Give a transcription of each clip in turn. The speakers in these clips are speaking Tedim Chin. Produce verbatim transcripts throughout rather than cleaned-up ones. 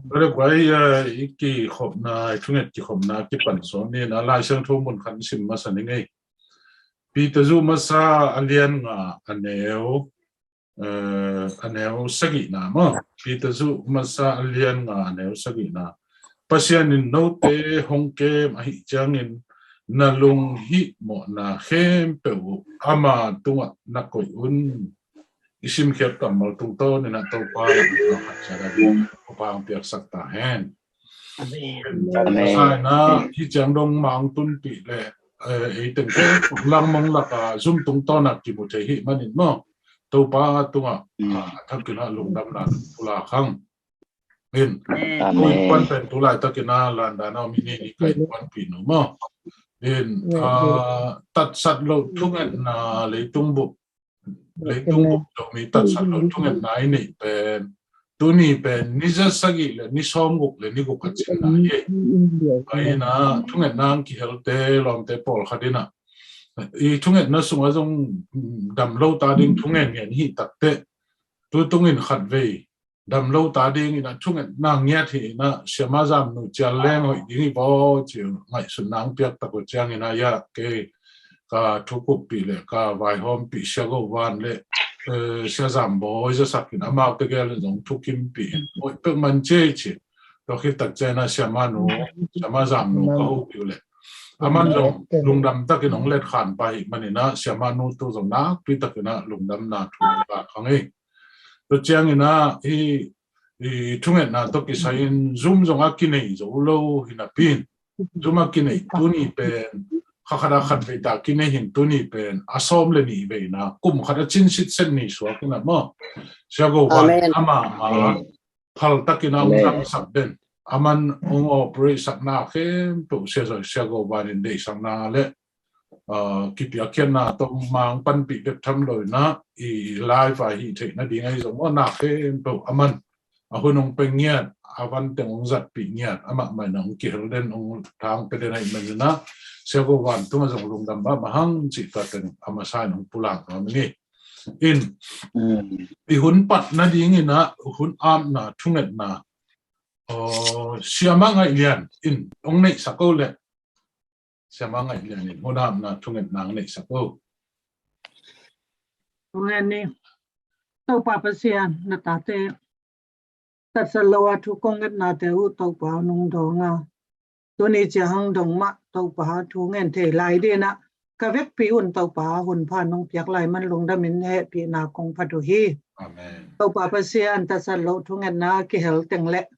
Tua leh guai, eh, i kikhopna, i thunget kikhopna kipan sawn ni na, Lai Siangtho mun khat sim masa ni ngei. Peter zu masa a lian nga a neu, eh, a neu sagihna maw. Peter zu masa a lian nga a neu sagihna. Pasian in note hong kem ahih ciangin na lunghihmawhna khempeuh uh ama tungah na koih un. I simkhiat kammal tungtawn in ah Topa in ah khat ciat a ding Topa hong piaksak ta hen. Amen. Amen. Sai na hi ciang dong mang tunpih le, eh, ei teng te langmong lak a zum tungtawn a kimu thei hi manin maw. Topa tungah, mm, ah, a thakin ah lungdamna pulak hang. In, amen, ko innkuan pen tu laitakin ah London ah om hi ni, ka innkuanpih nu maw. In, ah, tatsat loh thungetna leitung bup, leitung bup Zomi tatsat loh thungetna i neih pen, tuni pen ni za sagih le ni sawmguk le ni guk a cinna hi. Ahi na thungetna ang kihelte lawmte pawlkhat in ah i thungetna sungah zong, mm, dam lo ta ding thungen ngen hi takteh, tu tungin khatvei dam lo ta ding in ah thungetna ngiat hi in ah siama zamnu cial leng hoih ding hi vaw ci ngaihsutna ang piak tak uh ciangin ah, ya, kei ka thukuppih le ka vaihawmpih Sia Go Van le, eh, Sia Zam Bawi zasak in amau tegel in zong thukimpih in hoih peuh man ci ci. Tua khit tak ciangin ah siama nu, siama zamnu ka hopih uh le aman zong lungdam takin hong letkhan pah hi manin ah siama nu tu zong nakpi takin ah lungdamna thu ka kang hi. Tua ciangin ah hi, i thungetna tawh kisai in zum zong a kinei zo lo hi napi in, zum a kinei tuni pen kha khat a khatvei ta kinei hin tuni pen a sawm le nih veina kum khat a cin sitset ni suak in ah maw. Sia Go Van, amen, amah mah phal takin ah hong damsak den, aman hong operate sakna khempeuh Sia Go Van in deihsakna le, ah, kipiakkhiatna tawh mang panpih bek tham lo in ah i live a hih theih nading ahi zong maw, na khempeuh aman a hun hong pia ngiat, a van teng hong zatpih ngiat, amah mah in ah hong kihel den, hong thang pia den ahih manin ah Sia Go Van tungah zong lungdam mahmah hang cih tua teng a masa in hong pulak nuam ing. In, mm, i hun pat nading in ah hun apna thungetna, aw, siama Ngaih Lian in hong neihsak o le. Siama Ngaih Lian in hun apna thungetna hong neihsak o. Amen. Topa Pasian, na tate tatsat lo a thu kong ngetnate uh Topa nong dawng a, tuni ciang hang dong mah Topa thu ngen thei lai dingin ah ka vekpi un Topa hun pha nong piak lai man lungdam in hehpihna kong phat uh hi. Amen. Topa Pasian, tatsat lo thungetna kihel teng le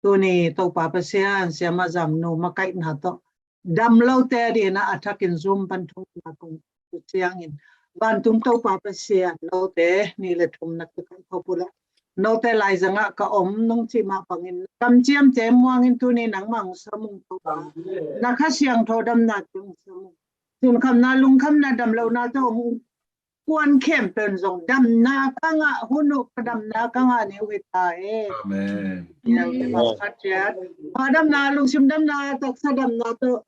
tuni Topa Pasian, siama zamnu makaihna tawh dam lote adingin ah a thakin zum pan thungetna kong pia uh ciangin, vantung Topa Pasian, note nih le thum na kikaih khop uh leh note laizangah ka om nong cih mah bangin na kamciamte muangin tuni nangmah hong sam ung Topa. Na Kha Siangtho damnate hong sam ung. Sunkhamna, lungkhamna, damlohna tawh hong kuan khempeuh in zong damna ka ngah hun uh, ka damna ka ngah ni uh hi ta hen. Amen. Amen. Khat ciat, a damna, lungsim damna, taksa damna tawh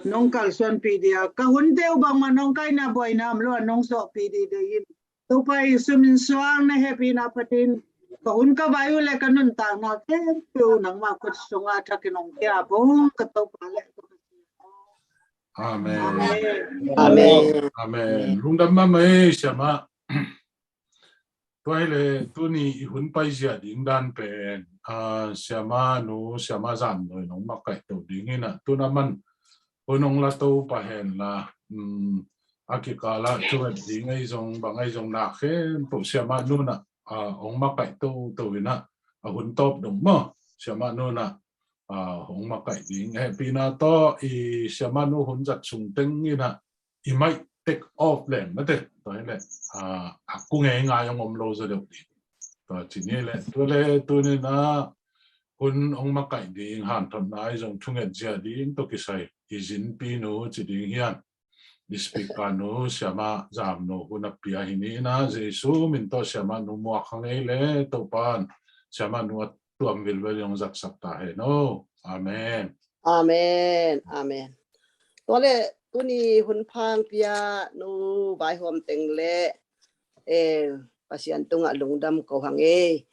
nong kalsuanpih ding a, ka hunte uh bangmah nong kaihna buaina om lo a nong zawhpih ding deih in. Topa Jesu min suang na hehpihna phatin ka hun ka vai uh le ka nuntakna khempeuh uh nangmah khut sungah thakin hong kia bawng ka Topa le ka Pasian. Amen. Amen. Amen. Amen. Lungdam mahmah ei, siama. Tua hi le tuni i hun paizia ding dan pen, ah, siama nu, siama zamnu in hong makaih to ding hi na, tun aman hun hong la to pah hen la, um, a kikal ah thunget ding ahi zong, bang ahi zong na khempeuh siama nu in ah, ah, hong makaih toto in ah, a hun tawp dong maw, siama nu in ah, ah, hong makaih ding. Hehpihna tawh i siama nu hun zat sung teng in ah, i mic take off leng mate. Tua hi le, ah, a ku ngeingai hong om lo zaw deuh ding. Tua ci ni le, tua le tuni in ah hun hong makaih ding, hanthotna ahi zong thunget zia ding tawh kisai i zinpi nu ci ding hiam, i speaker nu, siama zamnu hun a pia hi ni in ah, Jesu min tawh siama nu muak hang ei le, Topa in siama nu a tuam vilvel in hong zatsak ta hen o. Amen. Amen. Amen. Tua le tuni hun pha hong pia nu vaihawm teng le, eh, Pasian tungah lungdam ko hang ei.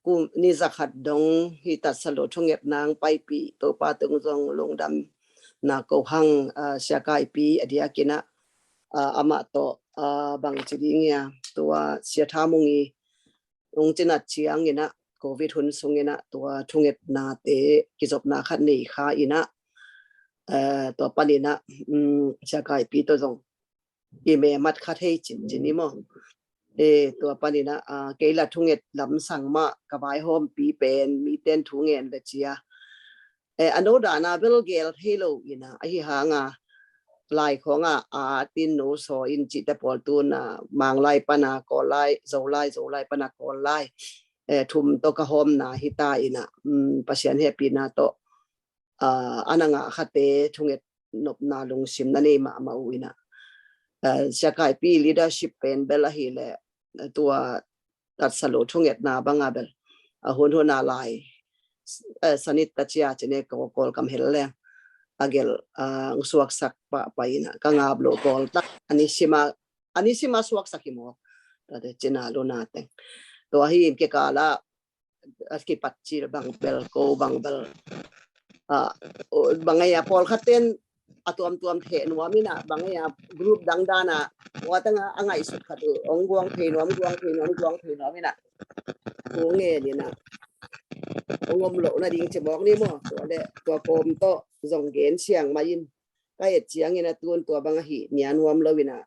kum ni zakhat dong hi tatsa lo thungetna hong paipih Topa tung zong lungdamna ko hang, ah, Sia Kaipi a diakin ah, ah, amah tawh, ah, bangci ding ia, tua Sia Tha Mung i hong cinat ciangin ah, covid hun sungin ah tua thungetnate kizopna khat nei kha in ah, eh, tua panin ah, um, Sia Kaipi tawh zong i me mat kha thei cincin i maw. Eh, tua panin ah, ah, kei la thunget lamsang mah ka vaihawmpi pen miten thu ngen le cia. Eh, a no dana bel gel thei lo in ah, ahi hanga lai khawng ah, a tin no saw in cihte pawl tun ah, Manglai pana Kawllai, Zolai, Zolai pana Kawllai, eh, thum tawh ka hawmna hi ta in ah, um, Pasian hehpihna tawh, ah, a na ngah khate thunget nopna lungsim na nei mahmah uh in ah, ah, Sia Kaipi leadership pen bel ahih leh, ah, tua tatsa lo thungetna banga bel, ah, hun huna lai, eh, sanit ta cia cine ko Kawlkam hel leng a gel, ah, suaksak pahpah in ah ka ngap lo Kawl tak a ni sima, a ni sima suaksak hi maw. Tate cina luna teng. Tua hi in kikala a kipat cil bang bel, ko bang bel. Ah, bang ai a pawlkhat ten a tuamtuam theh nuam in ah, bang ai a group dang dana, ua tanga a ngaihsut khat uh, ong guang thei nuam, guang thei nuam, guang thei nuam in ah. Ko ngen in ah. Ong om lo na ding cimawk ni maw, tua le, tua kawm tawh, zong gen siang mai in. Ka et ciangin ah tun tua bang ahi, nia nuam lo in ah.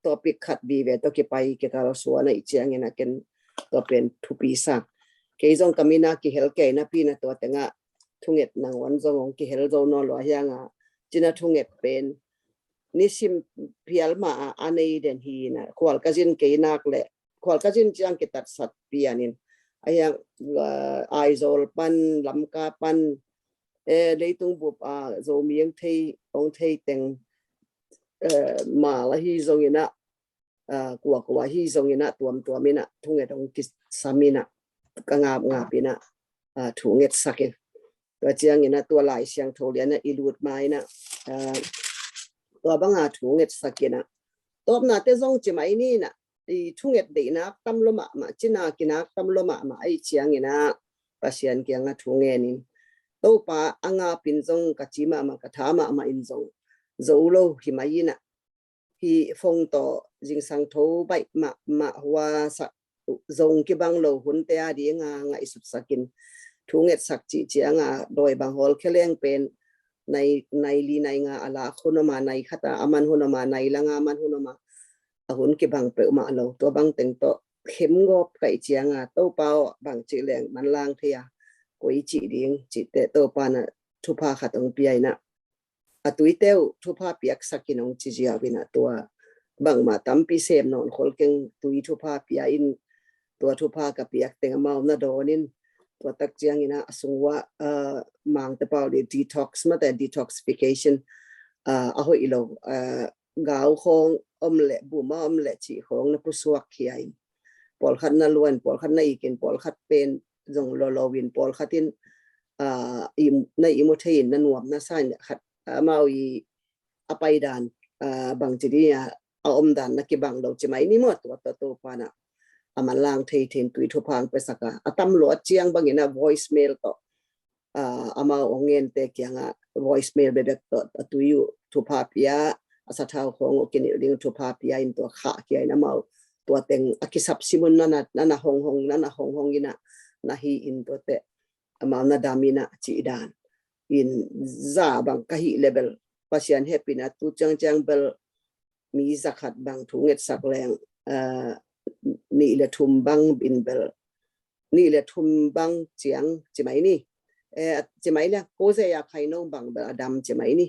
Topic khat vive tawh kipai kikal suan a i ciangin a ken tua pen thupi sa. Kei zong ka mina kihel kei napi na tua tengah thunget nangawn zong ong kihel zo nawn lo a hianga cina thunget pen nisim phial ma a a nei den hi na khual ka zin kei nak le khual ka zin ciang kitatsat pianin a hiang, ah, Aizawl pan Lamka pan, eh, leitung bup a Zomi ong thei ong thei teng, eh, mal ahi zongin ah, ah, kuakua ahi zongin ah tuamtuam in ah thunget ong kisam in ah ka ngapngap in ah, ah, thungetsak in. Tua ciangin ah tua Lai Siangtho lian ah i lut ma in ah, ah, tua banga thungetsak in ah tawpnate zong ci mai ni in ah i thunget deihnak tam lo mahmah, cina kinak tam lo mahmah a i ciangin ah Pasian kiangah thu ngenin Topa a ngapin zong ka ci mahmah ka tha mahmah in zong zo lo hi mai in ah hi fong tawh zingsang tho baih mahmah hua sak zong kibang lo hunte a dinga ngaihsutsakin thungetsak cih cianga dawi bang hawl kheleng pen nai, nai li nai nga a lak hun om a, nai khata a man hun om a, nai langa a man hun om a, a hun kibang peuhmah lo. Tua bang teng tawh khem gawp kaih cianga Topa aw bang cih leng manlang thei a koi cih ding cihte Topa na thupha khat ong pia in ah a tuite uh thupha piaksak in ong ci ziau in ah tua bangmah tampi sem nawn khol keng tui thupha pia in tua thupha ka piak teng amau na dawn in tua tak ciangin ah a sung uah, ah, Mangte pau le detox mate detoxification, ah, a hoih lo, ah, gau khawng om le buma om le cih khawng na pusuak khia in pawlkhat na luan pawlkhat na ikin pawlkhat pen zong lolo in pawlkhat in, ah, i, na imu thei in na nuam na sa in khat amau i a paidan, ah, bang ci ding a, a omdan na kibang lo ci mai ni maw tua tawh Topa na a manlang thei thei in tui thupha ong piasak a a tam lo a ciang bangin a voicemail tawh, ah, amau ong ngente kiangah voicemail bebek tawh a tui uh thupha pia a sathau khawng uh kinilh ding thupha pia in tua khah kia in amau tua teng a kisap simun nana, nana hong hong, nana hong hong in ah na hi in tua teh amau na dam in ah cih dan in za bang ka hih le bel Pasian hehpihna tu ciangciang bel mi zakhat bang thungetsak leng, ah, nih le thum bang in bel nih le thum bang ciang ci mai ni. Eh, ci mai le ko ze a khaino bang bel a dam ci mai ni.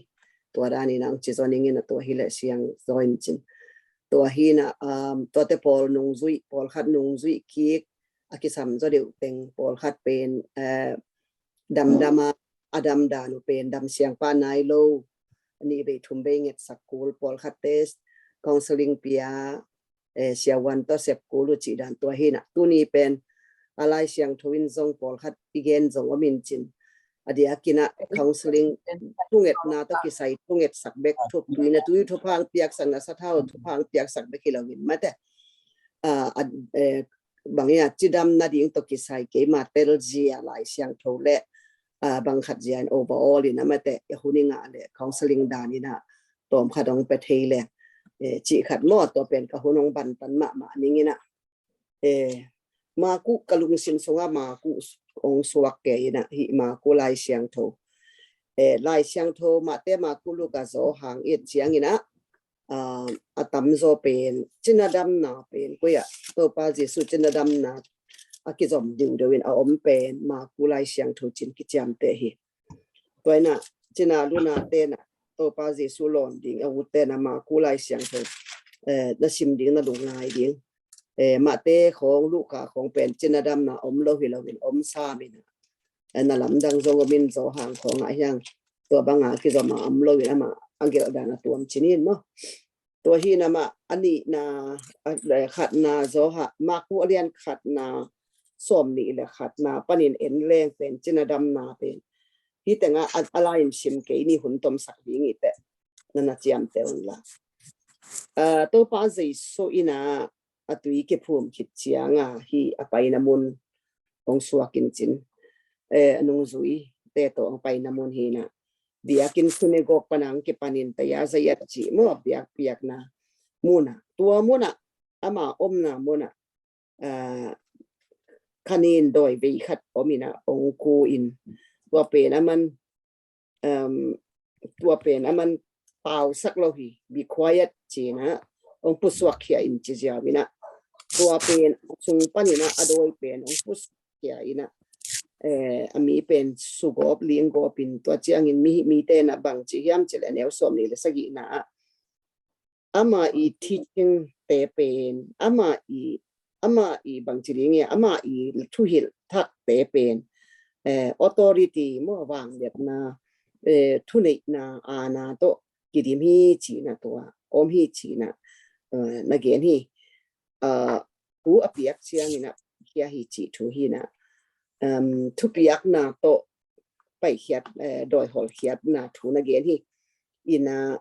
Tua dan in ang ci zaw ning in a tua hi le siang zaw in cin. Tua hi na, um, tuate pawl nungzuih, pawlkhat nungzuih kik a kisam zaw deuh teng pawlkhat pen, eh, damdam a, a damdan uh pen dam siang pah nai lo. Nih vei thum vei ngetsak kul pawlkhat test counseling pia, eh, siavuan tawh sep kul uh cih dan tua hi na. Tuni pen a Lai Siangtho in zong pawlkhat i gen zong om in cin. A diakin ah counseling thungetna tawh kisai thungetsak bek thuk tui na tui thupha ong piaksak na sathau thupha ong piaksak bek hi lo in mate. Ah, a, eh, bang ia cidam nading tawh kisai keima telzia Lai Siangtho le, ah, bang khat zia in overall in amate, a hun i ngah le counseling dan in a tawm khat hong pe thei le, eh, cih khat maw, tua pen ka hun hong bantan mahmah ning in a, eh, Maku ka lungsim sungah Maku hong suak kei in a, hih Maku Lai Siangtho. Eh, Lai Siangtho, Mate, Maku, Luka, Johan i et ciang in a, ah, a tamzaw pen, cina damna pen, koi ah, Topa Jesu cina damna a kizom dingdeu in a om pen, Maku Lai Siangtho cin kiciamteh hi. Tua in a, cina luna te in a, Topa Jesu lawn ding a ut te in a, Maku Lai Siangtho, eh, na sim ding, na lungngai ding. Eh, Mate khawng, Luka khawng pen cina damna om lo hi lo in, om sam in a, eh, na lamdang zong om in, Johan khawng ah hiang tua banga kizom a om lo in, ama a gelh dan a tuam cin in maw. Tua hi in amah a nihna, a, eh, khatna Johan, Maku a lian khatna, sawm nih le khatna panin en leng pen, cina damna pen. Hih tengah a, a lai in sim kei ni, hun tomsak ding i teh, na na ciamteh un la. Ah, Topa Jesu in a, a tui kiphum khit ciang a, hih a paina mun hong suak in cin, eh, a nungzui te tawh a paina mun hi in a, biakinn, synagogue pan a hong kipan in, taya zayat cih maw, biak, biakna mun ah, tua mun ah, ama omna mun ah, ah, khanin dawi vei khat om in a, hong ku in, tua pen aman, um, tua pen aman pausak lo hi, "Be quiet," ci in a, hong pusuak khia in ci ziau in a, tua pen sung pan in a, a dawi pen hong pusuak khia in a, eh, a mi pen sugawp, linggawp in, tua ciangin mi, mite in a bang ci hiam cih leh, neu sawm nih le sagihna ah, ama i teaching te pen, ama i, ama i bang ci ding ia, ama i thuhilh thak te pen, eh, authority maw, vangliatna, eh, thuneihna, aana tawh kidim hi ci in a, tua om hi ci in a, eh, na gen hi. Ah, thu a piak ciang in a, khia hi cih thu hi in a, um, thupiakna tawh paikhiat, eh, dawi hawlkhiatna thu na gen hi. In a,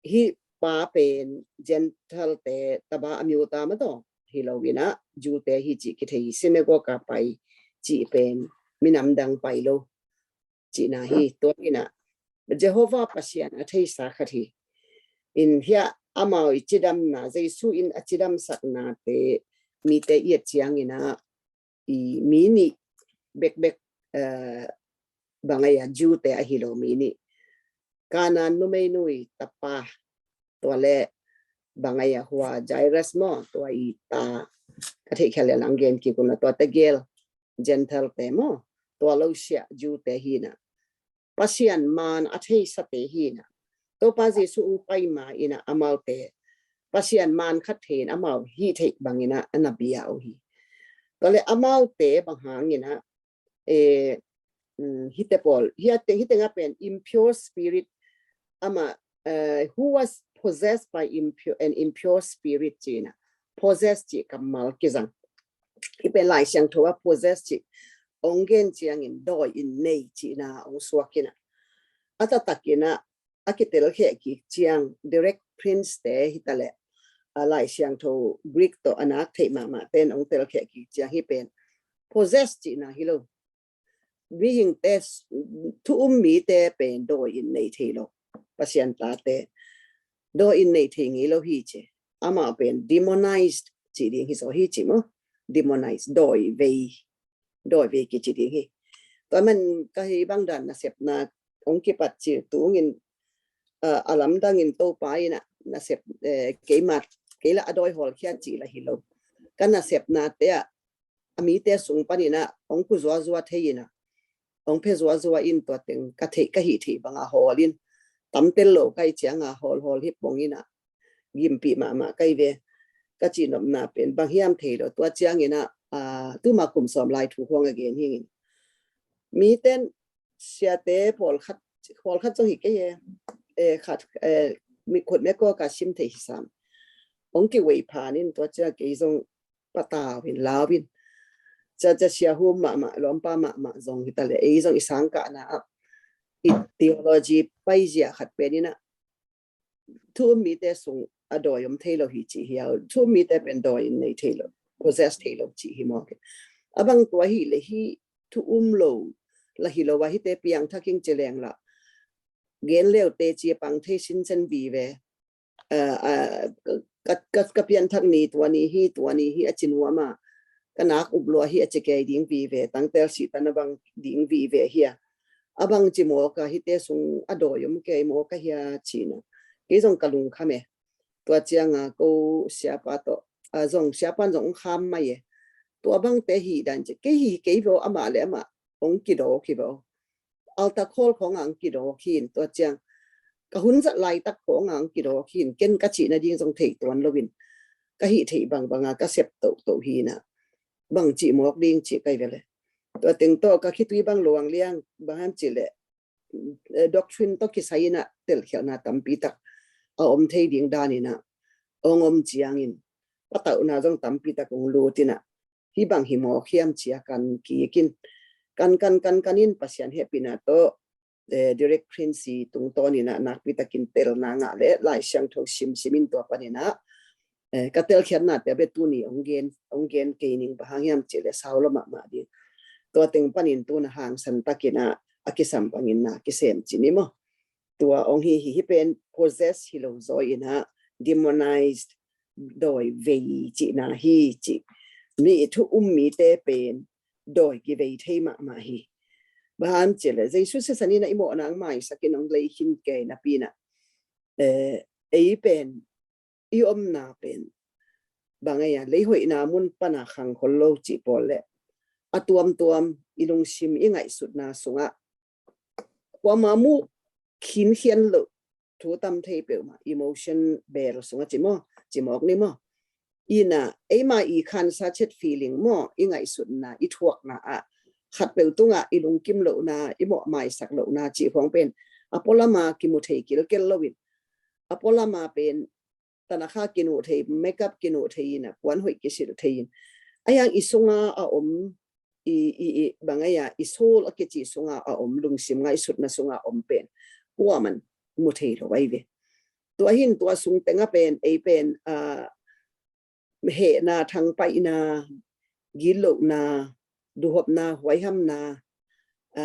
hih pa pen Gentile te, taba a miu ta ma tawh hi lo in a, Jew te hi cih kithei hi, synagogue a pai cih pen minam dang pai lo cihna hi. Tua in a, Jehovah Pasian a theisa khat hi. In hiah amau i cidamna, Jesu in a cidamsakna te mite i et ciang in a, i mi nih bekbek, eh, bang a ia, Jew te ahi lo mi nih. Kanaan numeinu i tapa, tua le bang a ia, hua, Jairus maw, tua i ta, ka theih khial le lang gen kik un la, tua tegel Gentile te maw, tua lo siah Jew te hi in a, Pasian maan a theisate hi in a, Topa Jesu hong pai ma in a, amaute Pasian maan khat thei in amau hih theih bang in a, a na bia uh hi. Tua le amaute bang hang in a, eh, mm, hihte pawl, hihte, hihte nga pen impure spirit, ama, eh, who was possessed by impure, an impure spirit ci in a, possess cih kammal kizang. Hih pen Lai Siangtho ah possess cih hong gen ciangin dawi in nei cihna hong suak in a, a taktak in a, a kitelkheh kik ciang, direct prince te hi ta leh, a, Lai Siangtho Greek tawh a nak theih mahmah ten hong telkheh kik ciang, hih pen possess cihna hi lo. Mihingte s-, thu um mite pen dawi in nei thei lo. Pasian tate dawi in nei thei ngei lo hi ci. Amau pen demonized ci ding hi zaw hi ci maw. Demonized, dawi vei. Dawi vei kici ding hi. Tua man ka hih bang dan nasepna hong kipat cil tungin, ah, a lamdang in Topa in a nasep, eh, keimat, kei la a dawi hawlkhia cih la hi lo. Ka nasepnate ah, a mite sung pan in a hong ku zuazua thei in a, hong phe zuazua in, tua teng ka theih, ka hih theih bang a hawl in, tam tel lo ka hih ciang a hawl, hawl hi pong in a, gimpih mahmah ka hi ve. Ka cihnopna pen bang hiam thei lo, tua ciang in a, ah, tuma kum sawm lai thu huang a gen hi in. Miten siate pawlkhat, pawlkhat zong hi kei e, eh, khat, eh, mi khut me ko ka sim thei hi sam. Hong kiwei phan in tua ciang kei zong patau in, lau in. Cia, cia sia hum mahmah, lawmpa mahmah zong hi ta leh, ei zong i sangkahna ah, i theology paizia khat pen in a, thu um mite sung a dawi om thei lo hi ci hiau, thu um mite pen dawi in nei thei lo. possess thei lo cih hi mawk hi. A bang tua hi le hi thu um lo la hi lo a hite piang thak ing ci leng la gen leu te ci a pang thei sinsen vive. Ka pian thak ni tua ni hi tua ni hi a ci nuam a ka nak up lua hi a ci kei ding vive tangtel si tan a bang ding vive hi a a bang ci mawk a hite sung a dawi om kei mawk a hi a ci na kei zong ka lungkham e. Tua cianga ko siapa tawh a zong siapan zong kham mai e. Tua bangte hi dan ci kei hi kei vo amah le amah ong kidawk hi vo. Alta khawl khawng ang kidawk hin tua ciang ka hun zat laitak khawng ang kidawk hin ken ka cihna ding zong thei tuan loin ka hih theih bangbanga ka sep tohtoh hina bang cih mawk ding cih kai vele. Tua teng tawh ka khitui bang luang liang bang han cih leh doctrine tawh kisai ina telkhialhna tampi tak a om thei ding dan ina ong om ciangin patauhna zong tampi tak ong lut ina hi bang hi mawk hiam cia kan kikin kan kan kan kan in Pasian hehpihna tawh direct prince tungtawn ina nakpi takin telna ngah le Lai Siangtho simsim in tua pan ina ka telkhiatna te be tuni ong gen ong gen kei ning bang hang hiam cih le sau lo mahmah ding. Tua teng panin tuna hangsan takin a kisam bangin na kisem ci ni maw. Tua ong hi hi hi pen possess hi lo zaw ina demonized dawi vei cihna hi ci mi thu um mite pen dawi kivei thei mahmah hi. Bang hang cih le Jesu sisan ina i mawhna ang maisakin ong lei khin kei napi na ei pen i omna pen bang ei a leihoihna mun pana khang khol lo cih pawl le a tuamtuam i lungsim i ngaihsutna sungah kuama mu khinkhian lo thu tam thei peuhmah emotion bel sungah ci maw ci mawk ni maw. Ina eima i khansa chet feeling maw i ngaihsutna i thuakna ah khatpeuh tungah i lungkim lohna i mawh maisak lohna cih khawng pen a pualama kimu thei kilkel loin a pualama pen tanakha kinuh thei makeup kinuh thei ina puan hoih kisil thei in a yang i sunga a om i i i bang ei a i soul a kici sunga a om lungsim ngaihsutna sunga a om pen kuaman mu thei lo ai ve. Tua hin tua sung tenga pen ei pen a hehna thangpaihna gitlohna duhopna huaihamna a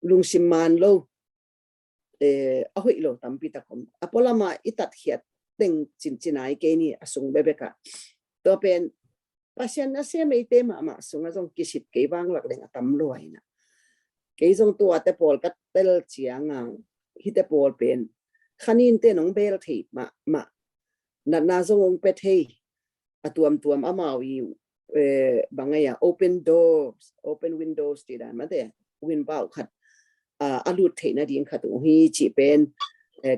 lungsim man lo a hoih lo tampi tak om a pualama i tatkhiat teng cincinai kei ni a sung bebeka. Tua pen Pasian a sem eite mahmah sunga zong kisit kei vanglak leng a tam lua ina kei zong tuate pawl ka tel cianga hite pawl pen khanin te nong bel thei mahmah natna zong ong pe thei a tuamtuam amau i bang ei a open doors open windows ti dan mate window khat a lut theihna ding khat uh hi cih pen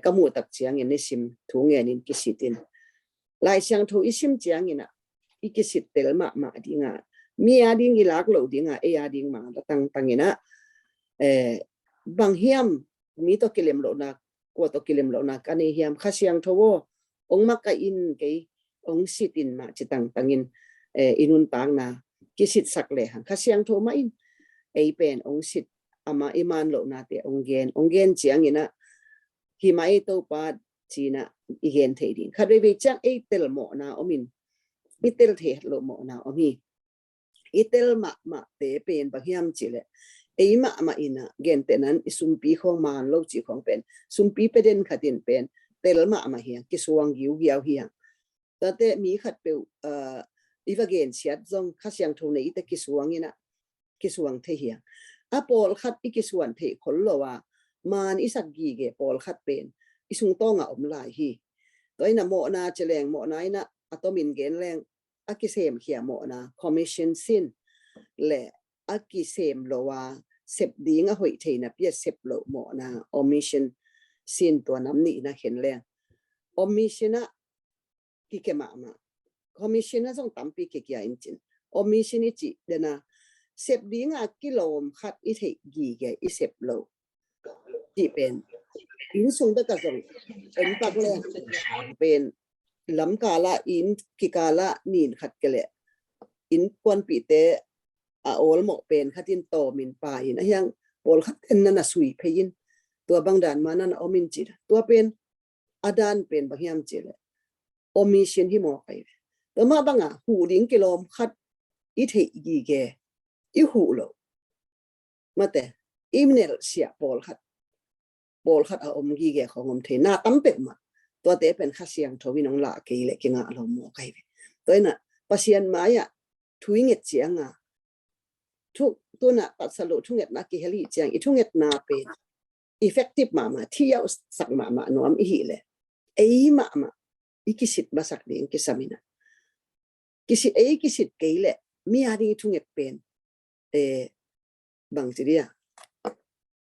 ka muh tak ciangin i sim thu ngenin kisitin Lai Siangtho i sim ciangin ah i kisit tel mahmah dinga mi a ding i lak loh dinga ei a ding ma la tangtangin ah bang hiam mi tawh kilem lohna kua tawh kilem lohna ka nei hiam Kha Siangtho aw ong makaih in kei ong sit in mah ci tangtangin i nuntakna kisitsak lehang Kha Siangtho mah in ei pen ong sit ama i man lohnate ong gen ong gen ciangin ah hi mah ei Topa cina i gen thei ding khat veivei ciang ei tel mawhna om in i tel thei loh mawhna om hi. I tel mahmahte pen bang hiam cih leh ei mahmah ina gentehnan i sumpi khawng man lo cih khawng pen sumpi peden khatin pen tel mahmah hiang kisuang giugiau hiang. Tate mi khatpeuh i va gensiat zong Kha Siangtho nei ite kisuang ina kisuang thei hiang. A pawlkhat i kisuan theih khol lo a man i sak gige pawlkhat pen i sungtawnga om lai hi. Tua ina mawhna ci leng mawhna ina a tomin gen leng a kisemkhia mawhna commission sin le a kisem lo a sep ding a hoih theina pia sep lo mawhna omission sin tua nam nihna khen leng omission a kike mahmah commission a zong tampi kikia in cin omission i cih dena sep dinga kilawm khat i theih gige i sep lo cih pen inn sung beka zong en pak le pen lamkala inn kikala nin khat ke le inn kuanpihte a awlmawh pen khatin tawmin pa in a hiang pawlkhat en nana sui phei in tua bang dan ma nana om in cih tua pen a dan pen bang hiam cih le omission hi maw kai ve Tua mah banga huh ding kilawm khat i theih gige, i huh loh, mate, i nelsiah pawlkhat, pawlkhat a om gige khawng om thei, na tam peuhmah. Tuate pen Kha Siangtho in hong lah kei leh kingah lo maw kai ve. Tua inah Pasian mai-ah thu i nget cianga, thu, tunah tatsat loh thungetna kihel i hih ciang, i thungetna pen effective mahmah, thi auhsak mahmah nuam i hih leh, ei mahmah i kisit masak ding kisam inah. Kisit, ei kisit kei leh mi a ding i thunget pen, eh, bangci dia,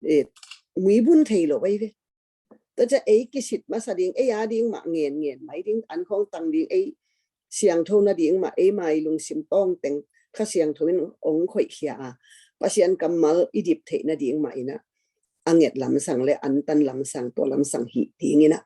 eh, muibun thei lo ei ve. Tua ciah ei kisit masa ding, ei a ding mah ngen ngen mai ding, an khawng tang ding, ei siangtho nading mah ei mai lungsim tawngteng Kha Siangtho in hong khoihkhia a, Pasian kammal i dip theih nading mah inah, a nget lamsang le antan lamsang, tua lamsang hih ding inah.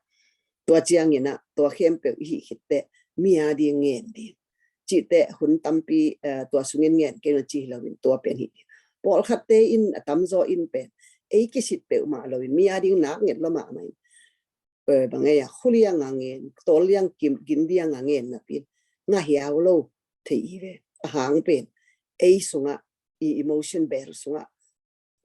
Tua ciang inah tua khempeuh i hih khitteh mi a ding ngen ding. Cihteh hun tampi, eh, tua sungin ngen kei na ci hi loin tua pen hih ding. Pawlkhatte in a tamzaw in pen ei kisit peuhmah loin mi a ding nak nget lo mahmah in, eh, bang ei a khuliang a ngen, tawlliang kim, gindiang a ngen napin ngahiau lo thei i ve. A hang pen ei sungah i emotion bel sungah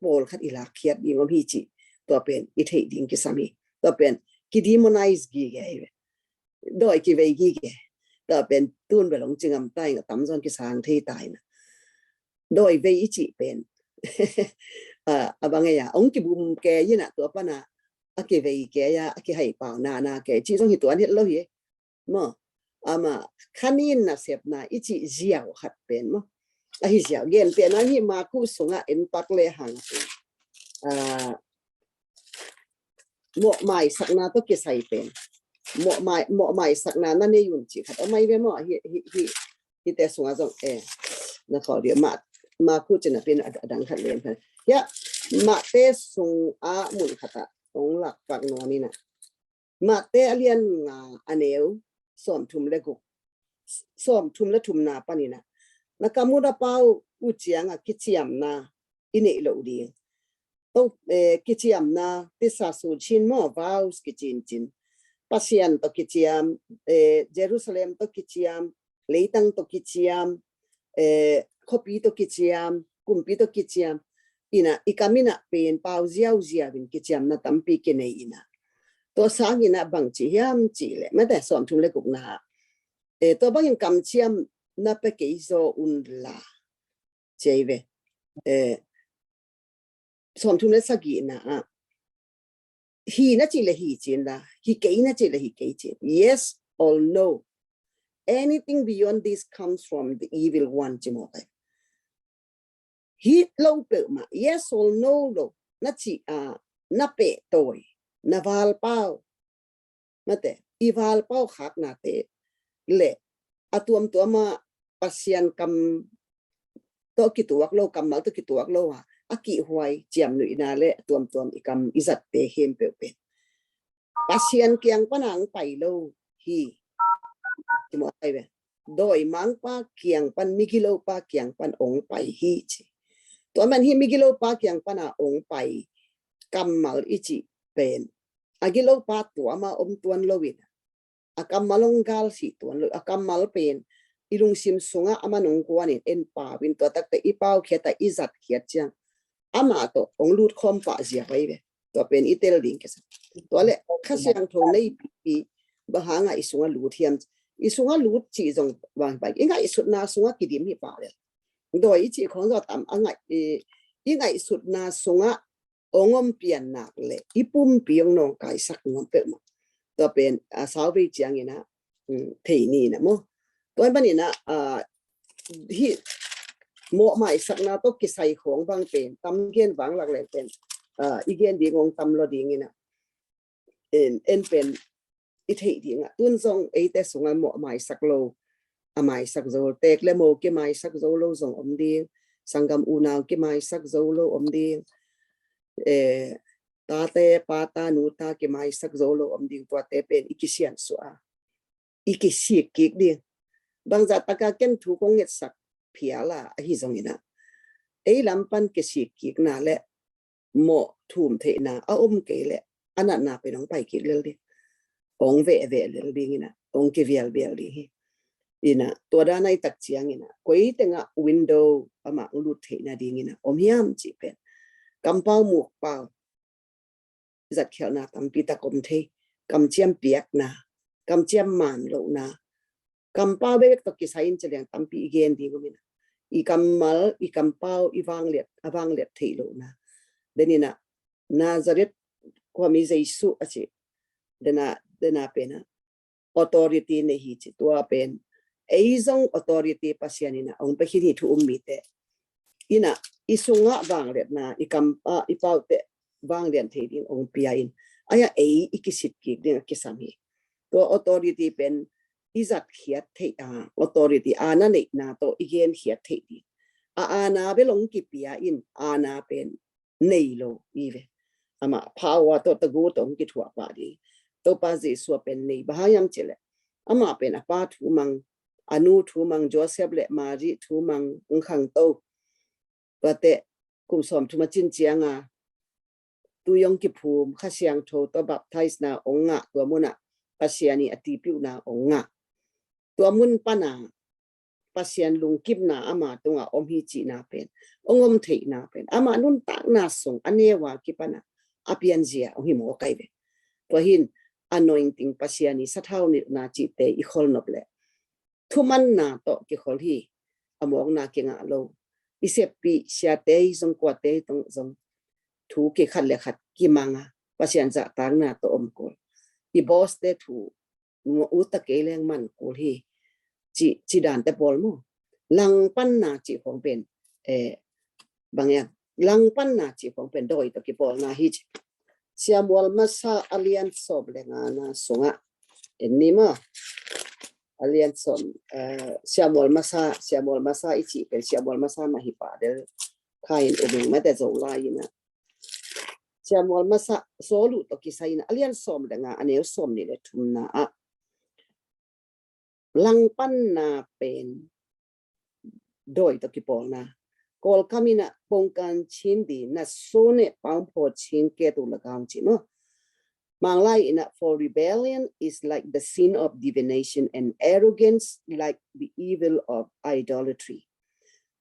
pawlkhat i lakkhiat ding om hi cih tua pen i theih ding kisam hi. Tua pen kidemonize gige hi ve. Dawi kivei gige. Tua pen tun bel hong ci ngam ta ing, a tamzaw in kisang thei ta inah. Dawi vei i cih pen a, a bang ei a hong kibum kei inah tua pana a kivei kei a, a kihaipau nana kei cih zong hi tuan het lo hi. Maw, ama khanin nasepna i cih ziau khat pen maw. Ahi ziau gen pen ahi Maku sungah en pak le hang pen, ah, mawhmaisakna tawh kisai pen. Mawhmai, mawhmaisakna na nei un cih khat om ai ve maw. Hi, hi, hi, hite sungah zong, eh, na khaw dia mah, Maku cina pen a, a dang khat lem khat. Ya, Mate sungah mun khatah hong lakpak nuam inah. Mate a lian nga a neu sawmthum le guk, sawmthum le thumna paninah, na kam uh na pau uh cianga kiciamna i neih loh ding. To, eh, kiciamna tisa su cin maw, vows kicincin. Pasian tawh kiciam, eh, Jerusalem tawh kiciam, leitang tawh kiciam, eh, khuapi tawh kiciam, kumpi tawh kiciam. Inah i kam inah pen pau ziauziau in kiciamna tampi kinei inah. Tua sang inah bangci hiam cih leh, mate sawmthum le gukna, eh, tua bangin kamciam na pia kei zaw un la, ci ai ve. Eh, sawmthum le sagihna ah, hi na cih le hi cin la, hi kei na cih le hi kei cin. Yes or no. Anything beyond this comes from the evil one, ci mawk ai. Hi lo peuhmah, yes or no lo na cih a, na pehtawi, na valpau, mate, i valpau khaknate le a tuamtuama Pasian kam tawh kituak lo, kammal tawh kituak lo a, a kihhuai ciamnuihna le a tuamtuam i kam i zatte khempeuh pen Pasian kiang pana hong pai lo hi. Ci mawk ai ve. Dawimangpa kiang pan, migilopa kiang pan hong pai hi ci. Tua man hi migilopa kiang pana hong pai kammal i cih pen a gilopa tuama om tuan loin a kammal hong galsih tuan lo, a kammal pen i lungsim sungah a man hong kuanin en pau in tua takte i paukhiat a i zatkhiat ciang amah tawh hong lut khawm pah zia vai ve. Tua pen i tel ding kisam. Tua le Kha Siangtho nei pipi bang hanga i sungah lut hiam? I sungah lut cih zong bang pai i ngaihsutna sungah kidim hi pah le. Dawi i cih khawng zaw tam a ngaih, i, i ngaihsutna sungah hong om pian nak le i pumpi hong nawngkaisak nuam peuhmah. Tua pen a, sauvei ciangin a, um, thei ni na maw. Tua manin a, a, hi mawhmaisakna tawh kisai khawng bang pen tam gen vanglak leng pen, a, i gen ding hong tam lo dingin a, en, en pen i theih dingah tun zong eite sungah mawhmaisak lo a maisak zo, tek le mo kimaisak zo lo zong om ding, sanggam unau kimaisak zo lo om ding, eh, tate pata nuta kimaisak zo lo om ding, tuate pen i kisiansuah a, i kisik kik ding. Bangzah taka ken thu kong ngetsak phial a ahi zongin a, ei lam pan kisik kikna le mawh thum theihna a om kei le a natna pen hong pai kik lel ding, hong vehveh lel dingin a, hong kivialvial ding hi. Ina tua dan a i tak ciang ina koi tengah window amah hong lut theihna ding ina om hiam cih pen kampau mukpau zatkhialhna tampi tak om thei. Kamciam piakna, kamciam man lohna, kampau bek tawh kisai in ci leng tampi i gen ding om ina, i kammal, i kampau, i vangliat, a vangliat theih lohna. Den ina Nazareth khuami Jesu a ci, dena dena pena authority nei hi ci. Tua pen ei zong authority Pasian ina hong pia khin hi thu um mite. Ina i sungah vangliatna, i kam, ah, i paute vanglian thei ding hong pia in, aia ei i kisit kik ding a kisam hi. Tua authority pen i zatkhiat theih a, authority aana neihna tawh i genkhiat theih ding a, aana bel hong kipia in, aana pen nei lo i ve. Amah power tawh tagu tawh hong kithuah pah ding. Topa Jesu a pen nei, bang hang hiam cih leh amah pen a pa thu mang, a nu thu mang, Joseph le Mary thu mang, hong khangto. Tuate kum sawmthum a cin cianga tui hong kiphum, Kha Siangtho tawh baptize na hong ngah, tua munah Pasian i a tipiuhna hong ngah. Tua mun pana Pasian lungkimna ama tungah om hi cihna pen, hong om theihna pen, ama nuntakna sung a neu a kipana a pianzia hong hi mawk ai ve. Tua hin anointing, Pasian i sathau nilhna cihte i kholnop leh thumanna tawh kikhol hi. A mawkna kingah lo. I seppih siate hi zong, kuate hi tong zong thu kikhat le khat kimanga Pasian zahtakna tawh om kul. I boss te thu ut ta kei leng man kul hi. Ci, ci dante pawl maw. Langpanna cih khong pen, eh, bang hiam, langpanna cih khong pen dawi tawh kipawlna hi ci. Siamual Masa a lian sawm le ngana sungah en ni maw. A lian sawm, eh, Siamual Masa, Siamual Masa i cih pen Siamual Masa mah hi pah del. Kha in um ing mate Zolai ina. Siamual Masa, Saul uh tawh kisai ina a lian sawm le nga, a neu sawmnih le thumna ah langpanna pen dawi tawh kipawlna. Kawlkam ina pongkan chin di na sone paung pho chin ke tu la gaung ci maw. Manglai ina, for rebellion is like the sin of divination and arrogance like the evil of idolatry.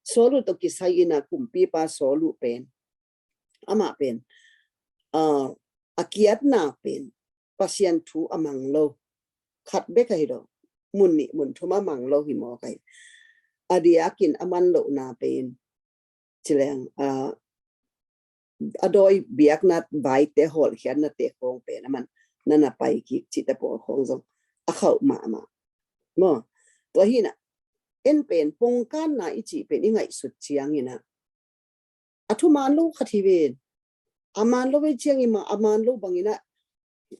Saul uh tawh kisai ina kumpipa Saul uh pen, amah pen, ah, a kiatna pen Pasian thu a mang lo. Khat bek ahi lo. Mun nih mun thum a mang lo hi mawk ai. A diakin a man lohna pen ci leng, ah, a dawi biakna vaite hawlkhiatnate khong pen a man nana pai kik cihte pawl khong zong a khauh mahmah. Maw, tua hi ina en pen pongkanna i cih pen i ngaihsut ciang ina a thuman lo khat hi ven. A man lo ve ciang i mah, a man lo bang ina,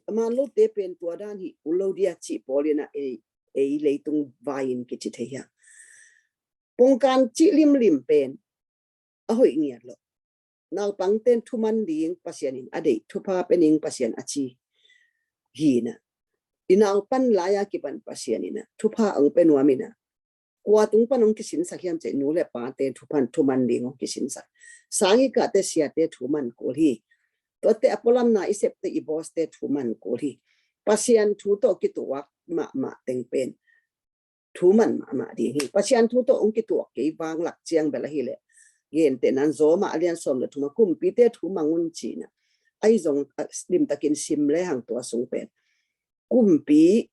a man lote pen tua dan hi ul lo dia cih pawl ina ei, ei leitung vai in kici thei hia. Pongkan cih limlim pen a hoih ngiat lo. Naupangten thuman ding Pasian in a deih, thupha pe ning Pasian a ci hi ina. I naupan lai a kipan Pasian ina thupha hong pe nuam ina, kua tung pan hong kisinsak hiam cih, nu le pate thu pan thuman ding hong kisinsak. Sangikahte siate thuman kul hi. Tuate a pualamna i septe i boss te thuman kul hi. Pasian thu tawh kituak mahmah teng pen thuman mahmah ding hi. Pasian thu tawh hong kituak kei vang lak ciang bel ahi leh, gente nan Zawma a lian sawm le thum a kumpite thu mang un cihna. Ai zong, ah, limtakin sim le hang tua sung pen kumpi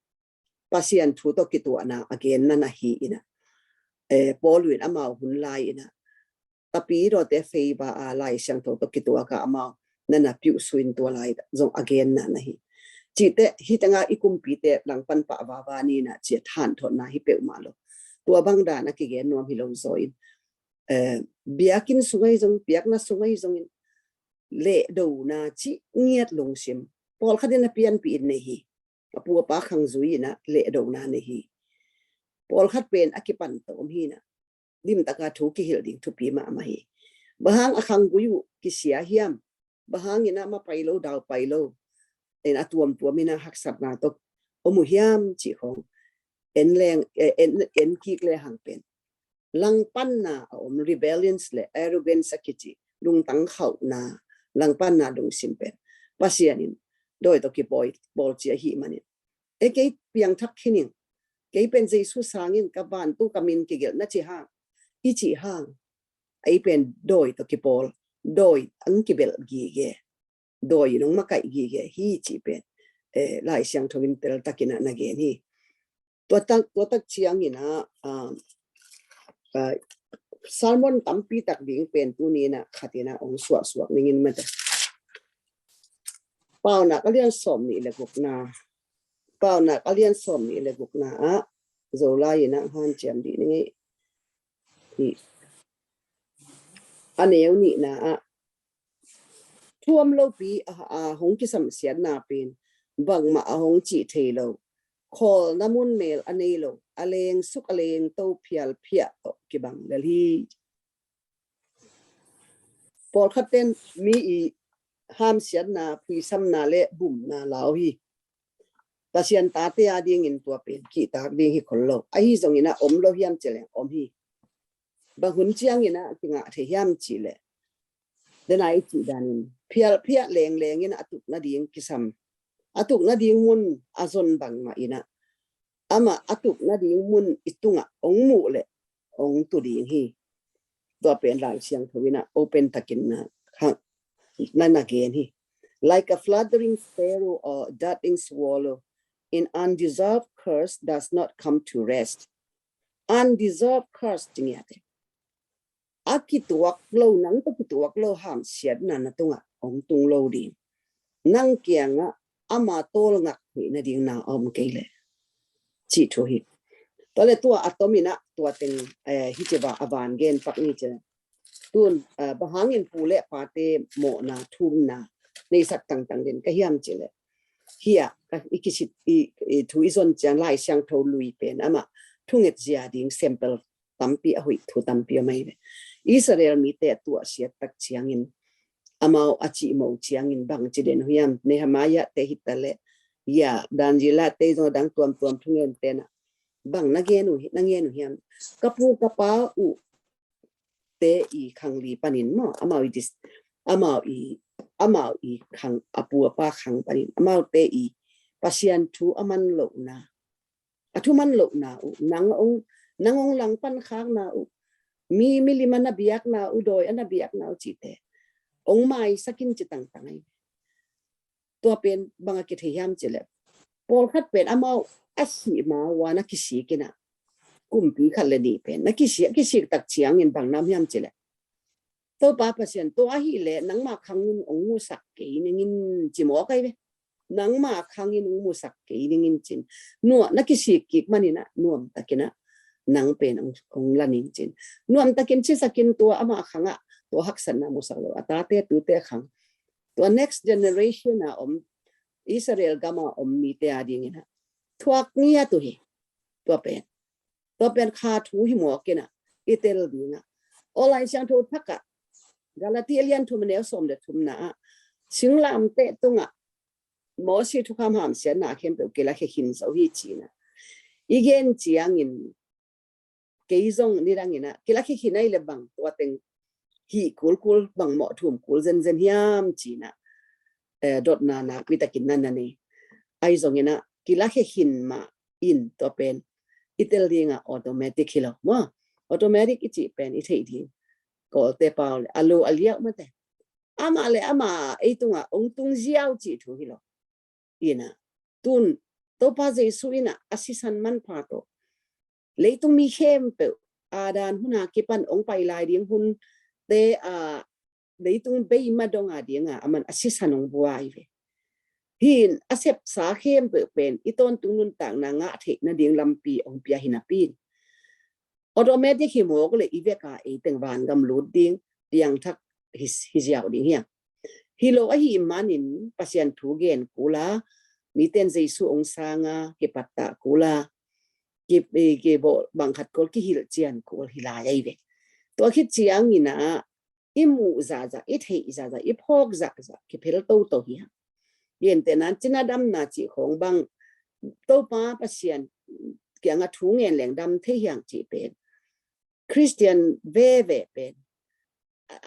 Pasian thu tawh kituahna a genna na hi ina. Eh, Paul in amau hun lai ina, Tapidaw te fei ba a Lai Siangtho tawh kituak a amau nana piuh suin tua lai zong a genna na hi. Cihte hi tengah i kumpite langpan pah vava ni na cia thanthotna hi peuhmah lo. Tua bang dan a kigen nuam hi lo zaw in, eh, biakinn sung ai zong, biakna sung ai zong in lehdona cih ngiat lungsim pawlkhat in a pianpih in nei hi. A pu a pa khang zui ina lehdona nei hi. Pawlkhat pen a kipan tawm hi ina, limtaka thu kihilh ding thupi mahmah hi. Bang hang a khang gui uh kisia hiam? Bang hang ina ma pai lo, dau pai lo, ina tuamtuam ina haksatna tawh om uh hiam cih khong en leng, eh, en, en kik le hang pen langpanna a om, rebellions le arrogance a kici, lungtang khauhna, langpanna lungsim pen Pasian in dawi tawh kipawi pawl ci ahih manin, e kei piangthak khin ing, Kei pen Jesu sangin ka vantung ka min kigelh na ci hang, i ci hang, ei pen dawi tawh kipawl, dawi ang kibelh gige, dawi in hong makaih gige hi ci pen, eh, Lai Siangtho in teltakin ah na gen hi. Tua tak, tua tak ciangin ah, ah, ah, sermon tampi tak ding pen tuni in ah khat in ah hong suaksuak ning in mate. Paunak a lian sawm nih le gukna, Paunak a lian sawm nih le gukna ah Zolai in ah hanciam dih ning ei. Hi. A neu nihna ah, thuam lopi a, a hong kisamsiatna pen bangmah a hong cih thei lo, khawlna mun mel a nei lo, a lengsuk a lengto phialphiah tawh kibang lel hi. Pawlkhat ten mi i hamsiatna, phuisamna le bumna lau hi. Pasian tate a dingin tua pen kihtak ding hi khol lo. Ahi zongin ah om lo hiam ci leng om hi. Bang hun ciangin ah kingah thei hiam ci leh, dena i cih danin phialphiah lengleng in a tuk nading kisam, a tuk nading mun a zon bangmah in ah, amah a tuk nading mun i tungah hong muh leh hong tu ding hi. Tua pen Lai Siangtho in ah open takin na, ha, na, na gen hi. Like a fluttering sparrow or darting swallow, an undeserved curse does not come to rest. Undeserved curse ci ngiate. A kituak lo, nang tawh kituak lo hamsiatna na tungah hong tung lo ding. Nang kiangah ama tawlngak theih nading na a om kei leh, cih thu hi. Tua le tua a tom in ah tua teng, eh, hi ci va a van gen pak ni ci. Tun, eh, bang hangin pu le pate mawhna, thumna neisak tangtang den ka hiam ci leh, hi ah ka, i kisit, i, i thu i zon ciang Lai Siangtho lui pen amah thunget zia ding sample tampi a huih thu tampi a mai ve. Israel mite a tuahsiat tak ciangin, amau a cihmo ciangin bang ci den uh hiam? Nehemiah te hi ta leh, ya, Daniel te zong a dang tuamtuam thungen te na, bang na gen uh hi, na gen uh hiam? Ka pu ka pa uh te i khangli panin maw, amau i dis, amau i, amau i khang, a pu a pa khang panin, amau te i Pasian thu a man lohna, a thu man lohna uh, nang ong, nang ong langpan khakna uh, mi, milim a na biakna uh, dawi a na biakna uh cihte ong maisak in ci tangtang ai. Tua pen bang a kithei hiam ci leh, pawlkhat pen amau a sih ma ua na kisik in ah, kumpi khat le nih pen na kisik, a kisik tak ciangin bang na om hiam ci leh, Topa Pasian, tua ahih leh nangma khang in ong musak kei ning in ci mawk ai ve. Nangma khang in ong musak kei ning in cin. Nuam, na kisik kik manin ah nuam takin ah nang pen ong, ong la ning cin. Nuam takin cisakin tua ama khang ah tua haksatna musak lo a tate tute khang, tua next generation a om, Israel gam a om mite a dingin ah thuak ngiat uh hi. Tua pen, tua pen kha thu hi mawk in ah i tel ding ah, aw Lai Siangtho thak ah, Galati a lian thum a neu sawm le thumna ah, singlamteh tungah Mosi thukham hamsiatna khempeuh kilakhia khin zo hi ci-in ah i gen ciangin, kei zong nidangin ah kilakhia khin ai le bang tua teng hih kulkul, bang mawh thum kul zenzen hiam ci-in ah, eh, dotna nakpi takin na na nei. Ahi zongin ah kilakhia khin mah in tua pen i tel ding ah automatic hi lo maw. Automatic i cih pen i theih ding, Kawlte pau le a lo a liau mate, amah le amah ei tungah ong tung ziau cih thu hi lo. In ah tun Topa Jesu in ah a sisan manpha tawh leitung mi khempeuh Adam hun a kipan ong pai lai ding hun te a, leitung bei ma dong a ding a, aman a sisan ong buai ve. Hi in a sepsa khempeuh pen i tawntung nuntakna ngah theih nading lampi ong pia hi napi in, automatic hi mawk le i vek a ei teng vangam lut ding, piangthak hi, hi ziau ding hiam? Hi lo ahih manin Pasian thu gen kul a, mite in Jesu ong sang a kipattah kul a, ki, ki, bang khat kul kihilh cian kul hi lai ai ve. Tua khit ciangin ah i muh zahzah, i theih zahzah, i phawk zahzah kiphel toto hi hang. Gentehna in cina damna cih khawng bang Topa Pasian kiangah thu ngen leng dam thei hi hang cih pen Khristian veve pen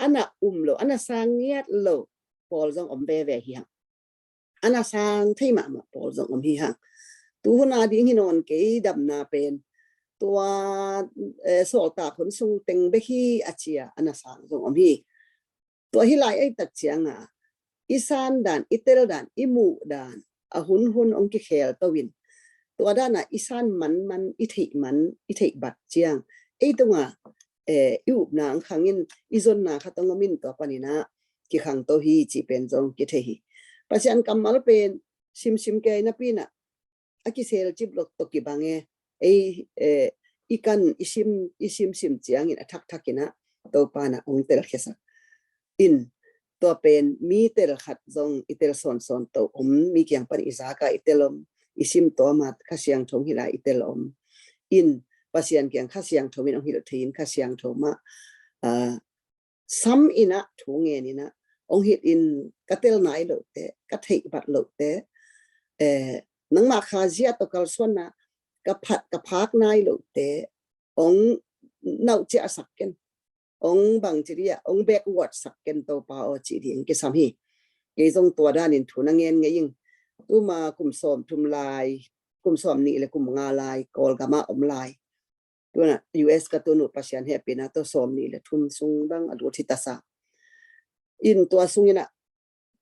a na um lo, a na sang ngiat lo pawl zong om veve hi hang. A na sang thei mahmah pawl zong om hi hang. Tuhun a ding hi nawn kei damna pen, tua, eh, sawltak hun sung teng bek hi a ci a, a na sang zong om hi. Tua hi lai ei tak ciang a, i san dan, i tel dan, i muh dan, a hun hun hong kikhel to in, tua dan a i san manman, i theih man, i theih bat ciang, ei tung a, eh, i upna ang khang in, i zonna khat hong om in, tua panin a kikhang to hi cih pen zong kithei hi. Pasian kammal pen simsim kei napi in a, a kisel cip lok tawh kibang e. Ei, eh, i kan i sim, i simsim ciangin a thakthak in a, Topa in a hong telkhiasak. In, tua pen mi tel khat zong i tel sawnsawn to om, mi kiang pan i zak a i tel om, i sim tawm a Kha Siangtho hong hilh a i tel om. In, Pasian kiang Kha Siangtho in hong hilh thei in Kha Siangtho mah, ah, sam in a, thu ngen in a, hong hilh in, ka tel nai lote, ka theih bat lote, eh, nangmah khazia tawh kalsuan a, ka phat, ka phak nai lote, hong nauh ciahsak ken, hong bang ci dih a, hong backward sak ken Topa aw cih ding kisam hi. Kei zong tua danin thu na ngen ngei ing. Tuma kum sawm thum lai, kum sawm nih le kum nga lai, Kawlgam ah om lai. Tuna U S ka tun uh Pasian hehpihna tawh sawm nih le thum sung bang a lut hi ta sa. In tua sung in a,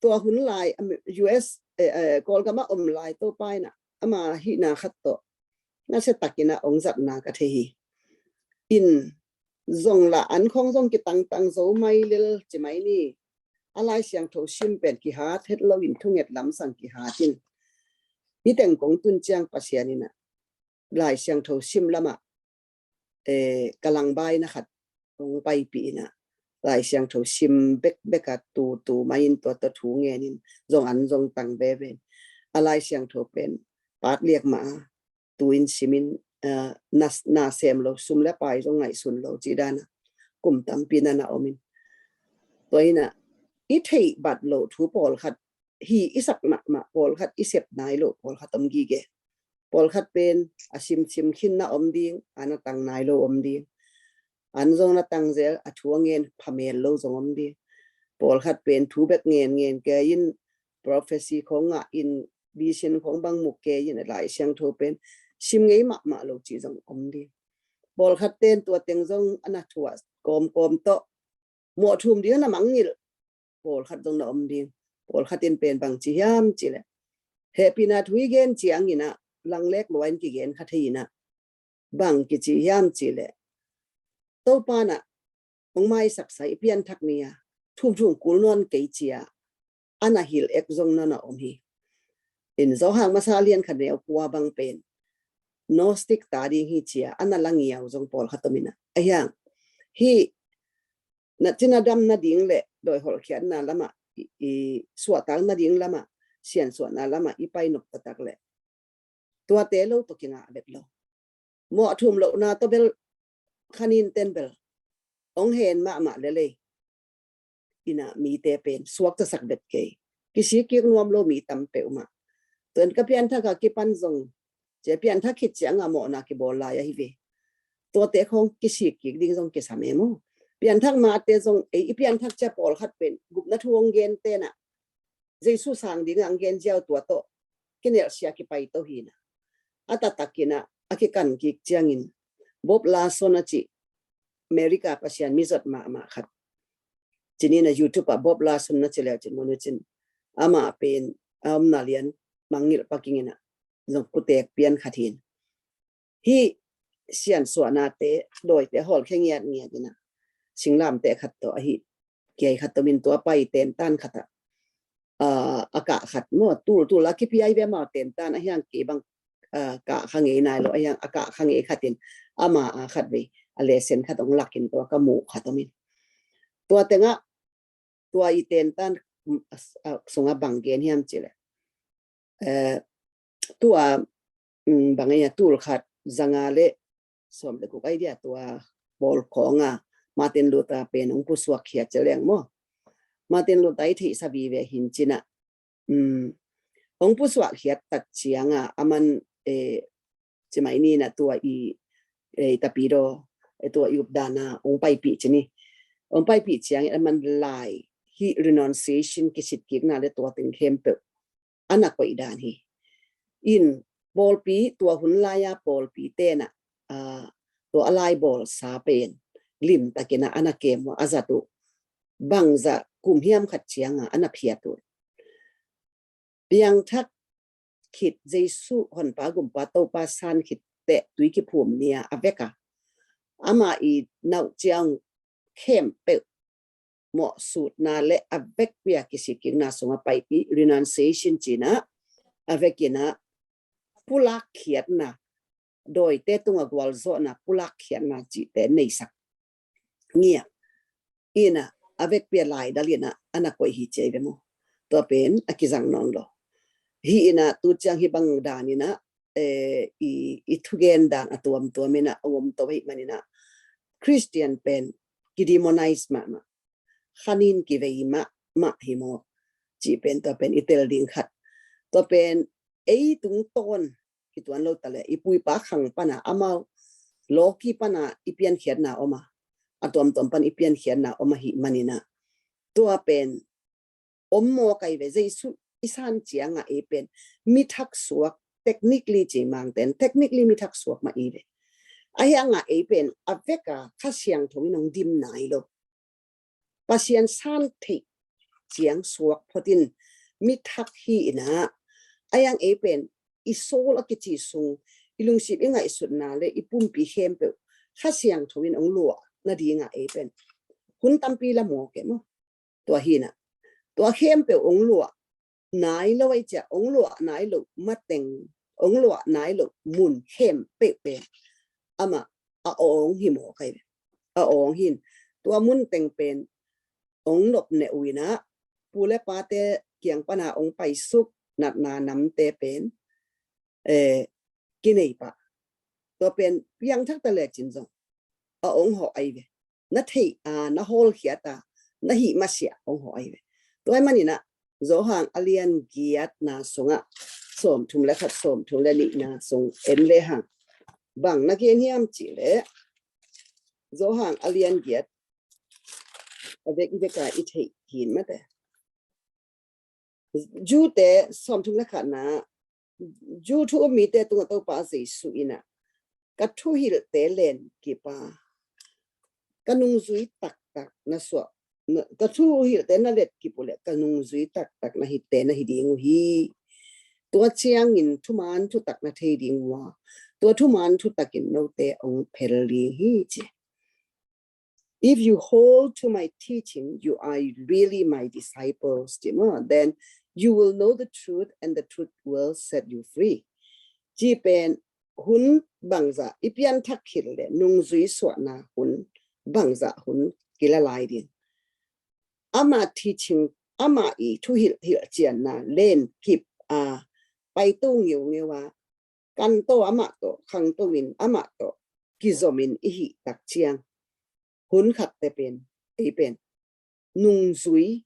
tua hun lai, am, U S, eh, eh, Kawlgam ah om lai Topa in a, ama hihna khat tawh nasia takin a hong zatna ka thei hi. In zong la an khong zong kitangtang zo mai lel ci mai ni. A Lai Siangtho sim pen kihat het lo in thunget lamsang kihat in. Hi teng kong tun ciang Pasian in a Lai Siangtho sim lam ah, eh, ka langbaina khat hong paipih in a, Lai Siangtho sim bekbek a tu, tu mai in tua tawh thu ngen in zong an zong tang veve in. A Lai Siangtho pen pat liak mah a, tu in sim in, eh, na, na sem lo, sum le pai zong ngaihsun lo cih dan a, kum tampi na na om in. Tua in a, i theih bat lo thu pawlkhat, hi i sak mahmah pawlkhat, i sep nai lo pawlkhat om gige. Pawlkhat pen a simsim khin na om ding, a na tang nai lo om ding. An zong na tang zel, a thu a ngen phamel lo zong om ding. Pawlkhat pen thu bek ngen ngen kei in, prophecy khong ngah in, vision khong bang mu kei in, a Lai Siangtho pen sim ngei mahmah lo cih zong om ding. Pawlkhat ten tua teng zong a na thuah kawmkawm tawh, mawh thum ding a na mangngilh pawlkhat zong na om ding. Pawlkhat in pen bang ci hiam cih leh, hehpihna thu i gen ciangin a, langlek lua in kigen kha thei in a, bang kici hiam cih leh, Topa in a hong maisak sa i pianthak ni a, thum thum kul nawn kei ci a, a na hilh ek zong na na om hi. In Johan masa lian khat neu kua bang pen Gnostic ta ding hi ci a, a na la ngiau zong pawlkhat om in a. Ahi hang, hi na cina dam nading le dawi holhkhiatna lam ah, i, i suahtak nading lam ah, siansuahna lam ah i pai nop taktak leh, tuate lo tawh kingah vet lo. Mawh thum lohna tawh bel kha nin ten bel hong hen mahmah lel ei. In a mite pen suaktasak vet kei. Kisik kik nuam lo mi tam peuhmah. Tua in ka pianthak a kipan zong, cia pianthak khit ciang a mawhna kibawl lai ahi ve. Tuate khong kisik kik ding zong kisam e maw. Pianthak mate zong, ei i pianthak cia pawlkhat pen gupna thu hong gen ten a, Jesu sang ding a hong gen ziau tua tawh kinelhsia kipai to hi in a. A taktak in a, a kikan kik ciangin Bob Larson a cih, America Pasian mi zot mahmah khat, ci ni in a, YouTube ah Bob Larson na ci leu cin mun uh cin, amah pen a omna lian mangngilh paking in a, zong kutek pian khat hi in. Hi siansuahnate, dawite hawlkhia ngiatngiat in a, singlamteh khat tawh ahi, kiai khat tawh min tua pai tentan khat ah, ah, a kah khat maw, tultul a kipiai ve amau tentan, ahi hang kei bang, ah, kah kha ngei nai lo, ahi hang a kah kha ngei khat in ama a khat vei a lesen khat hong lak in tua ka muh khat om in. Tua teng ah, tua i tentan, mm, ah, ah, sung ah bang gen hiam cih leh, eh, tua, mm, bang ei a, tul khat za nga le sawm le guk ai dia tua pawl khawng a Martin Luther pen hong pusuak khia ci leng maw. Martin Luther i theihsa vive hi in cin a, mm, hong pusuak khiat tak ciang a, aman, eh, ci mai ni in a, tua i, eh, i tapidaw, eh, tua i updan a hong paipih ci ni. Hong paipih ciangin aman lai, hi renunciation, kisikkikna le tua teng khempeuh a na koih dan hi. In pawlpi, tua hun lai-a pawlpi tenah, aa, tua a lai bawlsa pen limtakinah a na kem uh a zat uh bangzah kum hiam khat cianga a na phiat uh. Piangthak khit Jesu Honpa Gumpa Topa san khit teh tui kiphum ni-a a veka ama i nauh ciang khempeuh mawhsutna le a vekpi-a kisikkikna sungah paipi, renunciation cinah a vekinah pulak khiatna, dawite tungah gualzawhna pulak khiatna cihte neisak ngia inah a vekpi-a laidal inah a na koih hi ci ei ve maw. Tua pen a kizang nawn lo. Hi inah tu ciang hi bang dan inah, eh, i, i thugen dan a tuamtuam inah a om to hi maninah Christian pen kidemonize mahmah, khanin kivei mahmah hi maw cih pen tua pen i tel ding khat. Tua pen ei tungtawn kituan lo ta le i pu i pa khang pana amau lawki pana i piankhiatna om a, a tuamtuam pan i piankhiatna om ahi maninah tua pen om mawk ahi ve. Jesu i san cianga ei pen mi thaksuak, technically ci mangten technically mi thaksuak mah i ve. Ahi hanga ei pen a veka Kha Siangtho in hong dim nai lo. Pasian san theih ciang suak photin mi thak hi inah, ahi hang ei pen i soul a kici sung, i lungsim i ngaihsutna le i pumpi khempeuh Kha Siangtho in hong luah nadinga ei pen hun tampi la mawk e maw. Tua hinah tua khempeuh hong luah nai lo ahi ciah, hong luah nai lo mateng, hong luah nai lo mun khempeuh pen amah a awng hi mawk ahi ve. A awng hin tua mun teng pen hong nopneh uh inah pu le pate kiang pana hong paisuk natna namte pen, eh, kinei pah. Tua pen piangthak ta lecin zong a hong hawh ahi ve. Na theih a, na hawlkhiat a, na hih masiah hong hawh ahi ve. Tua hi maninah Johan a lian giatna sungah sawmthum le khat, sawmthum le nihna sung en le hang bang na gen hiam cih le Johan a lian giat a vek i veka i theih hin mate. Jute sawmthum le khatna, Ju thu um mite tungah Topa Jesu inah ka thuhilhte len kipa ka nungzui taktak na suah, ka thuhilhte na let kip uh le ka nungzui taktak na hite na hi ding uh hi. Tua ciangin thuman thutak na thei ding uh a, tua thuman thutakin note hong phel ding hi ci. If you hold to my teaching, you are really my disciples, ci maw. Then you will know the truth and the truth will set you free. Ci pen hun bangzah i pianthak khit le nungzui suahna hun bangzah hun kila lai ding. Ama teaching, ama i thuhilh hilhcianna len kip a paito ngeungeu a, kan tawh amah tawh khangto in amah tawh kizomin i hih tak ciang hun khatte pen ei pen nungzui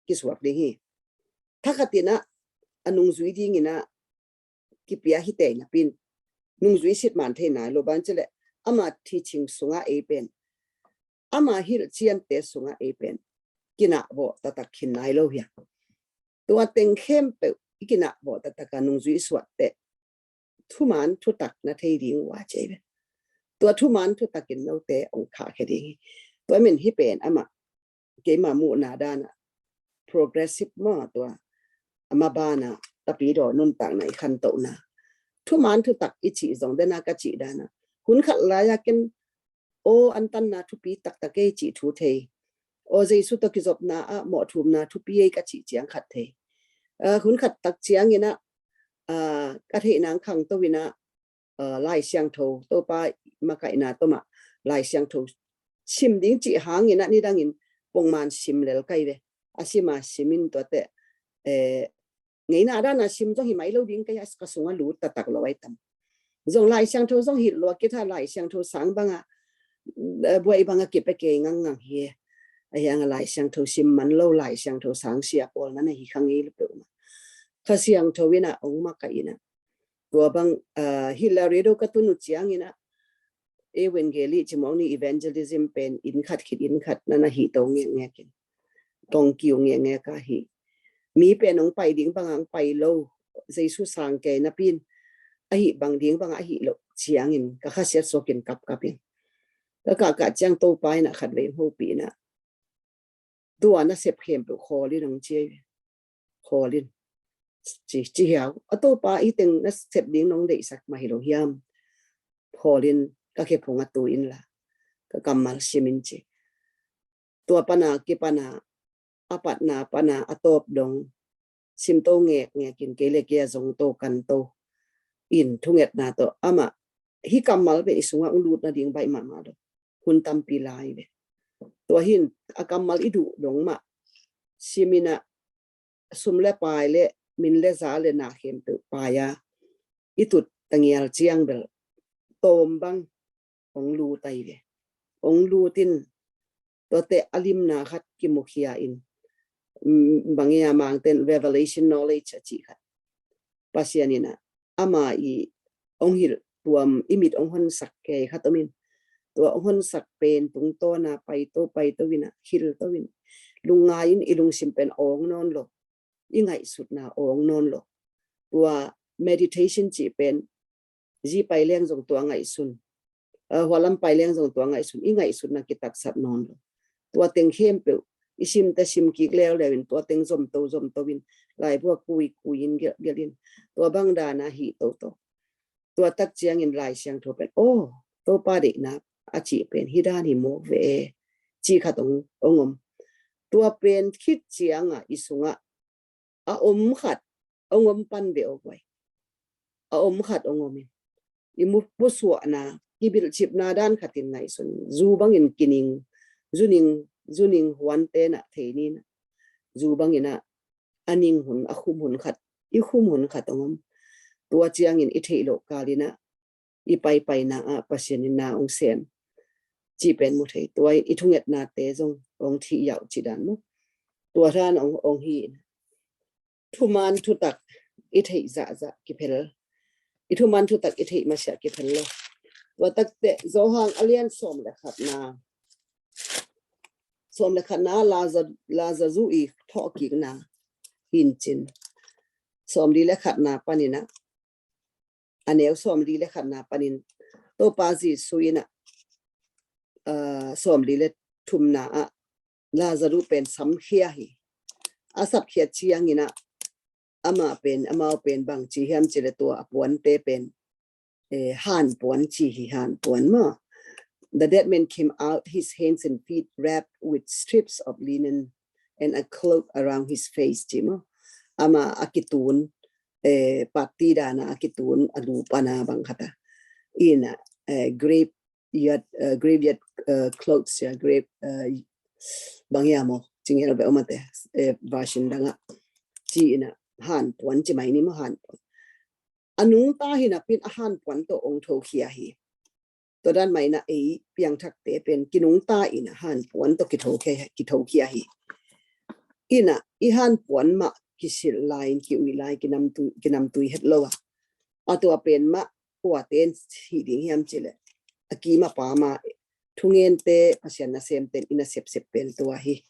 kisuak ding hi. Thakhatinah a nungzui dinginah kipia hi tei napin nungzui sit man thei nai lo ban cileh ama teaching sungah ei pen ama hilhciante sungah ei pen kinah vawh taktak khin nai lo hiam. Tua teng khempeuh i kinah vawh taktaka nungzui suahteh thuman thutak na thei ding uh a ci ei ve. Tua thuman thutakin note hong khahkhia ding hi. Tua min hi pen amah keima muhna danah progressive maw, tua ama banah tapidaw nuntakna i khantohna thuman thutak i cih zong dena ka cih danah hun khat lai-a ken aw antanna thupi taktak ei cih thu thei. Aw Jesu tawh kizopna ah mawhthumna thupi ei ka cih ciang khat thei. Hun khat tak cianginah ka theih nang khangto inah Lai Siangtho Topa makaihna tomah Lai Siangtho sim ding cih hanginah nidangin pongman sim lel kai ve. A sima simin tuate ngeina dana sim zong hi mai lo ding kei a ka sunga lut taktak lo ai tam. Zong Lai Siangtho zong hilh lua kitha Lai Siangtho sang banga buai banga kipia kei ngangngang hi. Ahianga Lai Siangtho sim man lo Lai Siangtho sang sia pawl nana hi kha ngei lo peuhmah. Kha Siangtho inah ong makaih inah tua bang hilh la redo ka tun uh cianginah evangeli cimawng ni evangelism pen inn khat khit inn khat nana hih to ngekngekin tong kiu ngekngek a hi. Mi pen ong pai ding banga ong pai lo Jesu sang kei napin ahi bang ding bang ahi loh ciangin ka khasiat suakin kapkap in. Ka kahkah ciang Topa in a khatvei hopih in a, tua na sep khempeuh khawl in hong ci hi. Khawl in. Ci, ci hiau. A Topa, hih teng na sep ding nong deihsak mah hi lo hiam? Khawl in, ka khephung ah tu in la, ka kammal sim in ci. Tua pan a kipan a, a patna pan a a tawp dong sim to ngekngek in, kei le kei a zong to kan to in, thungetna tawh amah hih kammal pen i sungah hong lut nading baih mahmah lo. Hun tampi lai ve. Tua hi in a kammal i duh dong mah sim in a, sum le pai le min le za le na khempeuh pai a, i tut tangial ciang bel tawm bang hong lut ai ve. Hong lut in, tuate a limna khat kimukhia in, mm, bang e a Mangten revelation knowledge a cih khat. Pasian in a, ama i hong hilh tuam, i mit hong honsak kei khat om in, tua hong honsak pen tungtawn a paito, paito in a, hilh to in, lungngai in, i lungsim pen awng nawn lo, i ngaihsutna awng nawn lo. Tua meditation cih pen, zi pai leng zong tua ngaihsun, a, hua lam pai leng zong tua ngaihsun, i ngaihsutna kitaksat nawn lo. Tua teng khempeuh i sim te sim kik leuleu in, tua teng zomto zomto in, laibu ah kui kui in, gelh gelh in, tua bang dan a hi toto. Tua tak ciangin Lai Siangtho pen, aw, Topa deihna a cih pen hih dan hi mawk ve e, cih khat hong, hong om. Tua pen khit ciang a i sungah a om khat hong om pan ve aw guai. A om khat hong om in, i mu, musuahna, kibilhcipna dan khat in ngaihsun, zu bangin kining, zu ning, zu ning huante na thei ni na, zu bangin a, a ning hun, a khum hun khat, i khum hun khat hong om. Tua ciangin i theih loh kal in a, i paipaina ah Pasian in na hong sem cih pen mu thei. Tua in i thungetnate zong hong thih yauh cih dan mu. Tua dan hong, hong hi in, thuman thutak i theih zahzah kiphel, i thuman thutak i theih masiah kiphel lo. Tua takte Johan a lian sawm le khatna, sawm le khatna Laza, Lazaru i thawhkikna hi in cin, sawm li le khatna pan in a, a neu sawm li le khatna pan in Topa Jesu in a, ah, sawm li le thumna ah Lazaru pen samkhia hi. A sapkhia ciangin a, ama pen, amau pen bang ci hiam cih le tua a puante pen, eh, han puan ci hi, han puan maw. The dead man came out, his hands and feet wrapped with strips of linen and a cloak around his face ci maw. Ama a kitun, eh, patti dan a a kitun a lu pan a bang khat a. In a, eh, grave yard, eh, graveyard, eh, clothes ya, grave, eh, bang ya maw, cingel be om a te, eh, version dang a. Ci in a han puan ci mai ni maw, han puan. A nungta hi napi in a han puan tawh hong thokhia hi. Tua dan mah in a ei piangthakte pen kinungta in a han puan tawh kithokhia, kithokhia hi. In a i han puan mah kisilh lai in, kiuih lai, kinamtui, kinamtui het lo a. A tua pen mah kuate in hih ding hiam cih leh, a kim a pam a thungente, Pasian nasemte in a sepsep pen tua hi.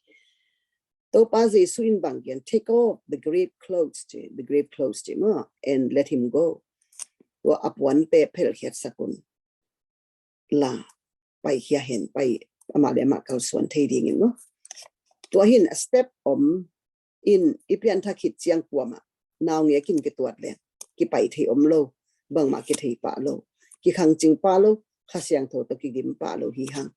Topa Jesu in bang gen, "Take off the grave clothes," ci, the grave clothes ci maw, "and let him go." Tua a puante phelkhiatsak un la, paikhia hen, pai, amah le amah kalsuan thei dingin maw. Tua hi in a step om in, i pianthak khit ciang kuamah naungek in kituat leng kipai thei om lo, bangmah kithei pah lo, kikhangcing pah lo, Kha Siangtho tawh kigim pah lo hi hang.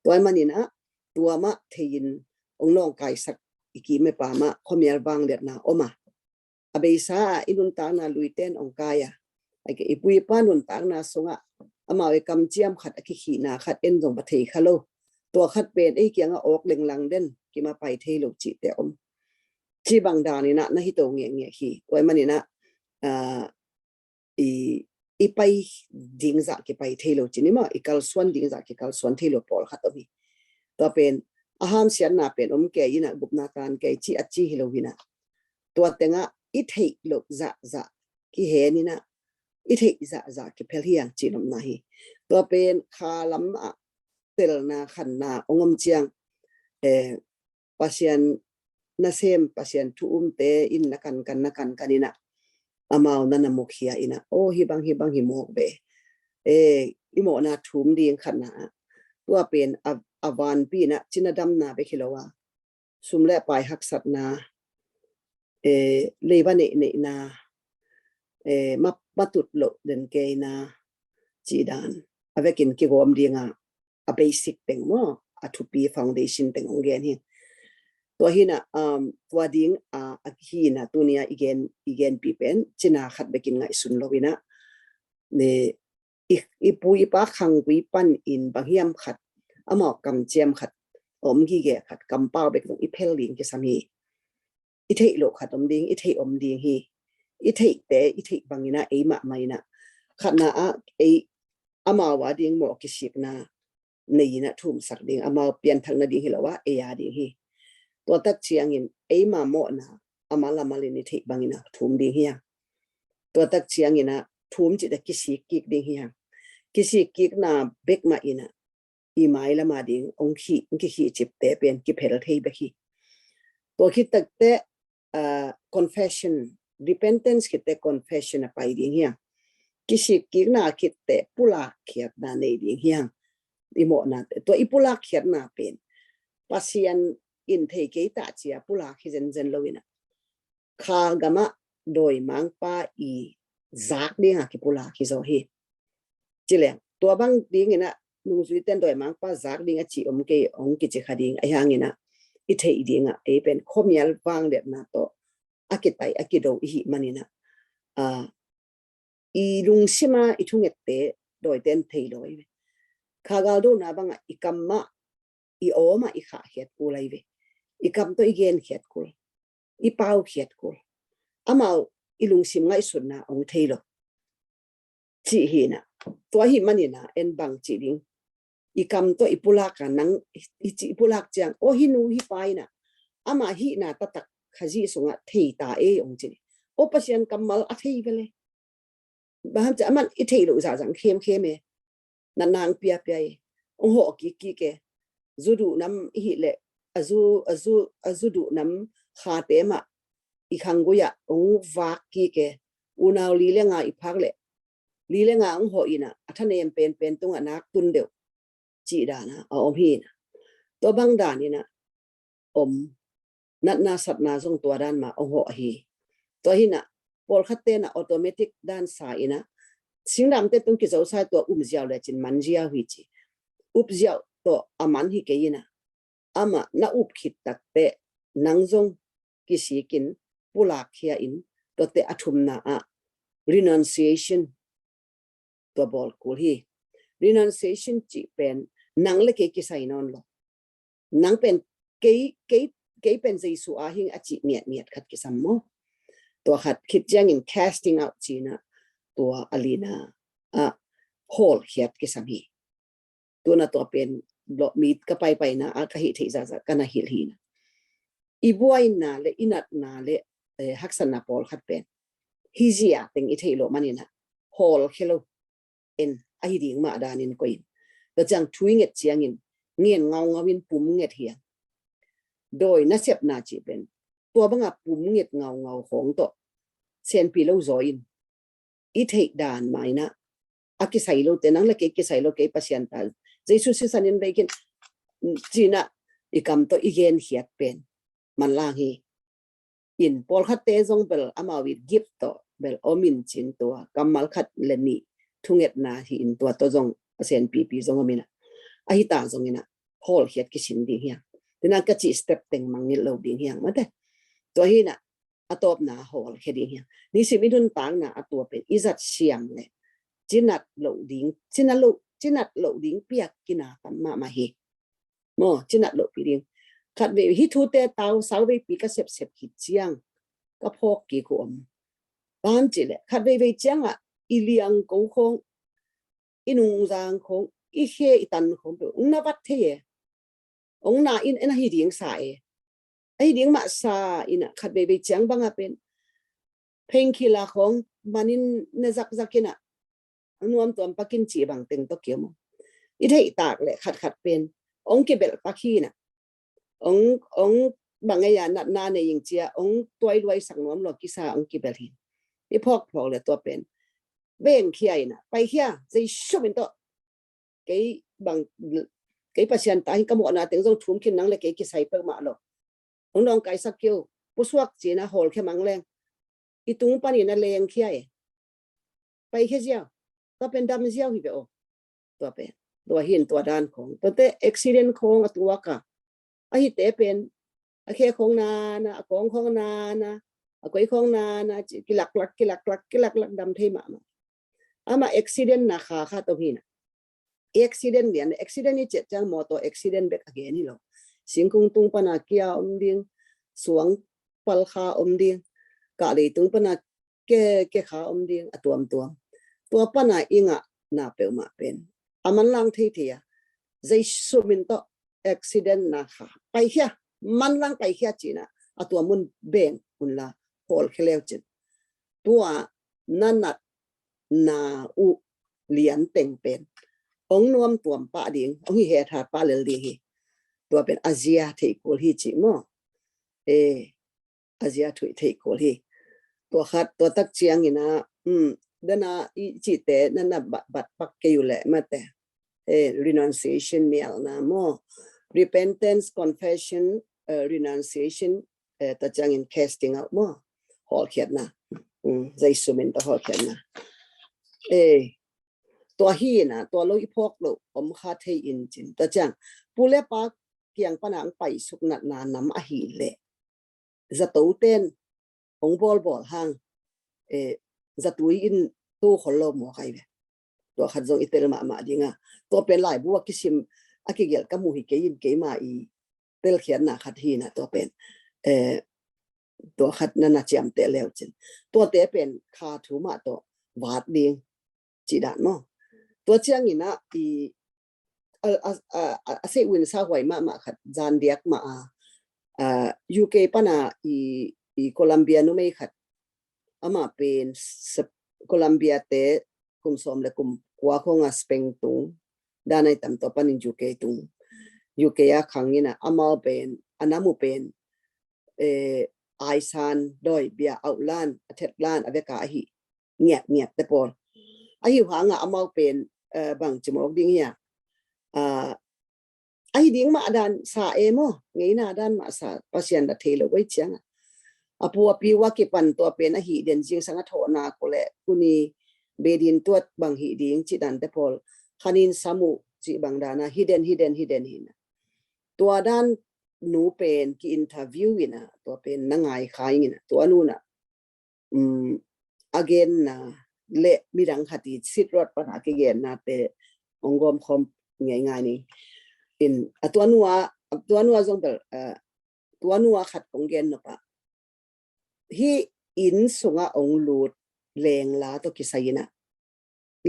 Tua ahih manin a, tua mah thei in hong nawngkaisak i kim i pam a khuamial vangliatna om a, a beisa ah i nuntakna luite in hong kai a, a ke i pu i pa nuntakna sungah amau i kamciam khat, a kikhihna khat en zong va thei kha lo. Tua khat pen ei kiangah awk lenglang den, kim a pai thei lo cihte om. Ci bang dan in a na hi to ngekngek hi. Tua ahih manin a, ah, i, i pai ding zah kipai thei lo ci ni maw, i kalsuan ding zah kikalsuan thei lo pawlkhat om hi. Tua pen a hamsiatna pen om kei in a, gupna tan kei ci a ci hi lo hi in a, tua tengah i theih loh zahzah kihen in a, i theih zahzah kiphel hi hang ci nopna hi. Tua pen kha lam ah telna khanna hong om ciang, eh, Pasian nasem, Pasian thu umte in na kankan, na kankan in a, amau na na mukhia in ah, aw, hih bang hih bang hi mawk ve. Eh, i mawhna thum ding khatna ah, tua pen a, a vanpi in ah cina damna bek hi lo a, sum le pai haksatna, eh, leiba neihneihna, eh, ma, matut loh den keina, cih dan a vekin kigawm dinga, a basic teng maw, a thupi foundation teng hong gen hi. Tua hi in ah, um, tua ding a, a hi in ah, tuni a i gen, i genpi pen cina khat bekin ngaihsun lo in ah, ne, i, i pu i pa khanggui panin bang hiam khat, amau kamciam khat, om gige khat, kampau bek zong i phel ding kisam hi. I theih loh khat om ding, i theih om ding hi. I theihte i theih bangin ah, ei mahmah in ah, khatna ah ei, amau a ding mawh kisikna nei in ah thumsak ding, amau pianthakna ding hi lo a, ei a ding hi. Tua tak ciangin ei mah mawhna a mal a malin i theih bangin ah thum ding hi hang. Tua tak ciangin ah thum cih teh kisik kik ding hi hang. Kisik kikna bek mah in ah i mai lam a ding hong khih, hong kikhih cipte pen kiphel thei bek hi. Tua khit tak teh, ah, confession, repentance khit teh confession a pai ding hi hang. Kisik kikna khit teh pulak khiatna nei ding hi hang. I mawhna teh, tua i pulak khiatna pen Pasian in thei kei ta ci a pulak hi zenzen lo in ah, kha gam ah dawimangpa i zak dinga kipulak hi zaw hi. Ci leng, tua bang dingin ah nungzuite'n dawimangpa zak ding a ci om kei, hong kici kha ding, ahi hangin ah i theih ding ah, ei pen khuamial vangliatna tawh a kitai, a kido i hih manin ah, ah, i lungsim a i thungette dawite'n thei lo hi. Kha galdona bang ah i kam ah, i aw mah i khahkhiat kul ahi ve. I kam tawh i genkhiat kul, i paukhiat kul. Amau i lungsim ngaihsutna hong thei lo, cih hi in ah. Tua ahih manin ah en bang ci ding, i kam tawh i pulak a, nang i, i pulak ciang, aw, hih nu hih pa in ah, amah hihna taktak Khazih sungah thei ta ei, hong ci ding. Aw, Pasian kammal a thei ve le. Bang hang hiam cih leh aman i theih loh zahzah khemkhem e. Natna hong piapia e. Hong hawh kikkik e. Zu duh nam i hih leh, a zu, a zu, a zu duh nam khate mah i khanggui ah hong vak kik e. Unau li le nga i phak leh, li le nga hong hawh in ah, a thanem penpen tungah nak tun deuh, cih dan a om hi in ah. Tua bang dan in ah om, natna satna zong tua dan mah hong hawh hi. Tua hi in ah, pawlkhatte'n ah automatic dan sa in ah, singdamte tung kizo sa, tua um ziau lecin man ziau hi ci. Up ziau tawh a man hi kei in ah, amah na up khit tak teh nang zong kisikin pulakkhia in, tua teh a thumna ah renunciation tua bawl kul hi. Renunciation cih pen nang le kei kisai nawn lo. Nang pen kei, kei, kei pen Jesu a hing a cih ngiatngiat khat kisam maw. Tua khat khit ciangin casting out ci in ah, tua a lina ah hawlkhiat kisam hi. Tuna tua pen blog mi ka paipaina ah ka hih theih zahzah ka na hilh hi in ah, i buaina le i natna le, eh, haksatna pawlkhat pen hi zia teng i theih loh manin ah hawlkhia lo. En, ahi ding mah danin koih in. Tua ciang thu i nget ciangin ngen ngaungau in pum nget hi hang. Dawi nasepna cih pen tua banga pum nget ngaungau khawng tawh senpi lo zaw in, i theih dan mah in ah, a kisai lote, nang le kei kisai lo, kei Pasian ta, Jesu sisan in bei khin, ci in ah i kam tawh i genkhiat pen manlang hi. In pawlkhatte zong bel amau i gift tawh bel om in cin, tua kammal khat le nih thungetna hi in, tua tawh zong a senpipi zong om in ah, ahi ta zongin ah hawlkhiat kisin ding hi hang. Tua in ah ka cih step teng mangngilh lo ding hi hang, mate. Tua hi in ah a tawpna hawlkhia ding hi hang. Nisim i nuntakna a tua pen i zat siam le cinat loh ding, cinat loh, cinat loh ding piak kina tam mahmah hi. Maw, cinat lohpi ding. Khat vei hih thute tau sau veipi ka sepsep khit ciang ka phawk kik uh om. Bang hang cih leh khat veivei ciangah i liangko khawng, i nungzang khawng, i khe i tan khawng peuh hong na vat thei e. Hong na in, en, ahi ding sa e. Ahi ding mah sa in ah, khat veivei ciang bangah pen painkiller khawng man in ne zakzak in ah, a nuam tuam pak in cih bang teng tawh kiom. I theih tak le khatkhat pen hong kibelh pak hi in ah, hong, hong bang ei a, natna nei ing ci a hong tuailuaisak nuam lo kisa hong kibelh hi. i phawkphawk le tua pen bengkhia in a, paikhia, Zeisu min tawh. Kei bang, kei Pasian ta hi, ka mawhna teng zong thum khin, nang le kei kisai peuhmah lo. Hong nawngkaisak kei o, pusuak ci-in a hawlkhia mang leng, i tung panin a lengkhia e. Paikhia ziau, tua pen dam ziau hi ve aw. Tua pen, tua hi in tua dan khawng, tuate accident khawng a tuak a, a hihte pen a khe khawng nana, a kawng khawng nana, a koi khawng nana, ci, kilaklak, kilaklak, kilaklak, dam thei mahmah. Amah accident na kha khat om hi na. Accident lian, accident i ciah ciang mawtaw accident bek a gen hi lo. Singkung tung pana kia om ding, suang pal kha om ding, kah leitung pana ke, ke kha om ding, a tuamtuam. Tua pana i ngahna peuhmah pen a manlang theithei a, Zeisu min tawh accident na kha, paikhia, manlang paikhia ci-in a, a tua mun beng unla, hawlkhia leu cin. Tua na natna uh lian teng pen hong nuam tuam pah ding, hong hi hethat pah lel ding hi. Tua pen a zia thei kul hi ci maw. E, a zia thuih thei kul hi. Tua khat, tua tak ciangin a, um, dana i cihte na na bat, bat pak kei uh leh mate, eh, renunciation, nialna maw, repentance, confession, eh, renunciation, eh, tua ciangin casting out maw, hawlkhiatna. Um, Zeisu min tawh hawlkhiatna. Eh, tua hi in a, tua lo i phawk loh om kha thei in cin. Tua ciang pu le pa kiang pana hong paisuk natna nam ahih leh, zato ten hong bawlbawl hang, eh, zatui in tu khol lo maw kai ve. Tua khat zong i tel mahmah ding a, tua pen laibu a kisim, a kigelh ka mu hi kei in, keima i telkhiatna khat hi na, tua pen, eh, tua khat na na ciamteh leu cin. Tuate pen kha thu mah tawh vat ding cih dan maw. Tua ciangin a, i, a, a, a, a, a sei uh in sa huai mahmah khat, zan diak mah a, a, U K pana i, i Colombia numei khat, amah pen sep-, Colombia te kum sawm le kum kua khawng a Spain tung, dan ai tam, tua panin U K tung. U K a khang in a, amau pen, a nam uh pen, eh, aisan, dawi, bia, auhlan, a thetlan, a veka ahi ngiatngiat te pawl. Ahi uh hang a amau pen, eh, bang ci mawk ding hi a, ah, ahi ding mah dan sa e maw, ngeina dan mah sa, Pasian la thei lo voi ciang a. A pu a pi uh a kipan tua pen ahi den zingsang a thawhna ko le kuni bedin tuat bang hi ding cih dan te pawl. Khanin sam uh cih bang dan a, hi den, hi den, hi den hi na. Tua dan nu pen ki interview in a, tua pen na ngai kha ing in a, tua nu na, um, a genna le midang khat i sit ruat pana kigenna te hong gawm khawm ngeingai ni. In a tua nu a, a tua nu a zong bel, eh, tua nu a khat kong gen nop a, hih inn sungah hong lut lengla tawh kisai in a,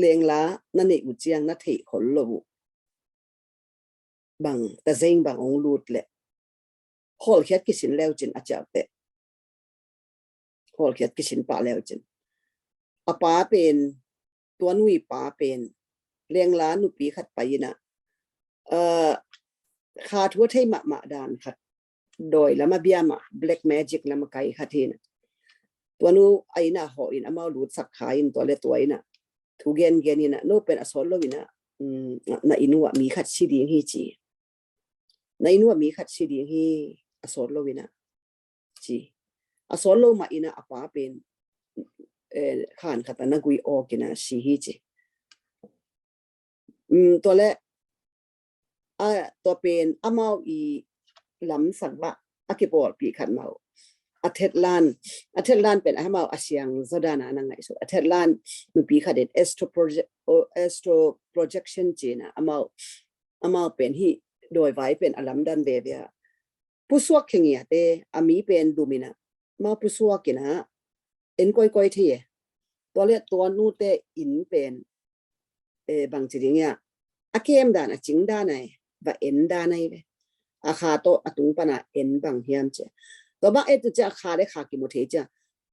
lengla na neih uh ciang na theih khol lo uh bang, tazeng bang hong lut leh hawlkhiat kisin leu cin a ciaute. Hawlkhiat kisin pah leu cin. A pa pen, tua nu i pa pen, lengla nupi khat pai in a, eh, kha thu a thei mahmah dan khat, dawi lam a bia mah, black magic lam a kai khat hi na. Tua nu a inn ah hawh in amau lutsak kha in, tua le tua in a thu gengen in a, no pen a sawt lo in a, um, na inn uh ah mi khat si ding hi ci. Na inn uh ah mi khat si ding hi, a sawt lo in a ci. A sawt lo mah in a, a pa pen, eh, khan khat a na gui awk in a si hi ci. Um, tua le, a, tua pen amau i lamsang bah a kipawlpih khat mah uh. A thetlan, a thetlan pen amau a siang zaw dan a na ngaihsut. A thetlan nupi khat in astro proje-, o, astro projection ci in a, amau, amau pen hih dawivai pen a lamdan veve a, pusuak khe ngiat e, a mi pen dum in a, amau pusuak in a, en koikoi thei e. Tua le tua nute inn pen, eh, bang ci ding ia, a kem dan, a cing dan ai, va en dan ai ve. A kha tawh a tung pana en bang hiam ci a. Tua bang et uh ciang a kha le kha kimu thei ci a.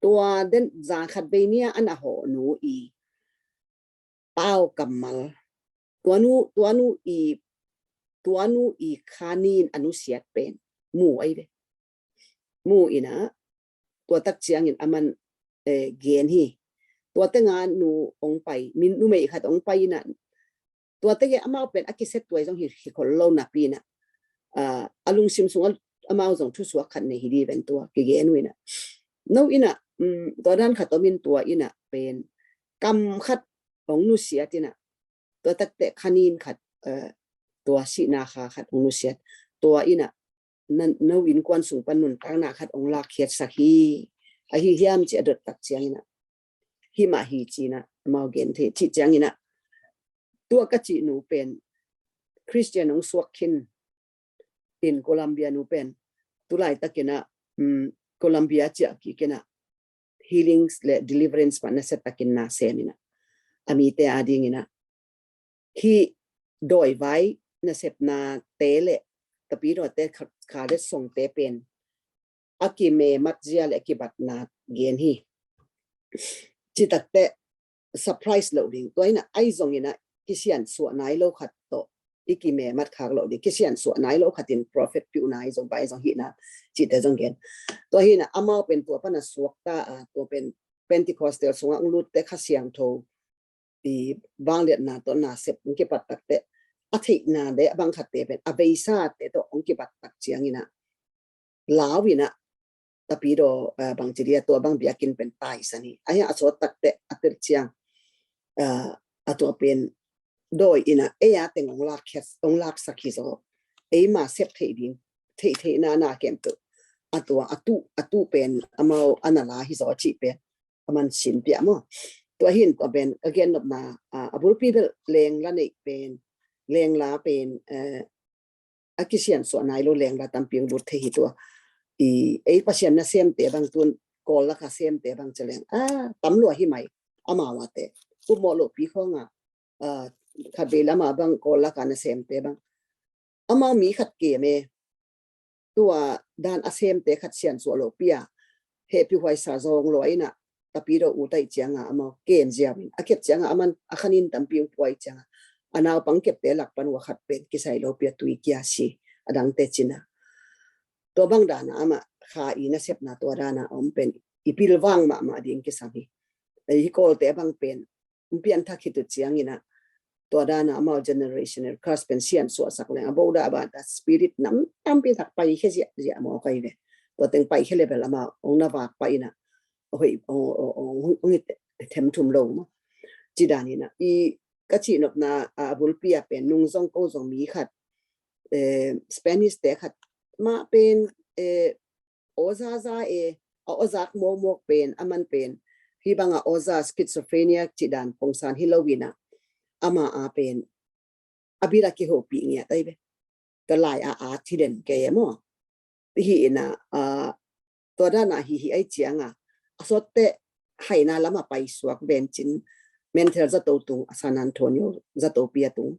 Tua den zan khat vei ni a a na hawh nu i pau kammal. Tua nu, tua nu i, tua nu i kha nin a nusiat pen mu ai ve. Mu in a, tua tak ciangin aman eh, gen hi. Tua tengah nu hong pai, min numei khat hong pai inah, tua tengah amau pen a kiset tuai zong hi, hi khol lo napi inah, ah, a lungsim sungah amau zong thusuak khat nei hi di ven tua kigen uh inah. No inah, um, tua dan khat om in tua inah pen kam khat hong nusiat inah, tua takteh khanin khat, eh, tua sihna kha khat hong nusiat, tua inah, nan, no innkuan sung pan nuntakna khat hong lakkhiatsak hi, ahi hiam ci a dot tak ciang inah, himah hi ci inah amau gen thei cih ciang inah, tua ka cih nu pen Christian hong suak khin in Colombia nu pen tulai tak inah, um, Colombia ciah kik inah healings le deliverance mah nasia takin na sem inah, a mite a ding inah hih dawivai nasepnate le tapidawte kha, kha le songte pen a kimemat zia le a kibatna gen hi. Ci takteh surprise lo ding, tua inah ai zong inah kisiansuah nai lo khat tawh i kimemat khak lo ding, kisiansuah nai lo khat in prophet piuh nai zong bai zong hihna cihte zong gen. Tua hi inah amau pen tua pan a suakta a, tua pen Pentecostal sungah hong lutte Kha Siangtho i vangliatna tawh nasep hong kipat takteh a theihna le a bang khatte pen a veisate tawh hong kipat tak ciang inah lau inah tapidaw, eh, bangci dia tua bang biakinn pen taisan hi. Ahi a sawt takteh a tel ciang, eh, a tua pen dawi inah ei a teng hong lakkhiat, hong laksak hi zaw. Eima sep theih ding, theih theihna na kem tu a tua a tu, a tu pen amau a na la hi zaw cih pen a man sin piah maw. Tua hin tua pen ka gen nopna, ah, a bulpi bel lengla neih pen, lengla pen, eh, a kisiansuah nai lo lengla tampi hong lut thei hi tua. I, ei Pasian nasemte bang tun Kawl laka semte bang ci leng, ah, tam lua hi mai, amau a te upmawh lohpi khawng a, ah, khat vei lama bang Kawl laka nasemte bang amau mi khat kem e. Tua dan a semte khat siansuah lohpi a hehpih huaisa zawng lua inah tapidaw u taih cianga amau kem ziau in a kep cianga a man a khanin tampi hong puai cianga a naupang kepte lak pan ua khat pen kisai lohpi a tui kia si, a dangte cina. Tua bang dana amah kha i nasepna tua dana a om pen i pilvang mahmah ding kisam hi. Ei hi Kawlte bang pen hong pianthak hi tu ciang inah tua dana amau generational curse pen siansuahsak leng a boda a bata spirit nam tampi tak paikhia ziahziah maw kai ve. Tua teng paikhia le bel amau hong na vak pah inah a hoih hong, hong, hong, hong i themthum lo maw. Ci dan inah i ka cihnopna a bulpi a pen nung zong ko zong mi khat, eh, Spanish te khat mah pen, eh, aw zaza e, a aw zak mawkmawk pen a man pen hi banga aw za schizophrenia cih dan pongsan hi lo inah ama a pen a bira kihopih ngiat ai ve. Ka lai a a thiden kei e maw. Hi inah, ah, tua dana hi hi ai cianga a sawtte haina lama paisuak vencin mental zato tung a San Antonio zato pia tung.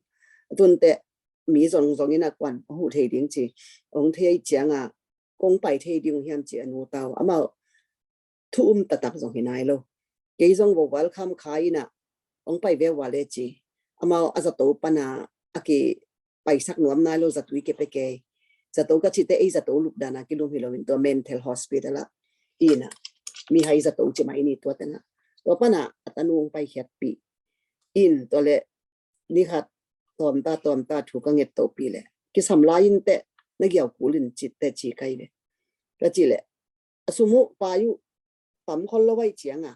Tunte mi zong zong inah kuan a huh thei ding ci hong thei ai cianga kong pai thei ding hiam ci a nu tau amau thu um taktak zong hi nai lo. Kei zong vo welcome kha inah hong pai ve ua le ci amau a zato pana a kipaisak nuam nai lo zatui kepia kei. Zato ka cite ei zato lupdana kilum hi lo in tua mental hospital ah inah mihai zato ci mai ni tua tengah tua pana a tanu hong paikhiatpih in tua le nikhat tawmta tawmta thu ka nget tohpi le kisam lai in teh na giau kul in cite ci kai ve. Ka ci le a sum uh pai uh tam khol lo ai cianga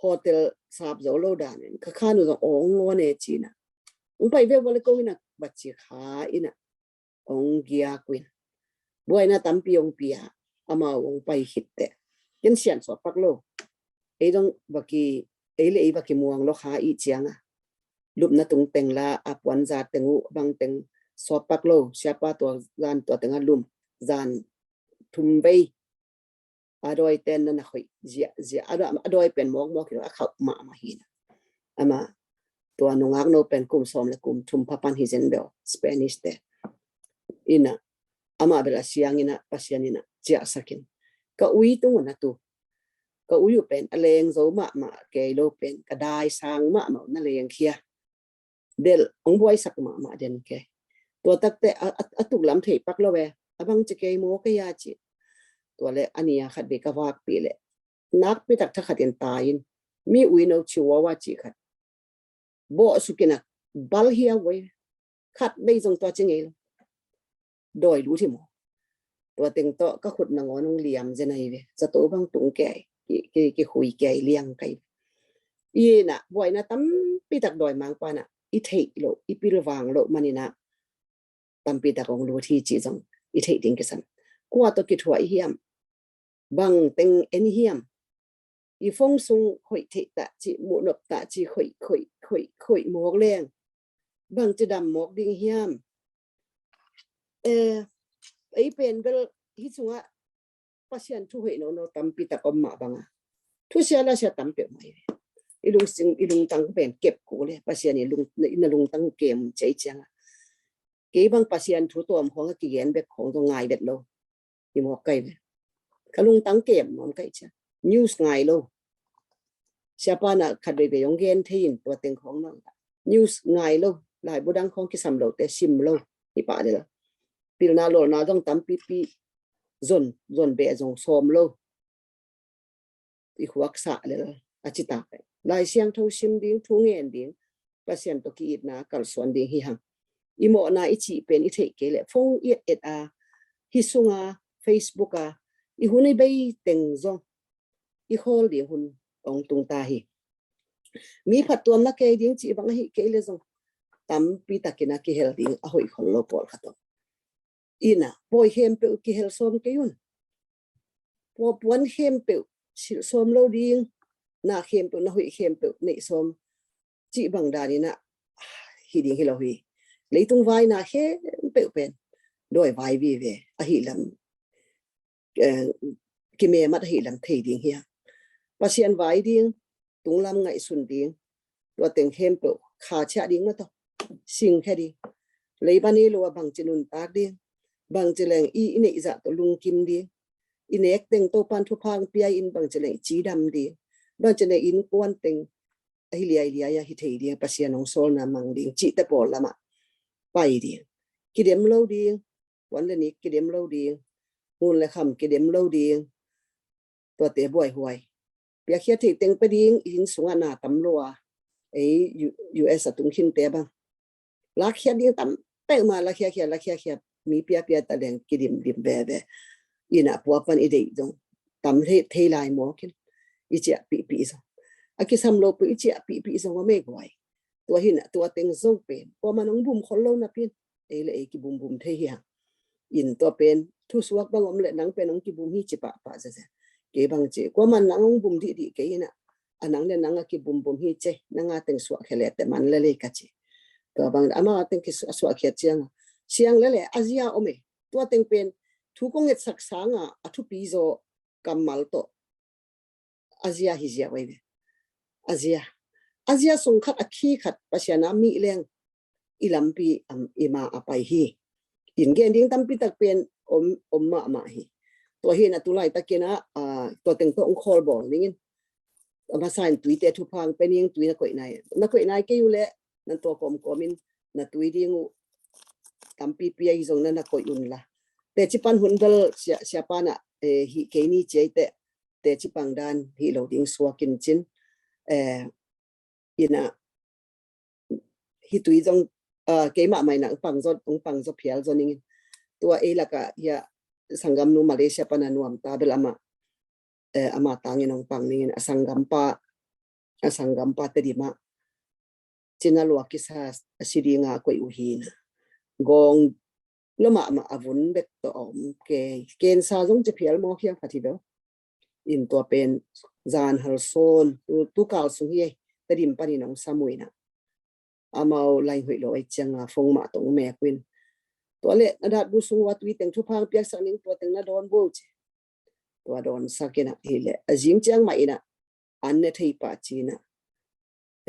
hotel sap zo lo dan in ka khan uh zong ong ngawn e cina. Ong pai ve vale ko ina bat ci kha ina ong giak uh in buaina tampi ong pia amau ong pai khit teh ken sian suak pak lo. Ei dong vaki ei le ei vaki muang lo kha i cianga lupna tung teng la a puan za teng uh bang teng suak pak lo siapa tua zan tua tenga lum zan thum vei a dawi ten na na khoih zia zia a dawi pen mawk mawk hi lo a khauh mahmah hi na. Ama tua nungak no pen kum sawm le kum thum phapan hi zen bel Spanish te ina ama bel a siang ina Pasian ina ciah sakin ka ui tung na tu ka ui u pen a leng zo mahmah kei lo pen ka dai sang mahmah na leng khia. Del ong buaisak mahmah den kei. Tua takte a, a, a tuklam thei pak lo ve a bang ci kei maw kei a ci. Tua le a nia khat ve ka vak pi le nakpi tak thakhat in tai in, mi uino chihuahua cih khat bawh sukin a bal hia voi. Khat bei zong tua ci ngei lo. Dawi lut hi maw. Tua teng tawh ka khut nangawn hong liam zen ahi ve. Zato bang tung kei, ki, ki, kikhui kei liang kai. Ina buaina tampi tak dawimangpa na i theih loh, i pilvang loh manin a tampi tak hong lut hi cih zong i theih ding kisam. Kua tawh kithuah i hiam? Bang teng en i hiam? I phone sung hoih theih tah cih, muhnop tah cih, hoih, hoih, hoih, hoih mawk leng bang ci dam mawk ding hiam? Eh, ei pen bel hih sungah Pasian thu hoih nono tampi tak om mah banga, thusia lasia tam peuhmah hi ve. I lungsing, i lungtang pen kep kul e, Pasian i lung, i na lungtang kem cei cianga. Kei bang Pasian thu tawm khawng a kigen bek khawng tawh ngai vet lo. I mawk kai ve. Ka lungtang kem nuam kai cia. News ngai lo. Siapa na khat veve hong gen thei in tua teng khawng nang. News ngai lo. Laibu dang khawng kisam lo te sim lo. I pah de lo. Pilna lawlna zong tampipi zon, zon beh zong sawm lo. I khuak sah lel a ci tak. Lai Siangtho sim ding, thu ngen ding, Pasian tawh ki-itna kalsuan ding hi hang. I mawhna i cih pen i theih kei leh phone i et et a, hih sunga, Facebook a, i hun i bei teng zong i khawl ding hun hong tung ta hi. Mi phattuamna kei ding cih bang ahi kei leh zong tampi takin a kihel ding a hoih khol lo pawlkhat om. Ina pawi khempeuh kihel sawm kei un. Puan khempeuh silh sawm lo ding, na khempeuh, na hoih khempeuh neih sawm cih bang danin a hi ding hi lo hi. Leitung vaina khempeuh pen dawi vai vive ahi lam, eh, kimemat ahi lam thei ding hi a. Pasian vai ding, tunglam ngaihsun ding, tua teng khempeuh kha ciah ding mah tawh singkhia ding. Leiba nei lo a bangci nuntak ding, bangci leng i, i neih zah tawh lungkim ding, i nek teng Topan thupha pia in bangci leng i cidam ding, bangci leng innkuan teng ahi liailiai a hi thei ding, Pasian hong sawlna mang ding cihte pawl lamah pai ding. Kidem lo ding, puan le nik kidem lo ding, ngun le kham kidem lo ding. Tuate buaihuai. Piakhia thei teng pe ding, i inn sungah na tam lo a, ei U-, U S a tung khinte bang. Lakhia ding tam peuhmah, lakhia khia, lakhia khia, mi piapia ta leng kidim dim veve. Ina puapan i deih zong tam thei, thei lai mawkin i ciah pihpih zong, a kisam lo peuh i ciah pihpih zong a mei guai. Tua hi na, tua teng zong pen kuaman hong bum khol lo napin ei le ei kibumbum thei hi hang. In tua pen thusuak bang om le nang pen hong kibum hi ci pahpah zeze. Kei bang ci kuaman nang hong bum dihdih kei hi na, a nang le nang a kibumbum hi ce, nang a teng suahkhia le te man le lei ka ci. Tua bang ama teng ki suahkhia ciang a siang le le a zia om e. Tua teng pen thu kong ngetsak sanga a thupi zaw kammal tawh a zia hi zia vai ve. A zia, a zia sung khat a khi khat Pasian a mi leng i lampi am, i ma a pai hi. In gen ding tampi tak pen om, om mahmah hi. Tua hi na tu laitakin a, a, tua teng tawh hong khawl bawl ningin. A masa in tuite thupha hong pe ning, tui na koih nai, na koih nai kei uh le, nan tua kawmkawm in na tui ding uh tampipi ahi zong na na koih un la. Teci pan hun bel sia, siapa na, eh, hih kei ni ciai te, teci pang dan hih lo ding suak in cin, eh, ina hih tui zong, ah, keimah mai na hong pang zaw, hong pang zaw phial zaw ningin. Tua ei laka hia sanggamnu Malaysia pan a nuam ta bel ama, eh, ama tangin hong pang ningin a sanggampa, a sanggampa Tedim ah cina lua kisa a si dinga koih uh hi na. Gawng lo mahmah a vun bek tawh a om kei. Kensa zong ci phial mawk hiang phat hi lo. In tua pen zan hal sawn, tu, tu kal sung hi e, Tedim panin hong sam uh ina. Amau lai hoih lo ai cianga phone mah tawh hong mek uh in. Tua le na datbu sung ua tui teng thupha hong piaksak ning, tua teng na dawn bo ci. Tua dawnsak ina hi le a zing ciang mah ina an ne thei pah ci ina.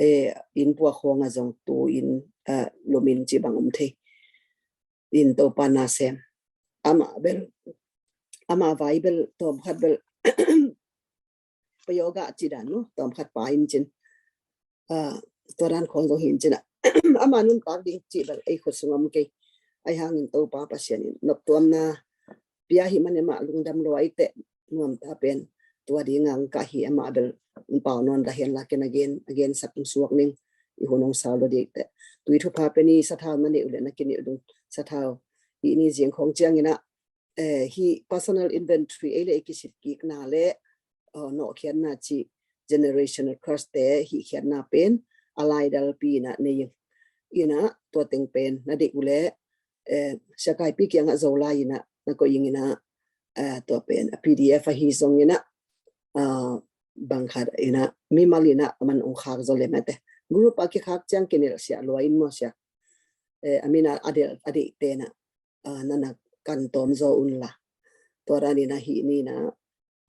Eh, inn pua khawng a zong tu in, eh, lumin ci bang om thei. In Topa na sem. Ama bel, ama vai bel, tawm khat bel, pa yoga ci dan no, tawm khat pa in cin. Ah, tua dan khawng zong hin cin a. Ama nuntak ding ci bel ei khut sung om kei. Ai hangin Topa Pasian in noptuamna pia hi man e, mah lungdam lo ai te nuam ta pen. tua ding ang ka hi ama bel pau non da hen la ken again again sak suak ning i hun ong sau lo dik te. Tui thupha pen i sathau na nei u le na kini u ding sathau i ni ziang khong ciang ina, eh, hi personal inventory ei le ei kisit kik na le, oh, no khian na ci generational curse te hi khian na pen alai dal pi na nei ina tua teng pen na dik u le, eh, sakai pi kiang a zo lai ina na ko ing ina, eh, tua pen a P D F a hi zong ina, ah, bang khat ina mimal ina man ong khak zo le mate group a ki khak ciang kinel sia lua in mo sia, eh, amina adel adi te na, ah, nana kan tom zo un la tua dan ina hi ni na,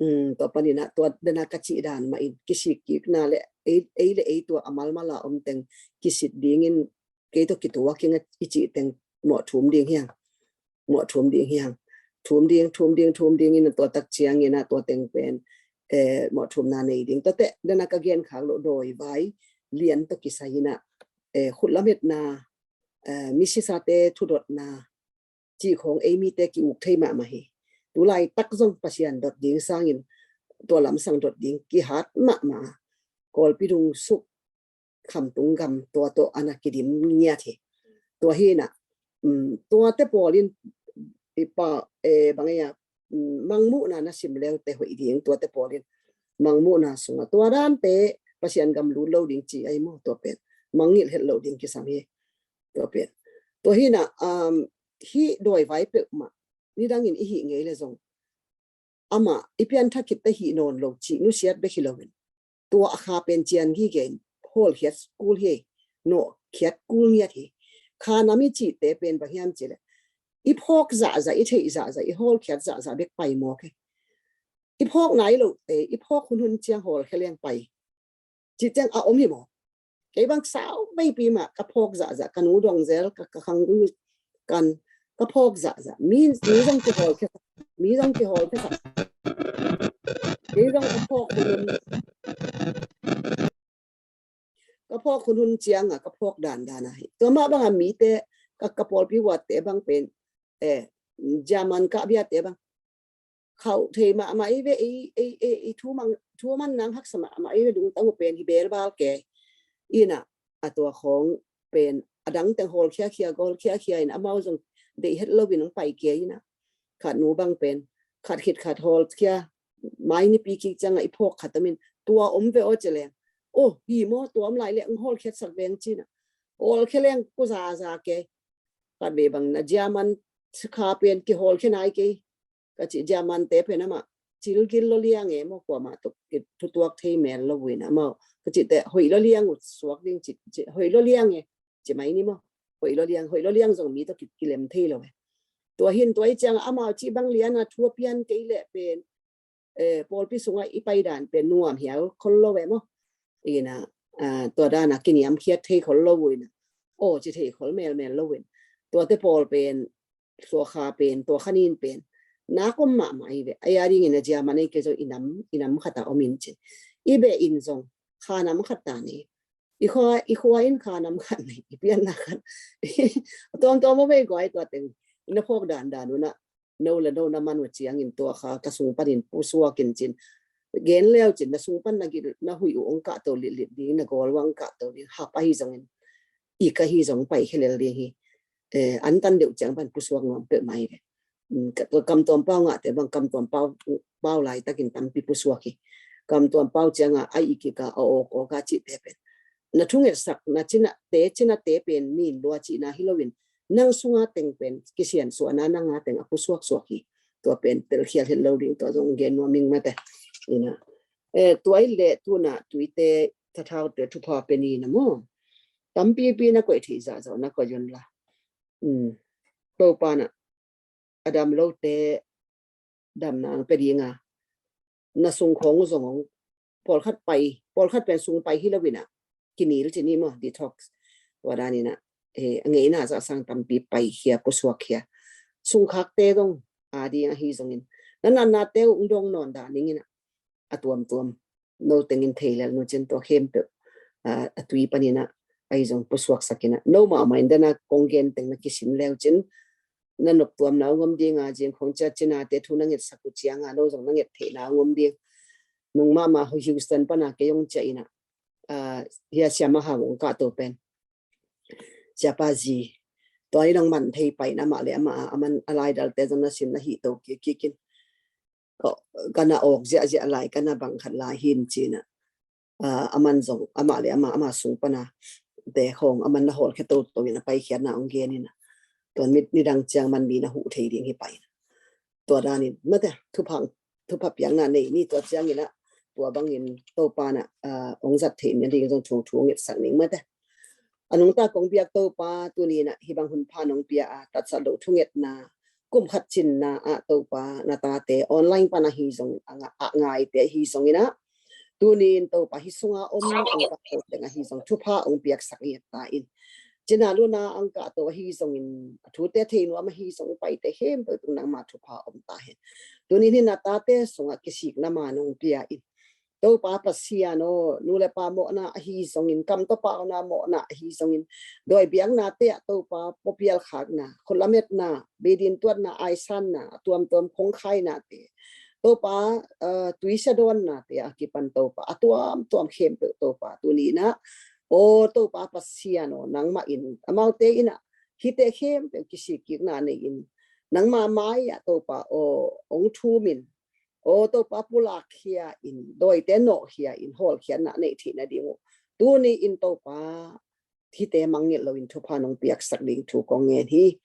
um, tua pan ina tua dana ka ci dan ma in kisik kik na le ei, ei le ei tua amal mala om teng kisit ding in kei to kituak ing a i ci teng mo thum ding hiang. Mo thum ding hiang. Thum ding, thum ding, thum ding ina tua tak ciang ina tua teng pen, eh, mo thum na nei ding. Tua te dana ka gen khak lo doi vai lian to kisai ina, eh, khut lamet na, eh, misisa te thudot na ci khong ei mi te ki uk thei ma ma hi. Tu lai tak zong Pasian dot ding sangin tua lam sang dot ding ki hat ma ma. Kolpi dung suk khamtung gam tua to ana kidim ngiat hi. Tua hi na, um, tua te pawl in i pa, eh, bang ei a, um, mangmuhna na sim leu te hoih ding tua te pawl in mangmuhna sunga tua dan te Pasian gam lut lo ding ci ai mo tua pen mangngilh het lo ding kisam hi. Tua pen tua hi na, um, hi doi vai peuh ma ni dangin i hi ngei le zong ama i pian thakit te hi non lo ci nusiat bek hi lo in tua a kha pen cian gige in hawlkhiat kul hi. No khiat kul ngiat hi. Kha nam i ci te pen bang hiam ci le i phawk zahzah, i theih zahzah, i hawlkhiat zahzah bek pai mawk hi. I phawk nai lo te i phawk hun hun ciang hawlkhia leng pai ci ciang a om hi maw? Kei bang sau veipi mah ka phawk zahzah, ka nu dong zel, ka, ka khang gu kan ka phawk zahzah. Mi, mi zong kihawlkhia, mi zong kihawlkhia. Kei zong ka phawk hun hun, ka phawk hun hun ciang a ka phawk dan dan a hi. Tua mah bang a mi te ka, ka pawlpi wat te bang pen, eh, German ka bia te bang khauh thei mahmah i ve, i, i, i, i thu mang, thu man nang haksa mahmah i ve, dungtang uh pen hi belbal ke. Ina a tua khong pen a dang teng hawlkhiakhia, gawlkhiakhia in amau zong deih het lo in ong pai ke ina. Khat nu bang pen khat khit khat hawlkhia, mai nipi kik ciang a i phawk khat amin tua om ve aw ci leng. Oh, hi maw tua om lai le ong hawlkhiat sak veng ci na. Hawlkhia leng ku zaza ke. Khat ve bang na German kha pen kihawlkhia nai kei. Ka ci German te pen amah cilgil lo liang e maw, kuamah tuk thutuak thei mel lo uh in amau ka ci te hoih lo liang uh suak ding ci, ci hoih lo liang e ci mai ni maw. Hoih lo liang, hoih lo liang zong mi tawh ki, kilem thei lo e. Tua hin tua i ciang amau ci bang lian a thu a pian kei leh pen, eh, pawlpi sungah i pai dan pen nuam hial khol lo e maw. Ina, ah, tua dan a kiniam khiat thei khol lo uh ina. Aw ci thei khol melmel lo uh in. Tua te pawl pen tua kha pen, tua kha nin pen nak om mahmah hi ve. Ai a dingin a German ei ke zong i nam, i nam khat a om in ci. I beh in zong kha nam khat ta nei. I khua, i khua in kha nam khat nei, i pianna khat. Tuamtuam a vei guai tua teng na phawk dandan uh na no le no na man uh ciangin tua kha ka sung panin pusuak in cin. Gen leu cin na sung pan na gil na huih uh ong kahto litlit ding, na gawl uh ong kahto ding, hap ahi zongin i ka hi zong pai khelel ding hi. Eh, an tan deuh ciang pan pusuak nuam peuh mai ve. Mm, ka, tua Kam Tuam Pau ngahte bang Kam Tuam Pau, pau laitakin tampi pusuak hi. Kam Tuam Pau cianga a i kika a awk awka cihte pen na thungetsak na cinate, cinate pen nin lua cihna hi loin nang sunga teng pen kisiansuahna nanga teng a pusuaksuak hi. Tua pen telkhial het lo ding tua zong gen nuam ing mate. Ina, eh, tua i le tuna tuite tathaute thupha pen ina maw. Tampipi na koih theih zahzah na koih un la. Mm. Topa na a dam lote damna ang pe dinga na sung khong uh zong ong pawlkhat pai, pawlkhat pen sung pai hi lo ina kinil ci ni maw, detox. Tua dan ina, eh, a ngeina zah sang tampi pai khia, pusuak khia. Sung khakte zong a ding ahi zongin na natnate uh ong dong nawn dan ing ina a tuamtuam no tengin thei lel nu cin tua khempeuh, ah, a tui panina ahi zong pusuak sakina no mahmah in dana kong gen teng na kisin leu cin na noptuamna ong om dinga, zing khong cia cinate thu na ngetsak uh cianga no zong na nget theihna ong om ding. nung mahmah Houston pana kei hong ciah inah, ah, hia siamah hang hong kahto pen siapa zi, tua in hong man thei pai inah amah le amah a man a laidalte zong na sim na hih to kik kik in, ka na awk ziahziah lai, ka na bang khat lai hi in ci inah, ah, a man zong amah le amah, amah sung pana te khawng a man na hawlkhia toto in a paikhiatna hong gen inah, tua nidang ciang man mi na huh thei ding hi pai inah, tua danin mate thupha, thupha piakna nei ni. Tua ciang inah tua bangin Topa nah, ah, hong zat theih nading zong thu thu hong ngetsak ning mate. A nungta kong biak Topa, tuni inah hih bang hun pha nong pia a, tatsat loh thungetna kum khat cinna ah Topa, na tate online pana hi zong a nga-, a ngaite hi zong inah, tuni in Topa hih sunga om ong ka to teng ahi zong thupha ong piaksak ngiat ta in. Cina luna ang ka to ahi zongin a thute thei nuam ahi zong paite khempeuh tung nangma thupha om ta hen. Tuni in hih na tate sungah kisikna ma nong pia in. Topa Pasian aw, nu le pa mawhna ahi zongin, kam tawh pauna mawhna ahi zongin, dawi biaknate ah Topa puapial khakna, khut lametna, beidin tuatna, aisanna, a tuamtuam khongkhainate, Topa, ah, tuisia dawnnate a kipan Topa a tuamtuam khempeuh Topa tuni inah, aw Topa Pasian aw, nangmah in amaute inah hihte khempeuh kisik kikna nei in, nangma mai-ah Topa aw, ong thum in, aw Topa pulak khia in, dawite nawh khia in, hawlkhiatna neih theih nading uh tuni in Topa hihte mangngilh loin thupha nong piaksak ding thu kong ngen hi.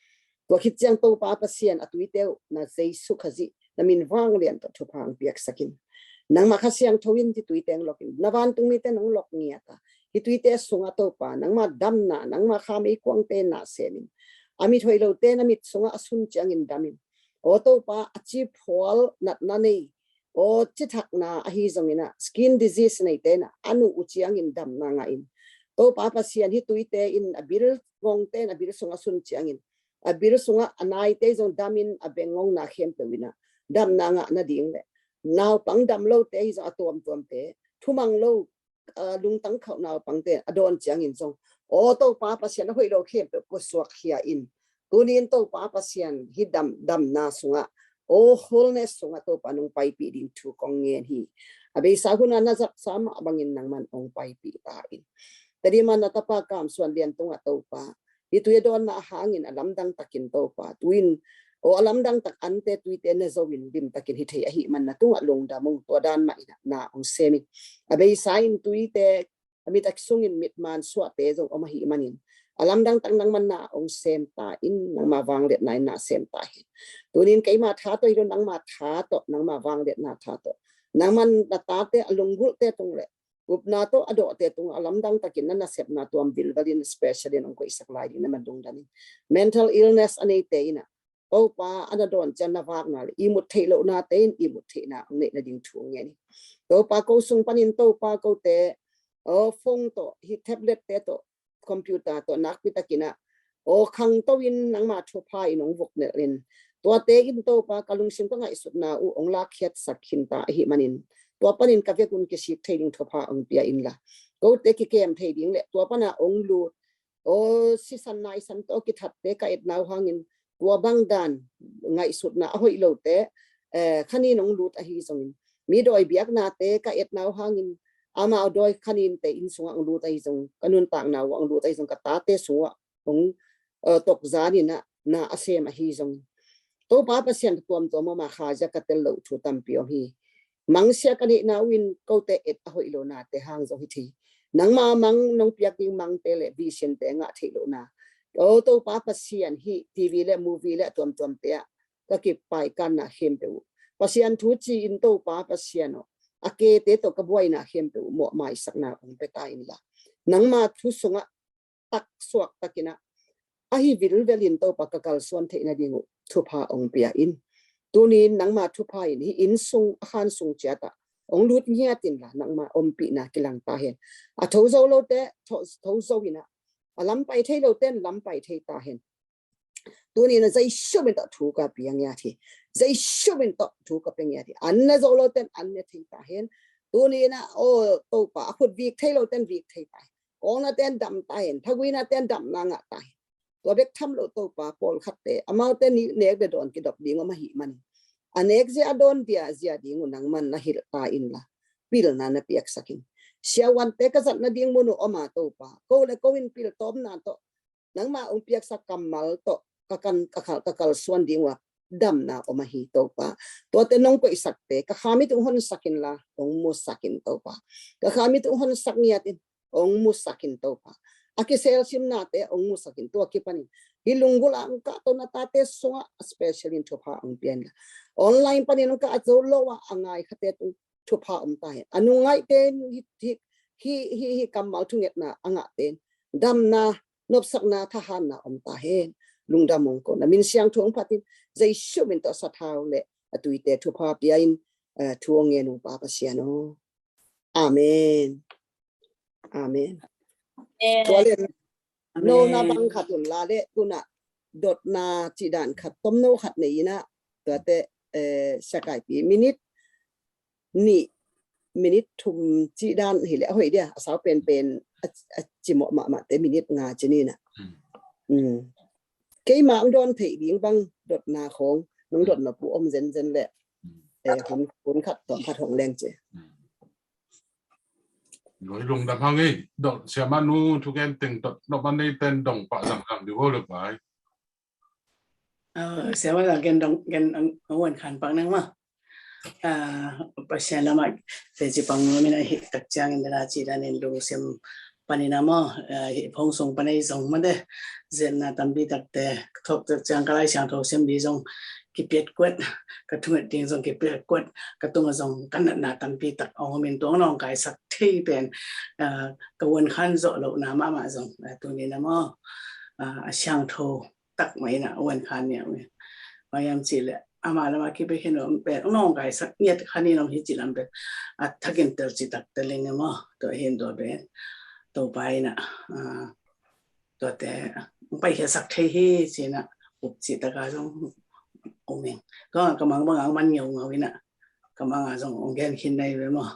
Tua khit ciang Topa Pasian, a tuite uh na Jesu Khazih na min vanglian tawh thupha ong piaksak in. Nangma Kha Siangtho in hih tuite ong lok in, na vantungmite nong lok ngiat a, hih tuite sungah Topa nangma damna, nangma kha meikuangte na sem in, a mit hoih lote na mit sungah a sun ciangin dam in, aw Topa a ciphual natna nei, aw cithakna ahi zongin ah skin disease neite inah a nuh uh ciangin damna ngah in. Topa Pasian hih tuite in a bil ngongte in a bil sungah sun ciangin, a bil sungah a naite zong dam in, a beng ngongna khempeuh inah damna ngah nading le naupang dam lote ahi zong a tuamtuamte, thumang lo, ah, lungtang khauh naupangte a dawn ciangin zong, aw Topa Pasian a hoih lo khempeuh pusuak khia in. Tuni in Topa Pasian hih dam, damna sungah, aw wholeness sungah Topa nong paipih ding thu kong ngen hi. A beisa hunah na zaksa mah bangin nangman ong paipih ta in. Tadimah na tapa Kam Suan Lian tungah Topa, hih tui a dawnna a hangin a lamdang takin Topa tu in, aw a lamdang tak ante tuite na zo in limtakin hi thei ahih man na tungah lungdam ung. Tua dan mah inah na ong sem in. A beisa in tuite a mit a sungin mitman suahte zong om ahih manin a lamdang tak nangman na ong sem ta in, nangma vangliatna in na sem ta hen. Tuni in keima tha tawh hi lo, nangma tha tawh, nangma vangliatna tha tawh, nangman na tate a lunggulhte tung le upna tawh a dawhte tungah a lamdang takin na nasepna tuam vilvel in special in ong koihsak lai ding na man lungdam in. Mental illness a neite inah Topa a na dawn ciang na vakna le ihmut theih lohnate in ihmut theihna ong neih nading thu ong ngen hi. Topa ko sung panin Topa kote, aw phone tawh, hih tablet te tawh, computer tawh nakpi takin ah aw khangto in nangma thupha in ong vuknelh in, tuate in Topa ka lungsim ka ngaihsutna uh ong lakkhiatsak khinta ahih manin, tua panin ka vekun kisik thei ding thupha ong pia inla, kote kikem thei ding le tua pana ong lut, aw sisan naisan tawh kithatte ka etna uh hangin tua bang dan ngaihsutna a hoih lote, eh, khanin ong lut ahi zongin, mi dawi biaknate ka etna uh hangin amau dawi khaninte inn sungah ong lut ahi zong, ka nuntakna uh ong lut ahi zong, ka tate sungah ong, eh, tokzan inah na a sem ahi zong, Topa Pasian tuamtuam om a, kha zia ka tel loh thu tampi om hi. Mangsia ka neihna uh in kote et a hoih lohnate hang zong hi thei. Nangma mang nong piak ding mangte le vision te ngah theih lohna, aw Topa Pasian hih TV le movie le a tuamtuamte ah ka kipaikanna khempeuh uh Pasian thu ci in Topa Pasian aw, a kete tawh ka buaina khempeuh uh mawhmaisakna ong pia ta inla, nangma thu sungah taksuak takin ah ahi vilvelin Topa ka kalsuan theih nading uh thupha ong pia in. Tuni in nangma thupha in hih inn sung a khan sung ciat ah ong lut ngiat inla, nangma ompihna kilang ta hen. A tho zo lote tho, tho zo inah, a lam pai thei lote in lam pai thei ta hen. Tuni in a Jesu min tawh thu ka pia ngiat hi. Jesu min tawh thu ka pia ngiat hi. An ne zo lote in an ne thei ta hen. Tuni in ah aw Topa a khut vik thei lote in vik thei ta hen. Kawngna te in dam ta hen. Thaguina te in damna ngah ta hen. Tua bek tham lo Topa, pawlkhatte amaute nek le dawn kidop ding om ahih manin, a nek zia a dawn dia zia ding uh nangman na hilh ta inla, pilna na piaksak in. Siavuante ka zat nading mun uh om a, Topa, ko le ko in pil tawmna tawh nangma hong piaksak kammal tawh ka kan, ka kal, ka kalsuan ding uh a damna om ahi, Topa. Tuate nong koihsakte ka khamit hong honsak inla hong musak in, Topa. Ka khamit hong honsak ngiat in, hong musak in, Topa. A kiselsimnate hong musak in, tua kipanin hih lunggulh a hong kahto na tate sungah a special in thupha hong pia inla, online panin hong kah zo lo a a ngai khate tung thupha om ta hen. A nungaihte in hih, hih, hih, hih kammal thungetna a ngahte in damna, nopsakna, thahatna om ta hen. Lungdam hong ko, na min siangtho hong phat in, Jesu min tawh sathau le a tuite thupha pia in, eh, thu hong ngen uh Pa Pasian aw. Amen. Amen. Amen. Tua le no na bang khat un la le, tuna dotna cih dan khat tomno khat nei ina, tuate, eh, Sia Kaipi, minute nih, minute thum cih dan hi le a hoih dia, a sau penpen a, a cimawh mahmahte minute nga ci ni na. Hmm. Keima hong dawn theih ding bang dotna khawng nong dot nop uh om zenzen le, eh, hun, hun khat tawm khat hong leng ci. Loi lungdam hang ei, dot siamah nu thugen teng dot nop a nei ten dong pah zangzang di ho le pai. Siamah zang gen dong, gen ang, ang wan khan pak nang ma. Pasian lamah teci pang nuam in a hih tak ciangin dana ci danin lungsim panin a maw, hih phone sung pan ei zong mate, zetna tampi takte thok tak ciang ka Lai Siangtho sim di zong kipiat kuat, ka thunget ding zong kipiat kuat, ka tungah zong ka natna tampi tak a om in tuang nawngkaisak thei pen ka wan khan zawh lohna mahmah zong tunin a maw, a siangtho tak mah in a wan khan niam in. Bang hiam cih leh ama lamah kipia khin om pen nawngkaisak ngiat khan in om hi cih lam pen a thakin tel cih tak tel in a maw, tua hin tua pen Topa in a tuate paikhiatsak thei hi ci in a up cih taka zong um in. Tua ka mang bang ang man ngeungau in a ka mang a zong ong gen khin nai ve maw.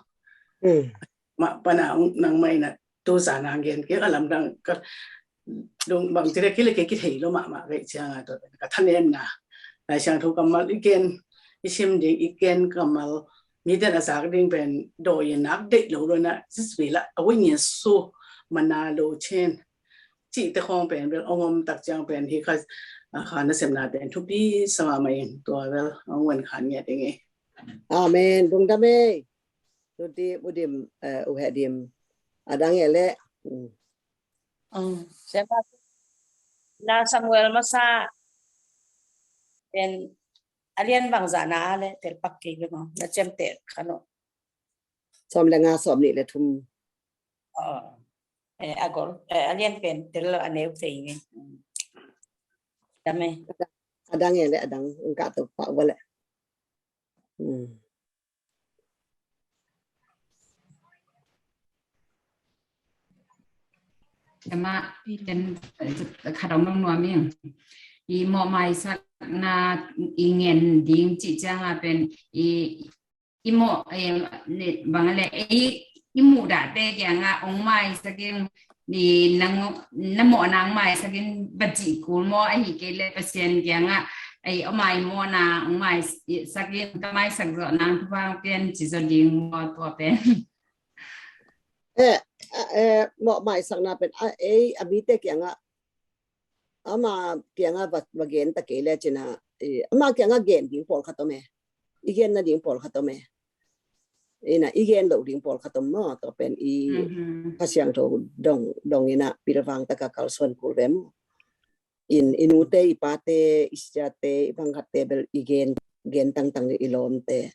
Mah pana nangmah in a tu zan a gen kei a lamdang ka lung bang tira kile kei kithei lo mahmah kei cianga tua ka thanemna. Lai Siangtho kammal i gen, i sim ding, i gen kammal miten a zak ding pen dawi in nak deih lo lo na zis vela a wingin su mana lo chen cihte khawng pen bel ong om tak ciang pen hi kha, kha nasepna pen thupi sa mahmah in tua bel ong wan khan ngiat ding e. Amen. Lungdam e. Tuti udim, eh, uhedim. Adang e le. Siapa na Samuel masa pen alian bangza na le tel pak kei lo na cem tel kano. Som le nga, som nih le thum. Eh, agol, eh, alian pen tel lo aneu thei nge. Dame. Adang e le adang ong ka to pa wale. Hmm. Ema, ken khat ong nong nuam ing. I mawh maisakna i ngen ding cih cianga pen i, i mawh, eh, bang a le, i, i muhdahte kianga ong maisak ing, i nang, na mawhna ong maisak in va cih kul maw, ahi kei le Pasian kianga ei, ama i mawhna ong maisak in, ka maisak zawh nang thupha pian ci zaw ding maw tua pen. Eh, eh, mawh maisakna pen a, ei, a mite kianga ama kianga va, va gen ta kei le cina, eh, ama kianga gen ding pawlkhat om e. I gen nading pawlkhat om e. Ina, i gen loh ding pawlkhat om maw, tua pen i Kha Siangtho dong, dong ina pilvang taka kalsuan kul ve maw. In, i nute, i pate, i siate, i bangkhatte bel i gen, gen tangtang i lawmte.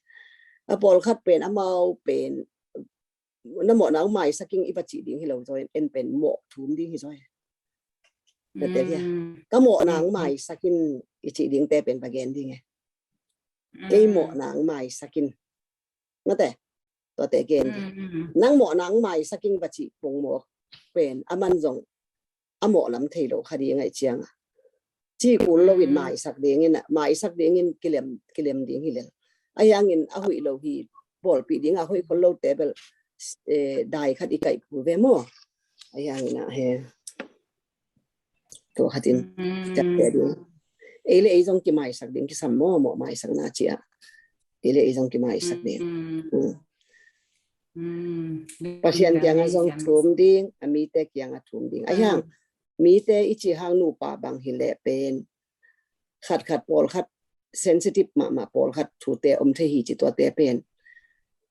A pawlkhat pen amau pen na mawhna ong maisak ing i va cih ding hi lo zaw, en pen mawh thum ding hi zaw. Ka mawhna ong maisak in i cih dingte pen va gen ding e. Kei mawhna ong maisak in. Mate, tuate gen ding. Nang mawhna ong maisak ing va cih pongmawk pen aman zong a mawh lam thei lo kha ding ahi cianga ci kul loin maisak dingin, maisak dingin kilem, kilem ding hi lel. Ahi hangin a hoih lo hi, pawlpih dinga hoih khol lote bel, eh, dai khat i kaih kul ve maw. Ahi hangin a he tua khatin ciapte ding. Ei le ei zong kimaisak ding kisam maw, mawh maisakna cia. Ei le ei zong kimaisak ding. Pasian kiangah zong thum ding, a mite kiangah thum ding. A hiang mite i ci hang nupa bang hi leh pen khatkhat pawlkhat sensitive mahmah pawlkhat thute om thei hi ci tuate pen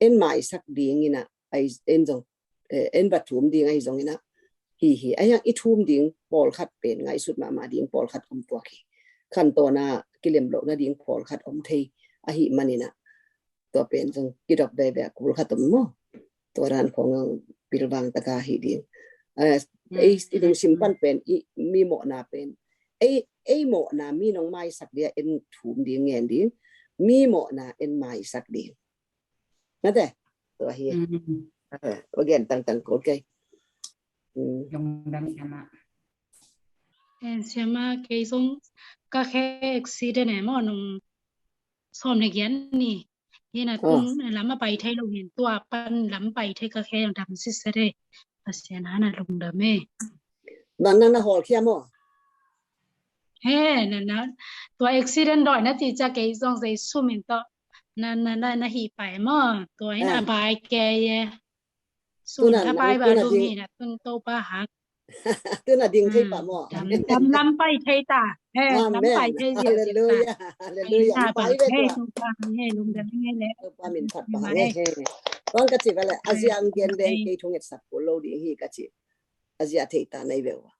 en maisak ding inah, en zong en va thum ding ahi zong inah hi hi. A hiang i thum ding pawlkhat pen ngaihsut mahmah ding pawlkhat om tuak hi. Khantawn a kilem loh nading pawlkhat om thei ahi man inah tua pen zong kidop veve a kul khat om maw? Tua dan khong pilvang taka hi ding. Ei i lungsim pan pen i mi mawhna pen ei ei mawhna mi nong maisak dia en thum ding ngen ding, mi mawhna en maisak ding. Nate tua hi. Tua gen tangtang ko kei. Lungdam siama. Siama kei zong ka khe accident e maw nung sawm le giat ni. Hina tun lam a pai thei lo hin tua pan lam pai thei ka khe ang dam sisa de. Pasian hana lungdam e. Nana na hawlkhia maw? He nana tua accident doi na ti ca kei zong zei sumin tawh na na na na hi pai maw? Tua hin a bai kei e. Sumin a bai ba lum hina tun to pa hak. Tuna ding thei pah maw? Lam pai thei ta. He lam pai thei zia. Halleluia. Halleluia. Pai ve tua. He lungdam nge le. Topa min phat pah nge he. Tuan ka ci vele a zia ang gen deng kei thunget sak ko lo ding hi ka ci. A zia thei ta nei ve wa.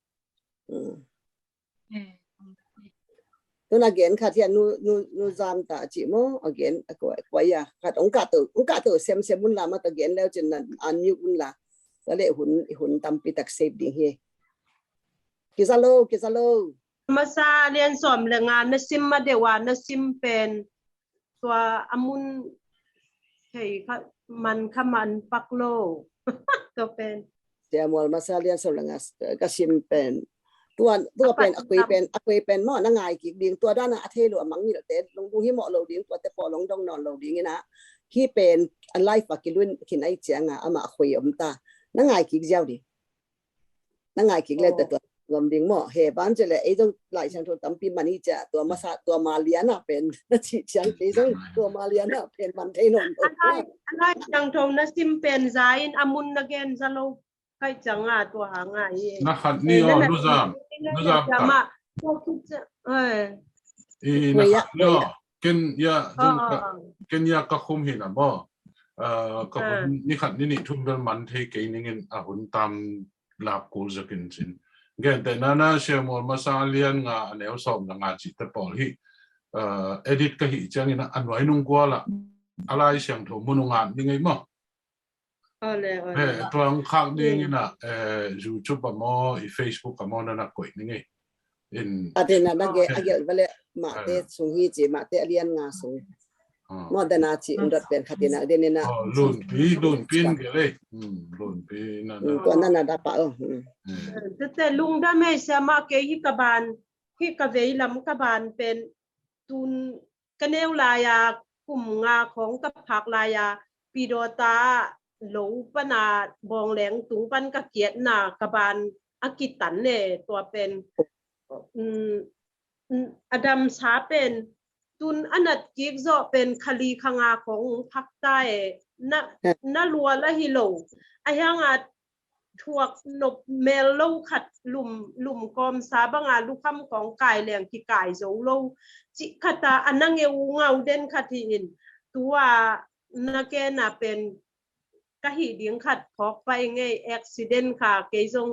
Tuna gen khat hian nu nu nu zam ta a ci maw a gen a kua a kua ia khat ong kah to ong kah to sem sem un la ma ta gen leu cin nan an miu un la. Tua le hun hun tampi tak save ding hi. Kiza lo kiza lo. Masa lian sawm le nga na sim ma deuh a na sim pen tua a mun thei kha man kha man pak lo. Tua pen. Sia mual masa lian sawm le nga ka sim pen tua tua pen a kui pen a kui pen maw na ngai kik ding tua dana a thei lo a mangngilh te lungdung hi mawh lo ding tua te pawh lungdong nawn lo ding ina hi pen a life a kilun khin ai cianga amah a kui om ta na ngai kik ziau ding. Na ngai kik le te tua ngam ding maw he ban ce le ei zong Lai Siangtho tampi man hi cia tua masa tua maliana pen na ci ciang kei zong tua maliana pen man thei nawn lo. A Lai Siangtho na sim pen za in a mun na gen za lo. Kai ciang a tua ha ngai e. Na khat ni aw luzam luzam ta. I na khat ni aw ken ia zong ka ken ia ka khum hi na maw. Ka hun ni khat ni nih thum bel man thei kei ningin a hun tam lap kul zakin cin. Gentehna na Sia Mual masa lian nga a neu sawm le nga cihte pawl hi. Edit ka hih ciangin a nuai nung guala a Lai Siangtho mun uh ngat ni ngei maw? He tuang khak dingin a YouTube a maw i Facebook a maw na na koih ni ngei. In a te na na ge a gelh vale mahte sung hi ci mahte a lian nga sung. Maw dana ci in dot pen khatina den ina. Lunpi lunpi in gelh ei. Lunpi na na. Tua na na da pa o. Tete lungdam ei sia mah kei hi ka ban hi ka vei lam ka ban pen tun ka neu lai-a kum nga khawng ka phak lai-a pidawta lo pana bawngleng tung pan ka kiatna ka ban a kitan ne tua pen a damsa pen tun a nat kik zawh pen khali kha nga khawng phak ta e na lual ahi lo a hianga thuak nop mel lo khat lum lum kawmsa banga lukham khawng kai leng kikai zo lo cih khata a na ngeu ngau den khat hi in tua na kena pen ka hih ding khat phawk pai ngei accident kha kei zong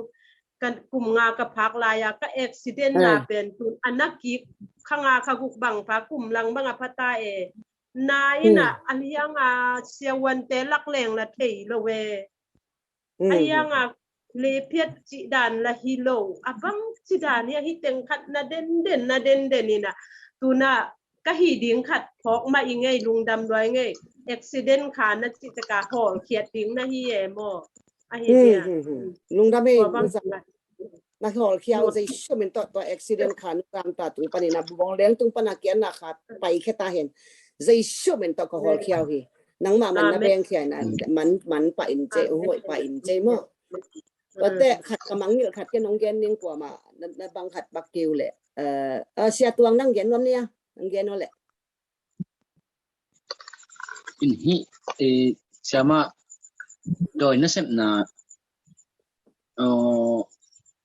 ka kum nga ka phak lai-a ka accident na pen tun a na kik kha nga kha guk bang pha kum lang banga phata e na ina a lianga siavuante lak leng la thei lo e. A hianga lephiat cih dan la hi lo a bang cih dan hi a hi teng khat na denden na denden ina tuna ka hi ding khat phawk mah i ngei lungdam luai ngei accident kha na cih taka hawlkhiat ding na hi e maw? A hi dia lungdam e. Na hawlkhia uh zei sum in tawh tua accident kha nu kam ta tung panin a bawng leng tung pana kian na kha pai khe ta hen zei sum in tawh ka hawlkhia uh hi. Nangmah man na beng khia na man man pa in ce uh hoih pa in ce maw? Tua te khat ka mangngilh khat ke nong gen ning kuama na bang khat bak keu le sia tuang nang gen nuam nia nang gen uh le. In hi siama Dawi nasepna, uh,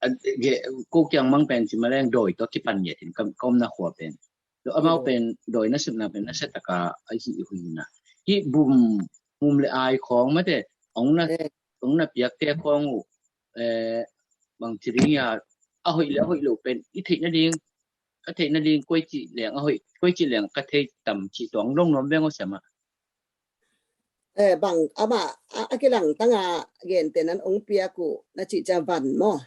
a, ge, ko kiang mang pen ci maleng dawi tawh kipan ngiat in ka, ka omna khua pen. Amau pen dawi nasepna pen nasia taka a hih huina. Hih bum, bum le ai khawng mate, ong na, ong na piakte khawng uh, eh, bang ci ding a, a hoih le a hoih lo pen i theih nading, ka theih nading koi ci leng a hoih, koi ci leng ka thei tam ci tuang dong nuam veng uh siama. Eh, bang, ama, a, a kilang tanga gente nan ong piak uh na ci ca van maw?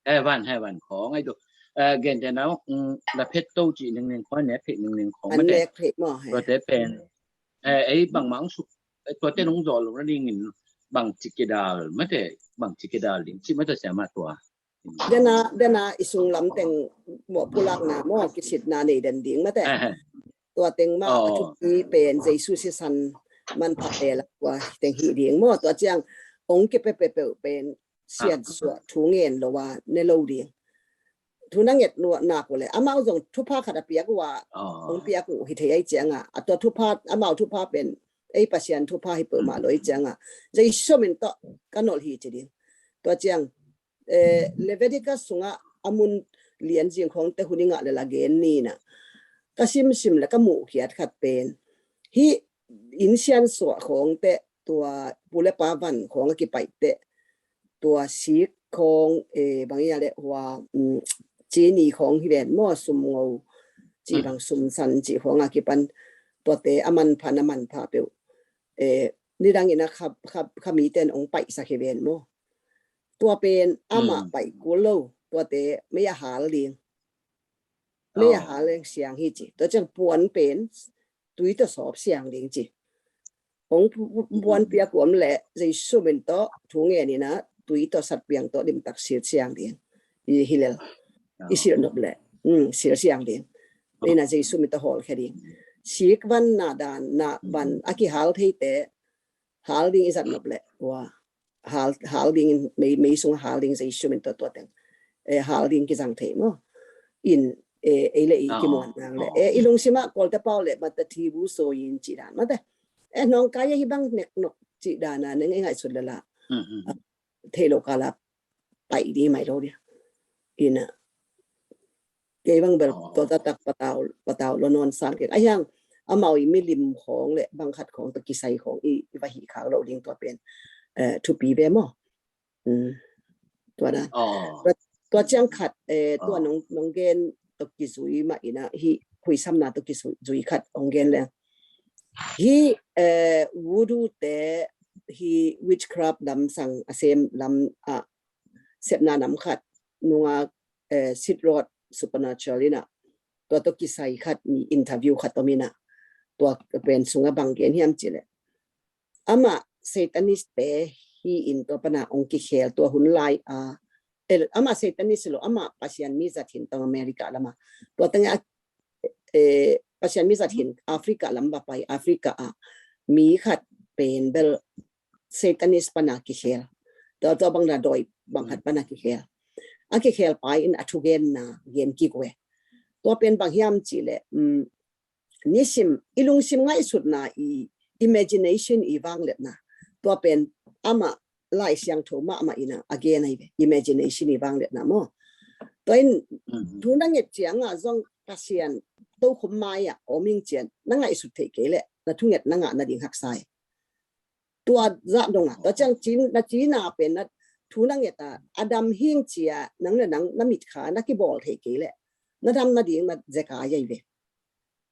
Eh, van, he van khawng ai tu. Eh, gente nan, mm, la phet to ci ning ning khawng, ne phet ning ning khawng, an mate. Nek phet maw, he. Tua te pen. Eh, ei bang mang su, eh, tua te nong zol lo na ding in bang ci kidal, mate, bang ci kidal ding, ci mate siama tua. Dena, dena i sung lam teng maw pulakna maw kisitna nei den ding mate. Tua teng mah a thupi pen Jesu sisan manpha te la tua teng hi ding maw tua ciang ong kipe pe pe pen sian suah thu ngen lo a ne lo ding. Thu na nget nuah nak uh le amau zong thupha khat a piak uh a ong piak uh hi thei ai cianga a tua thupha amau thupha pen ei Pasian thupha hi peuhmah lo ai cianga Jesu min tawh ka nolh hi ci ding. Tua ciang eh, Leviticus sungah a mun lian zing khawngte hun i ngah le la gen nina ka simsim le ka muhkhiat khat pen hi inn siansuah khawngte tua pu le pa van khawng a kipaihte tua sik khawng eh, bang ia le hua mm, cini khawng hi ven maw sumngo ci bang sumsan ci khawng a kipan tuate a manpha na manpha peuh eh, nidang ina kha, kha, kha miten ong paihsak hi ven maw. Tua pen amah paih kul lo tuate mei a hal ding. Mei a hal leng siang hi ci tua ciang puan pen tui tawh sawp siang ding ci. Hong puan piak uh om le Jesu min tawh thu ngen ina tui tawh sat piang tawh dimtak sil siang ding. I hilel i sil nop le sil siang ding. Ina Jesu min tawh hawl khe ding. Sik van na dan na van a kihal theite hal ding i zat nop le ua hal, hal ding in mei, mei sung hal ding Jesu min tua tua teng eh, hal ding kizang thei maw in eh, ei le i kimuan nang le eh, i lungsim ah kol te pau le mata thi bu so in ci dan mate eh nong kai hi bang nek nok ci dan a neng ei ngai sut le la thei lo ka la pai di mai lo dia ina kei bang bel tua taktak patau patau lo non sang kei a hiang amau i milim khawng le bang khat khawng tua kisai khawng i va hi khak lo ding tua pen eh, thupi ve maw. Tua dan tua ciang khat eh, tua nong nong gen tua kizui mah ina hi huisamna tua kizui khat ong gen le hi eh, vudu te hi witchcraft lam sang a sem lam a sepna nam khat nunga eh, Sid Roth Supernatural ina tua tua kisai khat mi interview khat om ina tua pen sunga bang gen hiam ci le ama Satanist te hi in tua pana ong kikhel tua hun lai a eh, ama Satanist lo ama Pasian mi zat hin tong America lama tua tanga eh, Pasian mi zat hin Africa lam va pai Africa a mi khat pen bel Satanist pana kikhel tua tua bang na doi bang khat pana kikhel a kikhel pai in a thugen na gen kik ve tua pen bang hiam ci le um, nisim i lungsim ngaihsutna i imagination i vangletna tua pen ama Lai Siangtho mahmah ina a gen ai ve imagination i vangletna maw. Tua in thu na nget cianga zong Pasian tokhom mai-ah om ing cian na ngaihsut theih kei le na thunget na ngah nading haksai. Tua zah donga tua ciang cin na cina pen na thu na ngeta a dam hing cia nang le nang na mitkha na kibawl thei kei le na dam nading na zeka yai ve.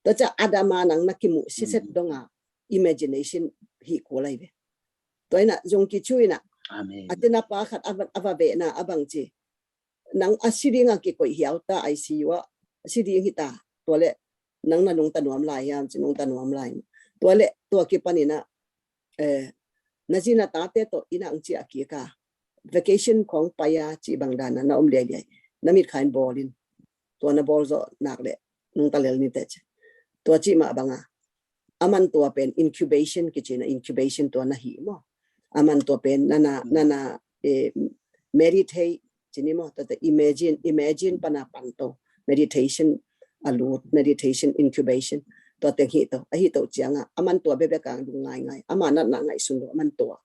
Tua cia a dama nang na kimuh siset donga imagination hi kua lai ve. Tua ina zong kicu ina a tina pa khat a va vena a bang ci nang a siding a kikoih hiau ta I C U a siding hita tua le nang na nungta nuam lai hiam ci nungta nuam lai tua le tua kipan ina eh, na zi na tate tawh ina ang ci a kika vacation khawng paya ci bang dana na om liai liai na mit khain bawlin tua na bawl zawh nak le nungta lel ni te ci tua ci mah banga aman tua pen incubation kici na incubation tua na hi maw aman tua pen nana nana eh, meditate cini maw tata imagine imagine pana panto meditation a lut meditation incubation Tua teng hi to, ahi to ciangah aman tua bekbek ang dung ngaingai, ama natna ngaihsun lo aman tua.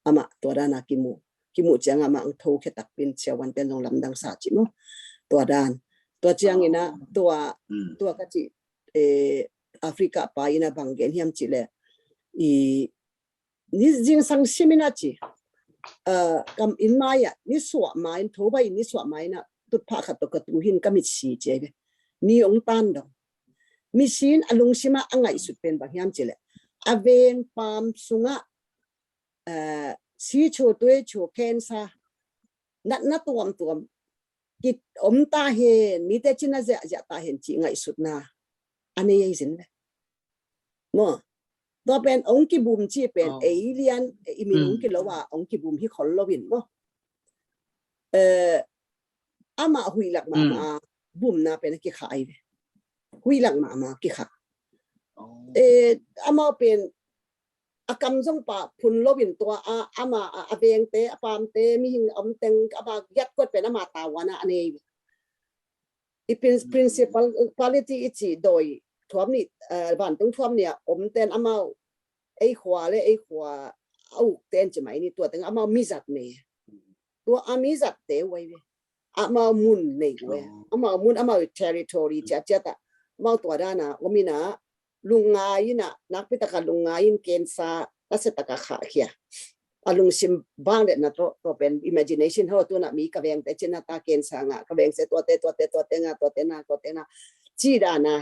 Amah tua dana kimu, kimu ciangah amah ang tho khe takpin siavuanten zong lamdang sa ci maw. Tua dan, tua ciangin ah tua, tua ka ci, eh, Africa pa in ah bang gen hiam ci leh, i ni zingsang simin a ci, ah, kam in mai ah ni suah mai in, tho bai in ni suah mai in ah tutphah khat tawh ka tu hin ka mitsi ci ai ve. Ni ong tan dong. Mitsi in a lungsim ah a ngaihsut pen bang hiam ci leh, a veng paam sungah, ah, si chu tui chu cancer, natna tuamtuam ki om ta hen, mite cina ziahziah ta hen ci ngaihsutna a nei ei zin le. Maw, tua pen ong kibum ci pen ei lian, i min ong kilo a ong kibum hi khol lo in maw. Eh, amah huih lak mahmah a bumna pen a kikha ai ve. Huih lak mahmah a kikha. Eh, amah pen a kam zong pa phun lo in tua a, ama a, a vengte, a paamte, mihing om teng ama giat kuat pen ama tavuan a a nei. I prin-, principality i ci dawi thuam ni, eh, vantung thuam ni a om ten amau ei khua le ei khua a uk ten ci mai ni, tua teng amau mizat nei. Tua a mizat te uai ve. Amau mun nei uai. Amau mun, amau territory ciatciat ah. Amau tua dana om in ah lungngai in ah, nakpi taka lungngai in cancer nasia taka khahkhia. A lungsim bang le na to, to pen imagination ho, tu na mi ka vengte cina ta cancer nga, ka vengse tuate, tuate, tuate nga, tuate na, tuate na. Ci dana,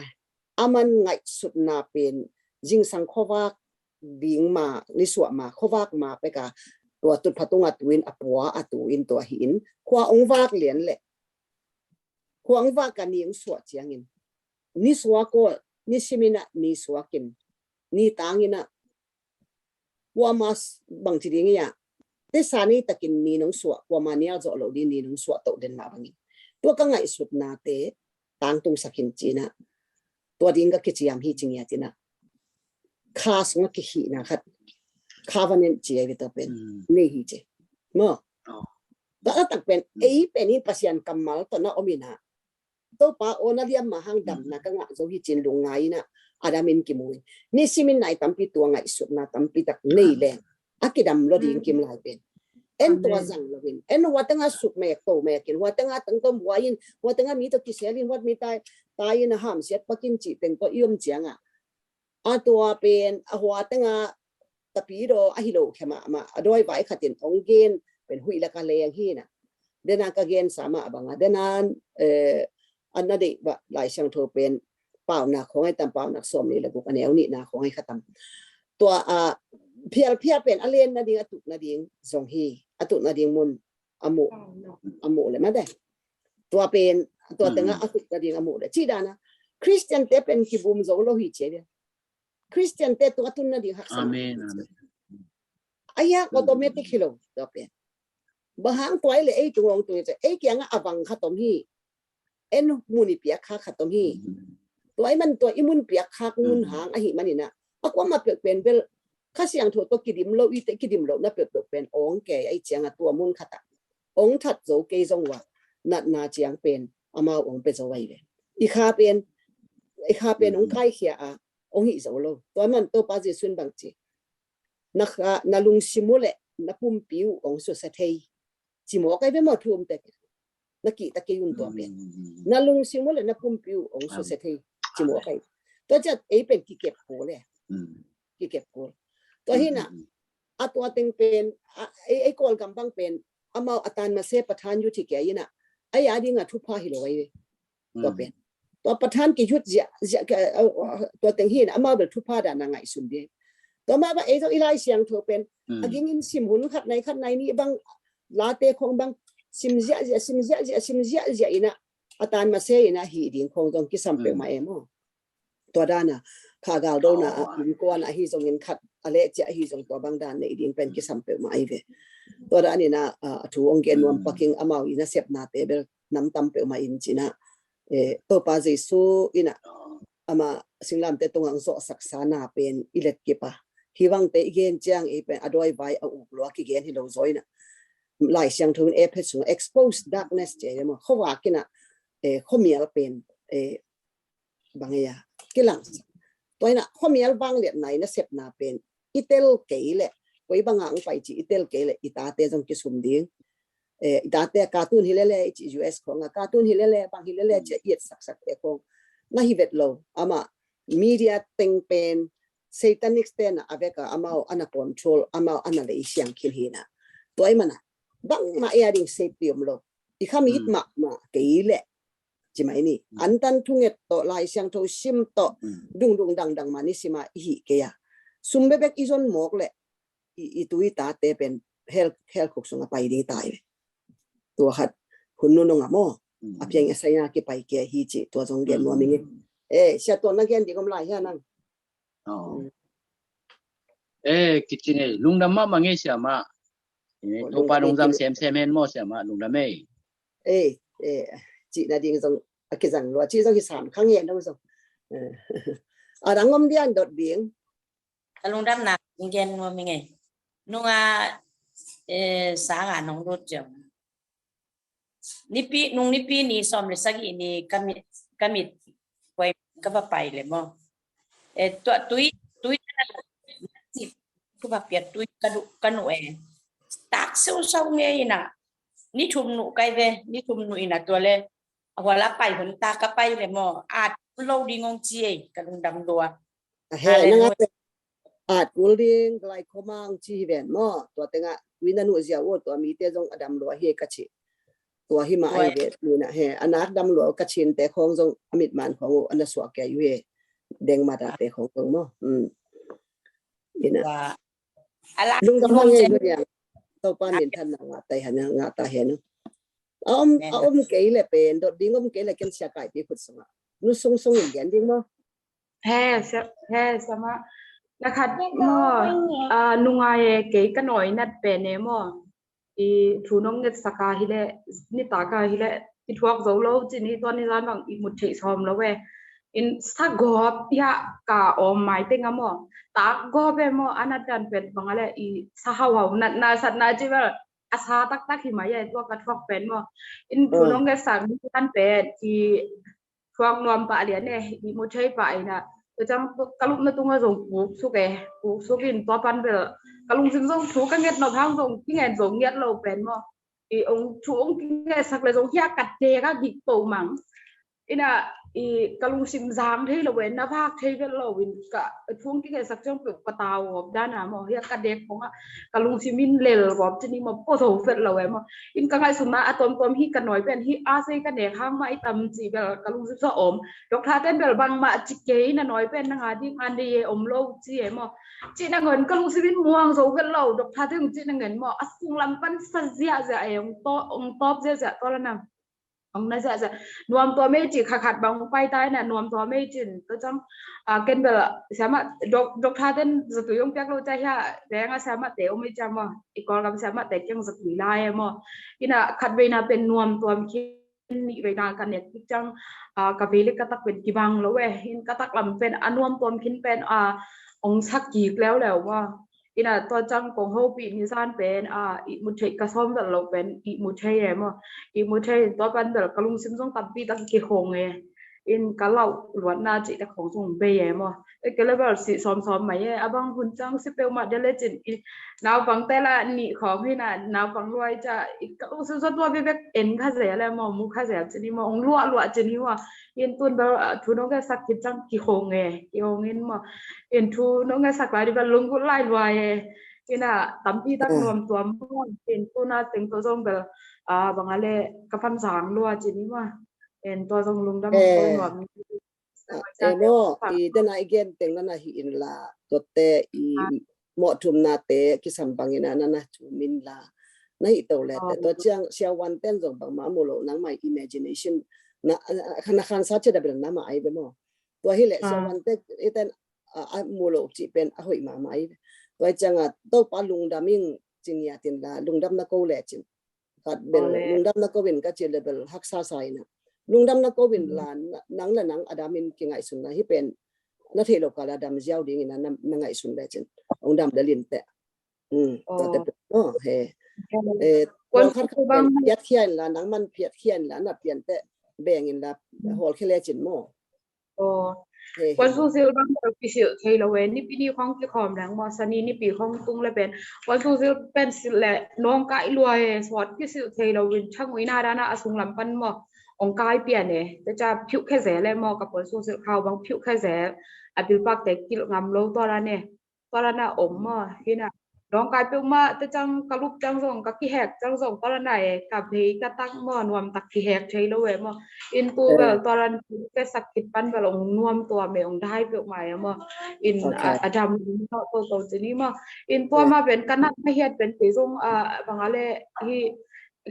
aman ngaihsutna pen zingsang khuavak ding ma, ni suah ma, khuavak ma peka, tua tutpha tunga tu in a pua a tu in tua hi in, khua ong vak lian le. Khua ong vak ka ni ong suah ciangin. Ni suah ko, ni simin ah ni suakin. Ni tangin ah kuama bang ci ding ia. Tesa nei takin ni nong suah, kuama nial zawh lo ding ni nong suah toh den mah bangin. Tua ka ngaihsutnate tangtung sakin cina. Tua ding ka kiciam hi cing ia cina. Kha sunga kihina khat. Covenant ci ai ve tua pen. Nei hi ci. Maw. Tua tak pen, ei pen in Pasian kammal tawh na om in ah. Topa aw, na liam ma hang damna ka ngah zo hi cin lungngai in ah, a dam in kimu in. Ni simin nai tampi tua ngaihsutna tampi tak nei leng a kidam lo ding kim lai pen. En tua zang lo in. En hua tanga suk mek to mek in. Hua tanga tangtom hua in. Hua tanga mi to kisel in. Hua mi tai, tai in a hamsiat pakin ci teng to i om ciang ah. A tua pen, a hua tanga tapi do a hi lo khe mahmah, a dawi vai khatin ong gen pen huih laka leng hi na. Dena ka gen sa mah banga, dena, eh, an na deih ba Lai Siangtho pen paunak khong ai tam, paunak sawm ni le guk a neu nihna khong ai khatam. Tua a phial phial pen a len nading, a tuk nading zong hi, a tuk nading mun a muh, a muh le mate. Tua pen, tua tenga a tuk nading a muh le. Ci dana, Christian te pen kibum zo lo hi ci dia. Christian te tung a tun nading haksa. Amen, amen. Ahi a automatic hi lo, tua pen. Bang hang tua i le ei tung ong tung i ci, ei kianga a vang khat om hi. En mun i piak khak khat om hi. Tua i man tua i mun piak khak mun hang ahi man ina. A kuama pek pen bel Kha Siangtho to kidim lo i te, kidim lo na pek pek pen ong kei ai cianga tua mun khat a ong that zo kei zong ua natna ciang pen amau ong pe zo ai ve. I kha pen, i kha pen ong kaikhia a ong hih zo lo. Tua man Topa Jesu in bang ci, na kha, na lungsim uh le na pumpi uh ong susia thei. Ci mawk ai ve maw, thu um tek. Na kihta kei un tua pen. Na lungsim uh le na pumpi uh ong susia thei. Ci mawk ai. Tua ciat ei pen kikep ko le. Kikep ko. Tua hi na, a tua teng pen, a, ei, ei Kawlgam bang pen, amau a tan mase Pathan youth hi kei ina. Ai a dinga thupha hi lo ai ve. Tua pen. Tua Pathan ki youth zia, zia, ka, a, a, tua teng hi na, amau bel thupha dana ngaihsun ding. Tua mah bang ei zong i Lai Siangtho pen, a ging in sim hun khat nai, khat nai ni bang, late khong bang, sim zia, zia, sim zia, zia, sim zia, zia ina, a tan mase ina hi ding khong zong kisam peuhmah em aw. Tua dana, kha galdona, a, innkuan ahi zongin khat, a leh cia ahi zong tua bang dan nei ding pen kisam peuhmah ai ve. Tua dan ina, a, a thu ong gen nuam paking amau ina sepnate bel nam tam peuhmah in cina. Eh, Topa Jesu ina, ama singlamte tunga ong zawhsaksa na pen i let kip a. Hi bangte i gen ciang ei pen a dawi vai a uk lua kigen hi lo zaw ina. Lai Siangtho in Ephesus expose darkness ci ai maw. Khuavak ina, eh, khuamial pen, eh, bang ei a, kilangsak. Tua hi-in ah khuamial vangliatna i nasepna pen i tel kei leh, koi banga hong pai cih i tel kei leh i tate zong kisum ding. Eh, i tate a cartoon hi lele i cih, U S khawng a cartoon hi lele, bang hi lele ci-a i etsaksak te khawng na hi vet lo. Amah media teng pen satanic ten a vek a, amau ana control, amau ana lei siang khin hi-in ah. Tua ahih manin ah bangmah ei a ding safety om lo. I kham i it mahmah kei leh, ci mai ni. Antan thunget tawh, Lai Siangtho sim tawh, dungdung dangdang mah i sim a i hih kei a. Sum bekbek i zon mawk leh i, i tu i tate pen hell, hell khuk sungah pai ding ta hi ve. Tua khat hun nunung ah maw, a piang a sai-in ah kipai kei hi cih tua zong gen nuam ing e. Eh, sia, tua na gen ding om lai hia nang? Eh, kici ngei, lungdam mahmah ngei siamah. Eh, Topa lungdam semsem hen maw siamah, lungdam ei. Eh, eh, cihna ding zong a kizang lua, cih zong hi sam khang hen dong zong. Eh. A dang om dian dot ding. Ka lungdamna gen nuam ing e. Nung a, eh, sang a nong lut ciang, Nipi, nung Nipi ni sawm le sagih ni ka mit, ka mit, koi ka va pai le maw. Eh, tua tui, tui ka va piat tui ka duh, ka nuh e. Tak siusau ngei-in ah, ni thum nuh kai ve, ni thum nuh-in ah tua le, a hual a pai hun tak ka pai le maw, at lo ding ong ci ei, ka lungdam lua. A he, nang a te at kul ding, glaucoma ong ci hi ven maw. Tua tengah tui na nuh ziau uh, tua mite zong a dam lua hi ka ci. Tua hi mah ai ve, tui na he, a nak dam lua ka cin te khawng zong, a mit man khawng uh, a na suak kei uh he. Deng mata te khawng zong maw. Ina. Lungdam hang ngei nu niang. Topa minthanna ngah ta hen, ngah ta hen. A om, a om kei le pen, dot ding om kei le ken sia kai pi khut sungah. Nu sung sung in gen ding maw. He, sia, he, siamah. Na khat maw, a, nungai e, kei ka nawi nat pen e maw. I thu nong ngetsak a hi leh, nitak a hi leh, i thuak zo lo, ci ni tua ni zan bang i mut theih sawm lo e. In sa gawp, ia, ka om mai teng a maw. Tak gawp e maw, a nat dan pen bang a leh, i sa hauhau, natna, satna ci bel, a sa taktak hi mai e, tua ka thuak pen maw. In thu nong ngetsak ni zan pen, i thuak nuam pah lian e, i mu thei pah ina. Tua ciang ka lupna tungah zong kuk suk e, kuk suk in tua pan bel ka lungsim zong thu ka nget nop hang zong kingen zong ngiat lo pen maw. I ong thu ong kingetsak le zong hiah ka dek a gik po mang. Ina, i ka lungsim zang thei lo e, na vak thei vet lo in ka thu ong kingetsak ciang peuh ka tau gawp dan a maw. Hiah ka dek khong ah ka lungsim in lel gawp ci ni maw, pua zo vet lo e maw. In ka ngaihsutna a tuamtuam hi ka nawi pen hi a sei ka nek hang mah i tam ci bel ka lungsim sa om. Doctor ten bel bangmah ci kei na nawi pen na nga ding a nei e om lo ci e maw. Ci na ngen ka lungsim in muang zo vet lo, doctor ten ci na ngen maw. A sung lam pan sa ziahziah e, ong tawp, ong tawp ziahziah tua la nang. Ong na ziahziah. Nuam tua mei ci kha khat bang pai tai na, nuam tua mei cin. Tua ciang, a, ken bel siamah, dok, doctor ten zatui ong piak lo ca hia, veng a siamah te om ei ciang maw. I Kawlgam siamah te kiang zatui lai e maw. Ina khat veina pen nuam tuam khin, nih veina ka nek kik ciang, a, ka vei le ka tak pen kibang lo e. In ka tak lam pen a nuam tuam khin pen, a, ong sak kik leuleu maw. Ina tua ciang kong hopih ni zan pen, a, i mu thei ka sawm vel lo pen, i mu thei e maw. I mu thei in tua pan bel ka lungsim zong tampi tak kihong e. In ka lauh luatna cih te khong zong bei e maw. E ke level si sawmsawm mai e, a bang hun ciang si peuhmah dia le cin i naupang te la nih khawng hi na, naupang luai ca i ka lungsim zong tua bebek en kha zel e maw, mu kha zel cin i maw, ong luah luah cin i maw. In tun bel, a, thu nong ngetsak khit ciang kihong e, kihong in maw. In thu nong ngetsak lai di bel lunggulh lai luai e. Ina tampi tak nuam tuam maw. In tuna teng tua zong bel, a, bang a le ka pan zang lua cin i maw. In tua zong lungdam koi nuam. E maw, i dana i gen teng nana hi in la, tuate i mawh thumnate kisam bangin a nana thum in la, na hi to le te. Tua ciang siavuan ten zong bangmah mu lo, nangmah i imagination na, na khansa cia da bel nangmah ai ve maw. Tua hi le siavuan te i ten a, a mu lo cih pen a hoih mahmah ai ve. Tua ciang a Topa lungdam ing ci ngiat in la, lungdam na ko le cin. Khat bel lungdam na ko in ka ci le bel haksa sa ina. Lungdam na ko in la, nang le nang a dam in kingaihsun na hi pen na theih lo kal a dam ziau ding ina na, na ngaihsun le cin. Ong dam le lin te. Um, tua te pen maw, he. Eh, tua khat khat pen piat khia in la, nang man piat khia in la, na pian te beng in la, hawl khia le cin maw. Aw, Puan sung silh bang bel kisilh thei lo e, nipi ni khong kikhawm leng maw, sani nipi khong tung le pen puan sung silh pen silh le nawngkai lua e, sawt kisilh thei lo in, thang uina dana a sung lam pan maw ong kai pian e. Te ca phiuh khe zel e maw, ka puan sung silh khau bang phiuh khe zel, a bilpak te kilh ngam lo tua dan e. Tua dan a om maw, hina. Dawngkai peuhmah te cang ka lup cang zong, ka kihek cang zong tua dan a e, ka vei ka tak maw nuam tak kihek thei lo e maw. In tu bel tua dan ke sak khit pan bel ong nuam tua me ong dai peuhmah e maw. In a dam toto cini maw. In tua ma pen ka nat na hiat pen kei zong a bang a le hi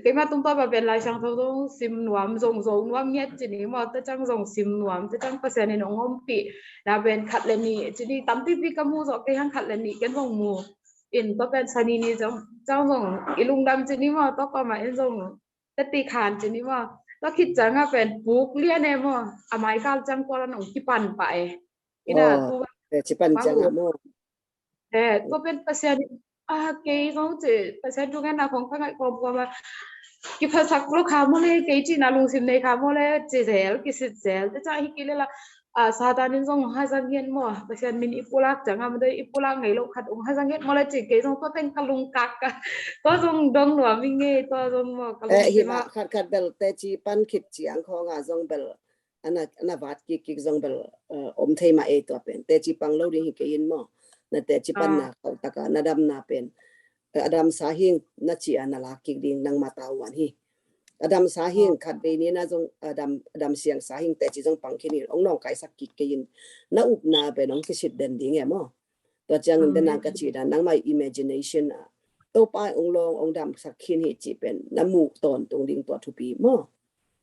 keima tung tua ba pen Lai Siangtho zong sim nuam, zong zo nuam ngiat cini maw, te cang zong sim nuam, te cang Pasian in ong ompih na pen khat le nih cini, tampipi ka mu zawh kei hang khat le nih ken zong mu. In tua pen sani ni cang zong i lungdam cini maw, tua kawma in zong teti khan cini maw, tua khit canga pen puk lian e maw, a maikal cang tua lan ong kipan pah e. Ina tu cipan canga maw. He tua pen Pasian a kei kong ci Pasian thungetna kong ka ngaih kong kong a kiphasak lo kha maw le, kei cina lungsim nei kha maw le, ci zel kisit zel te ca hi kei le la. A Satan in zong hazang hian maw, Pasian min i pulak canga maw, i pulak ngei lo khat ong hazang hian maw le ci, kei zong tua teng ka lungkak ka tua zong dong nuam i ngei, tua zong maw ka lungsim a khat khat bel te ci pan khit ciang khong a zong bel ana vat kik kik zong bel om thei mah ei, tua pen teci pang lo ding hi kei in maw. Na teci panna khauh taka na damna pen a damsa hing na ci a na lak kik ding nangma tavuan hi. A damsa hing khat vei ni na zong a dam siangsa hing teci zong pang khin in ong nawngkaisak kik kei in, na upna pen ong kisit den ding e maw. Tua ciangin dena ka ci dan nangma imagination a Topa ong lawng ong damsak khin hi ci pen na muk tawntung ding tua thupi maw.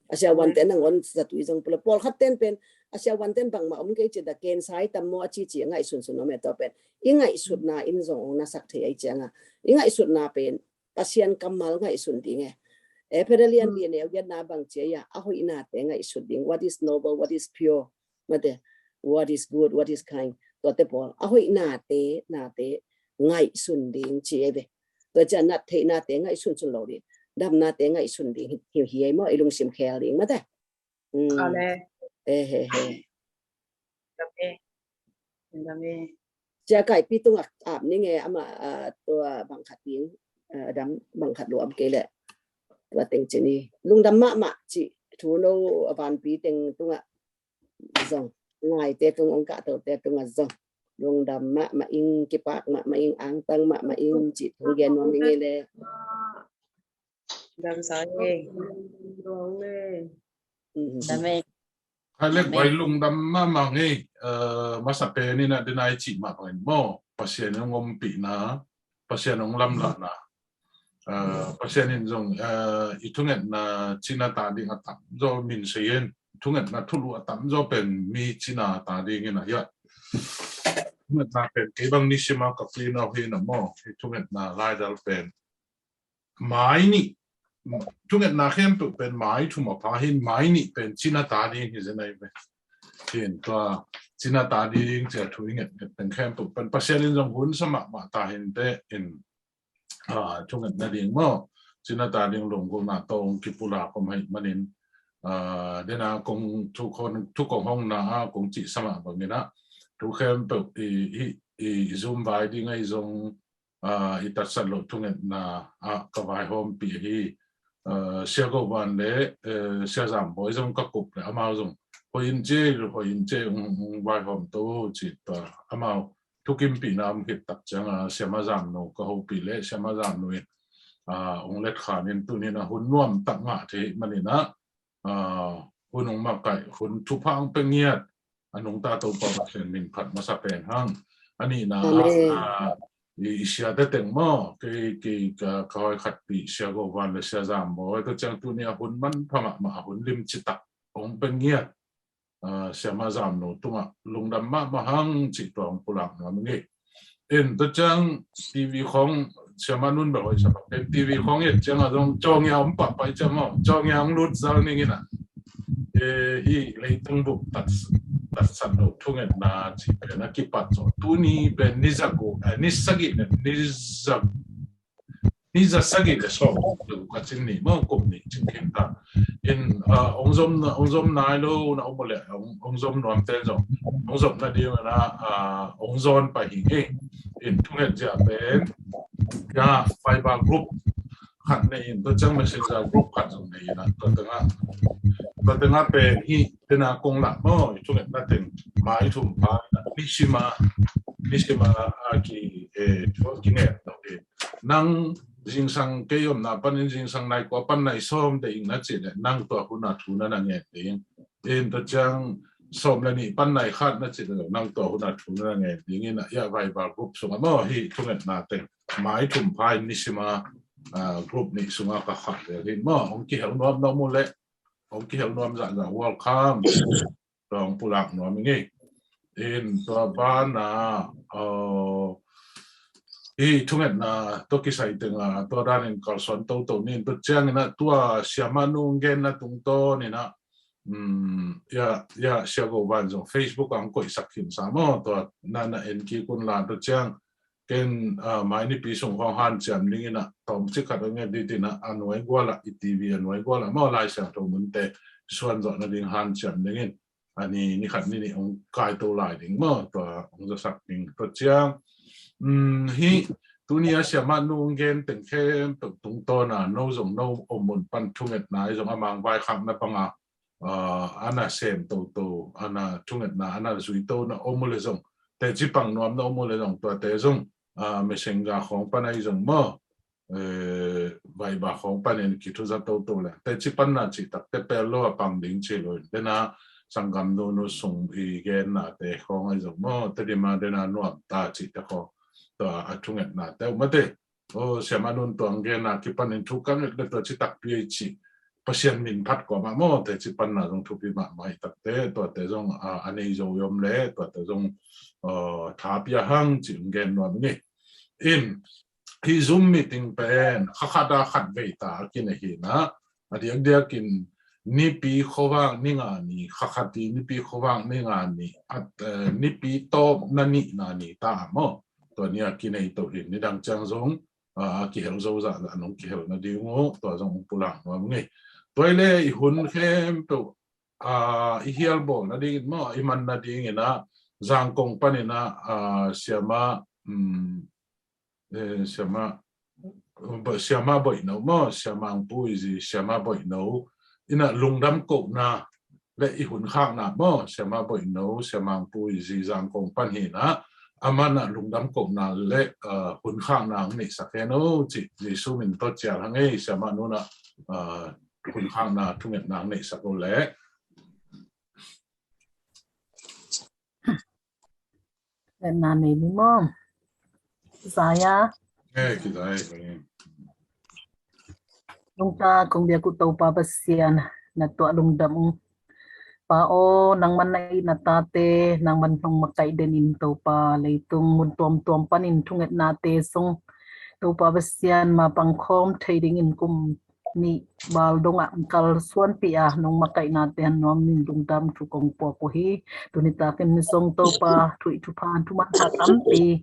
A siavuante nangawn zatui zong pula pawlkhat ten pen a siavuante bangmah om kei ci da, ken sai tam maw a cici a ngaihsunsun om e. Tua pen i ngaihsutna in zong ong nasak thei ai cianga i ngaihsutna pen Pasian kammal ngaihsun ding e. E Peter lian li neu giatna bang cia a hoihnate ngaihsut ding, what is noble, what is pure, mate, what is good, what is kind, tuate pawl a hoihnate nate ngaihsun ding ci e ve. Tua cia nat theihnate ngaihsun sun lo ding, damnate ngaihsun ding hi hi ei maw, i lungsim khel ding mate. He he he. Cia kaipi tungah ap ning e, ama tua bangkhat ding, a dam bangkhat luam kei leh tua teng cini lungdam mahmah ci thu no a vanpi teng tungah zong, ngaite tung ong kahtote tungah zong lungdam mahmah ing, kipak mahmah ing, angtang mahmah ing ci thong gen nuam ing e le. Dam sa e. Dam e. Hai lek vai lungdam mahmah ngei. Masa pen in a denai cih mah bangin maw, Pasian ong ompihna, Pasian ong lamlahna, Pasian in zong i thungetna cina ta ding a tam zaw min sei in, thungetna thulu a tam zaw pen mi cina ta ding in a hiah. Thungetna pen kei bang nisima ka plinau hi na maw, i thungetna laidal pen mai nih, thungetna khempeuh pen mai thum a pha hin mai nih pen cina ta ding hi zenai ve. Hin tua cina ta ding cia thu i nget nget pen khempeuh pen Pasian in zong hun sa mahmah ta hin te in thungetna ding maw, cina ta ding lunggulhna tawng kipula kom hai manin dena kong thu kong hongna a kong cih sa mah bangin a thu khempeuh i Zoom vai ding ai zong i tatsat loh thungetna ah ka vaihawmpih hi. Sia Go Van le Sia Zam Bawi zong ka kup le amau zong hoi in cia, hoi in cia ung vaihawm to ci tua amau thukimpihna om khit tak cianga Siama Zam No ka hopih le Siama Zam No in ung let khan in tunin a hun nuam tak ngah thei manin a hun ung makaih, hun thupha ung pe ngiat, a nungta Topa Pasian min phat masa pen hang. A nihna ah i siate teng maw, kei kei ka hoi khatpih Sia Go Van le Sia Zam Bawi ka ciang tuni a hun manpha mahmah, a hun lim citak ung pe ngiat. Siama Zam No tungah lungdam mahmah hang cih tua ung pulak nuam ing. In tua ciang TV khong Siama Nun bel hoih sa bak in TV khong et ciang a zong cawng ia om pahpah i ciang aw, cawng ia ung lut zal ning in a. Hi leitung bup tatsat loh thungetna cih pen a kipat zaw tuni pen ni sagih, ni sagih pen ni sagih Ni za sagih le sawm, ka cin ni maw, kum nih cin khin ta. In, ah, ong zom na, ong zom nai lo na om le, ong, ong zom nuam ten zong, ong zom na ding na, ah, ong zon pai hi nge. In thunget zia pen, ya, Viber group khat nei in, tua ciang Messenger group khat zong nei in, tua tengah, tua tengah pen hi, tena kong lak maw, i thungetna teng, mai thum pha, ni sima, ni sima, ah, ki, eh, thua ki nget, okay. Nang zingsang kei omna panin zingsang nai kua pan nai sawm te ing na cih leh nang tua hun a thu na na ngen ding. In tua ciang sawm le nih pan nai khat na cih leh nang tua hun a thu na na ngen ding in a, ya Viber group sungah maw hi thungetna teng mai thum pha in ni sima, ah, group nih sungah ka khah lel hi maw. Hong kihel nuam na om uh leh, hong kihel nuam zahzah welcome. Tua hong pulak nuam ing ei. In tua bana, uh, hi thungetna tua kisai tenga tua danin kalsuan toto ni in tua ciangin a tua siamah nu genna tungtawn in a, um, ya, ya, Sia Go Van zong Facebook ah hong koihsak khin sa maw, tua na na en kik un la tua ciang ken, ah, mai nipi sung khawng hanciam ding in a, tawmcik khat a nget ding in a, a nuai gual ah, i TV a nuai gual ah maw, Lai Siangtho munte suan zawh nading hanciam ding in, a ni, ni khat ni nih hong kaito lai ding maw, tua hong zasak ding tua ciang. Um, hi, tuni a siamah nu hong gen teng khempeuh tungtawn a, no zong no om mun pan thungetna i zong a mang vaikhakna banga, ah, a na sem toto, a na thungetna, a na zui to na om uh le zong, teci pang nuam na om uh le zong, tuate zong, ah, Messenger khawng pan ahi zong maw, eh, Viber khawng panin kithuza toto le, teci panna cih takte pel lo a pang ding ci lo in, dena sanggam nunu sung i gennate khawng ahi zong maw, Tedim a dena nuam ta cihte khawng, tua a thungetnate uh mate. Oh, siamah nun tuang genna kipanin thu ka nget le tua ci takpi ei ci. Pasian min phat kua mah maw, teci panna zong thupi mahmah hi takte, tuate zong, ah, a nei zo i om le, tuate zong, ah, tha pia hang ci hong gen nuam ni. In, hi Zoom meeting pen, kha khat a khat vei ta a kinei hi na, a diakdiakin nipi khuavak ni nga ni, kha khat i nipi khuavak ni nga ni, at, eh, nipi tawp na nih na ni ta maw. Tua ni a kinei to hi, nidang ciang zong, ah, kihel zo zahzah nong kihel nading uh, tua zong hong pulak nuam ngei. Tua i le i hun khempeuh, ah, i hialbawl nadingin maw, i man nadingin ah, Zangkong panin ah, ah, siamah, um, eh, siamah, siamah Boihno maw, siamah Ang Pu i zi, siamah Boihno in ah lungdam kohna le i hun khakna maw, siamah Boihno, siamah Ang Pu i zi Zangkong pan hi na, aman ah lungdam kohna le, ah, hun khakna hong neihsak hen o, ci Jesu min tawh cial hang ei, siamah nun ah, ah, hun khakna thungetna hong neihsak o le. Letna nei ni maw. Zaya. Eh, kizai. Lungta kong biak uh Topa Pasian, na tuah lungdam ung. Pa aw, nangman na it na tate, nangman nong makaih den in Topa, leitung mun tuamtuam panin thungetnate sung Topa Pasian, mapang khawm thei dingin kum nih val dongah kalsuanpih a nong makaihnate han nuam in lungdam thu kong puak uh hi. Tuni takin zong Topa, thuih thupha, thuman pha tampi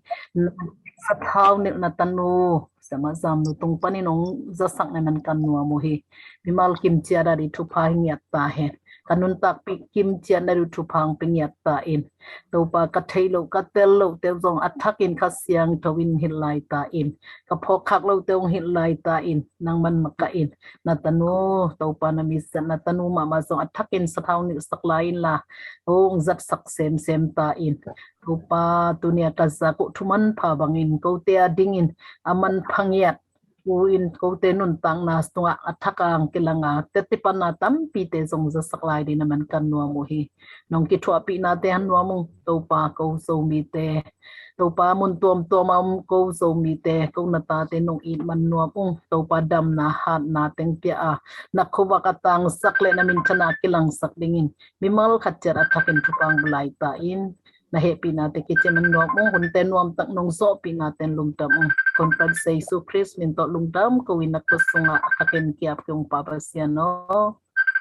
sathau nilh na tanu, siamah Zamnu tung panin hong zasak na man kan nuam uh hi. Mimal kimciat a di thupha hi ngiat ta hen. Ka nuntakpih kimciat na di thupha hong pia ngiat ta in. Topa, ka theih loh, ka tel loh te zong a thakin Kha Siangtho in hilh lai ta in. Ka phawkkhak loh te hong hilh lai ta in. Nangman makaih in. Na tanu, Topa na mi siat na tanu mahmah zong a thakin sathau nilhsak lai in la. Hong zatsak semsem ta in. Topa, tuni a ka zak uh thuman pha bangin kote a dingin a manpha ngiat uh in kote nuntakna sungah a thak a hong kilang a teci panna tampite zong zasak lai ding na man kan nuam uh hi. Nong kithuahpihnate han nuam ung Topa, ko Zomite. Topa, mun tuamtuam a om ko Zomite, ko na tate nong it man nuam ung Topa, damna hatna teng pia a na khuavak a tangsak le na minthanna kilangsak dingin mimal khat ciat a thakin thupha hong pia lai ta in. Na hehpihnate kici man nuam ung, hunte nuamtak nong zawhpihnate lungdam ung. Kong Topa Jesu Khrist min tawh lungdam ko in na khut sungah a thakin ki-ap kei ung Pa Pasian aw.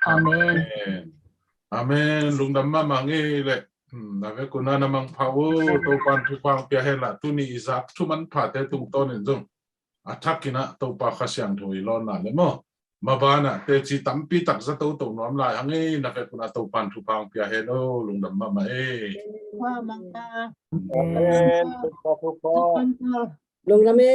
Amen. Amen. Amen. Lungdam mahmah ngei le. Hmm, na vekun a na mangpha uh, Topan thupha hong pia hen la, tuni i zak thuman phate tungtawnin zong a thakin ah Topa Kha Siangtho i lawnna le maw, mabanah teci tampi tak za toto nuam lai hang ei. Na vekun ah Topan thupha hong pia hen aw. Lungdam mahmah ei. Amen. Topa thupha. Lungdam ei.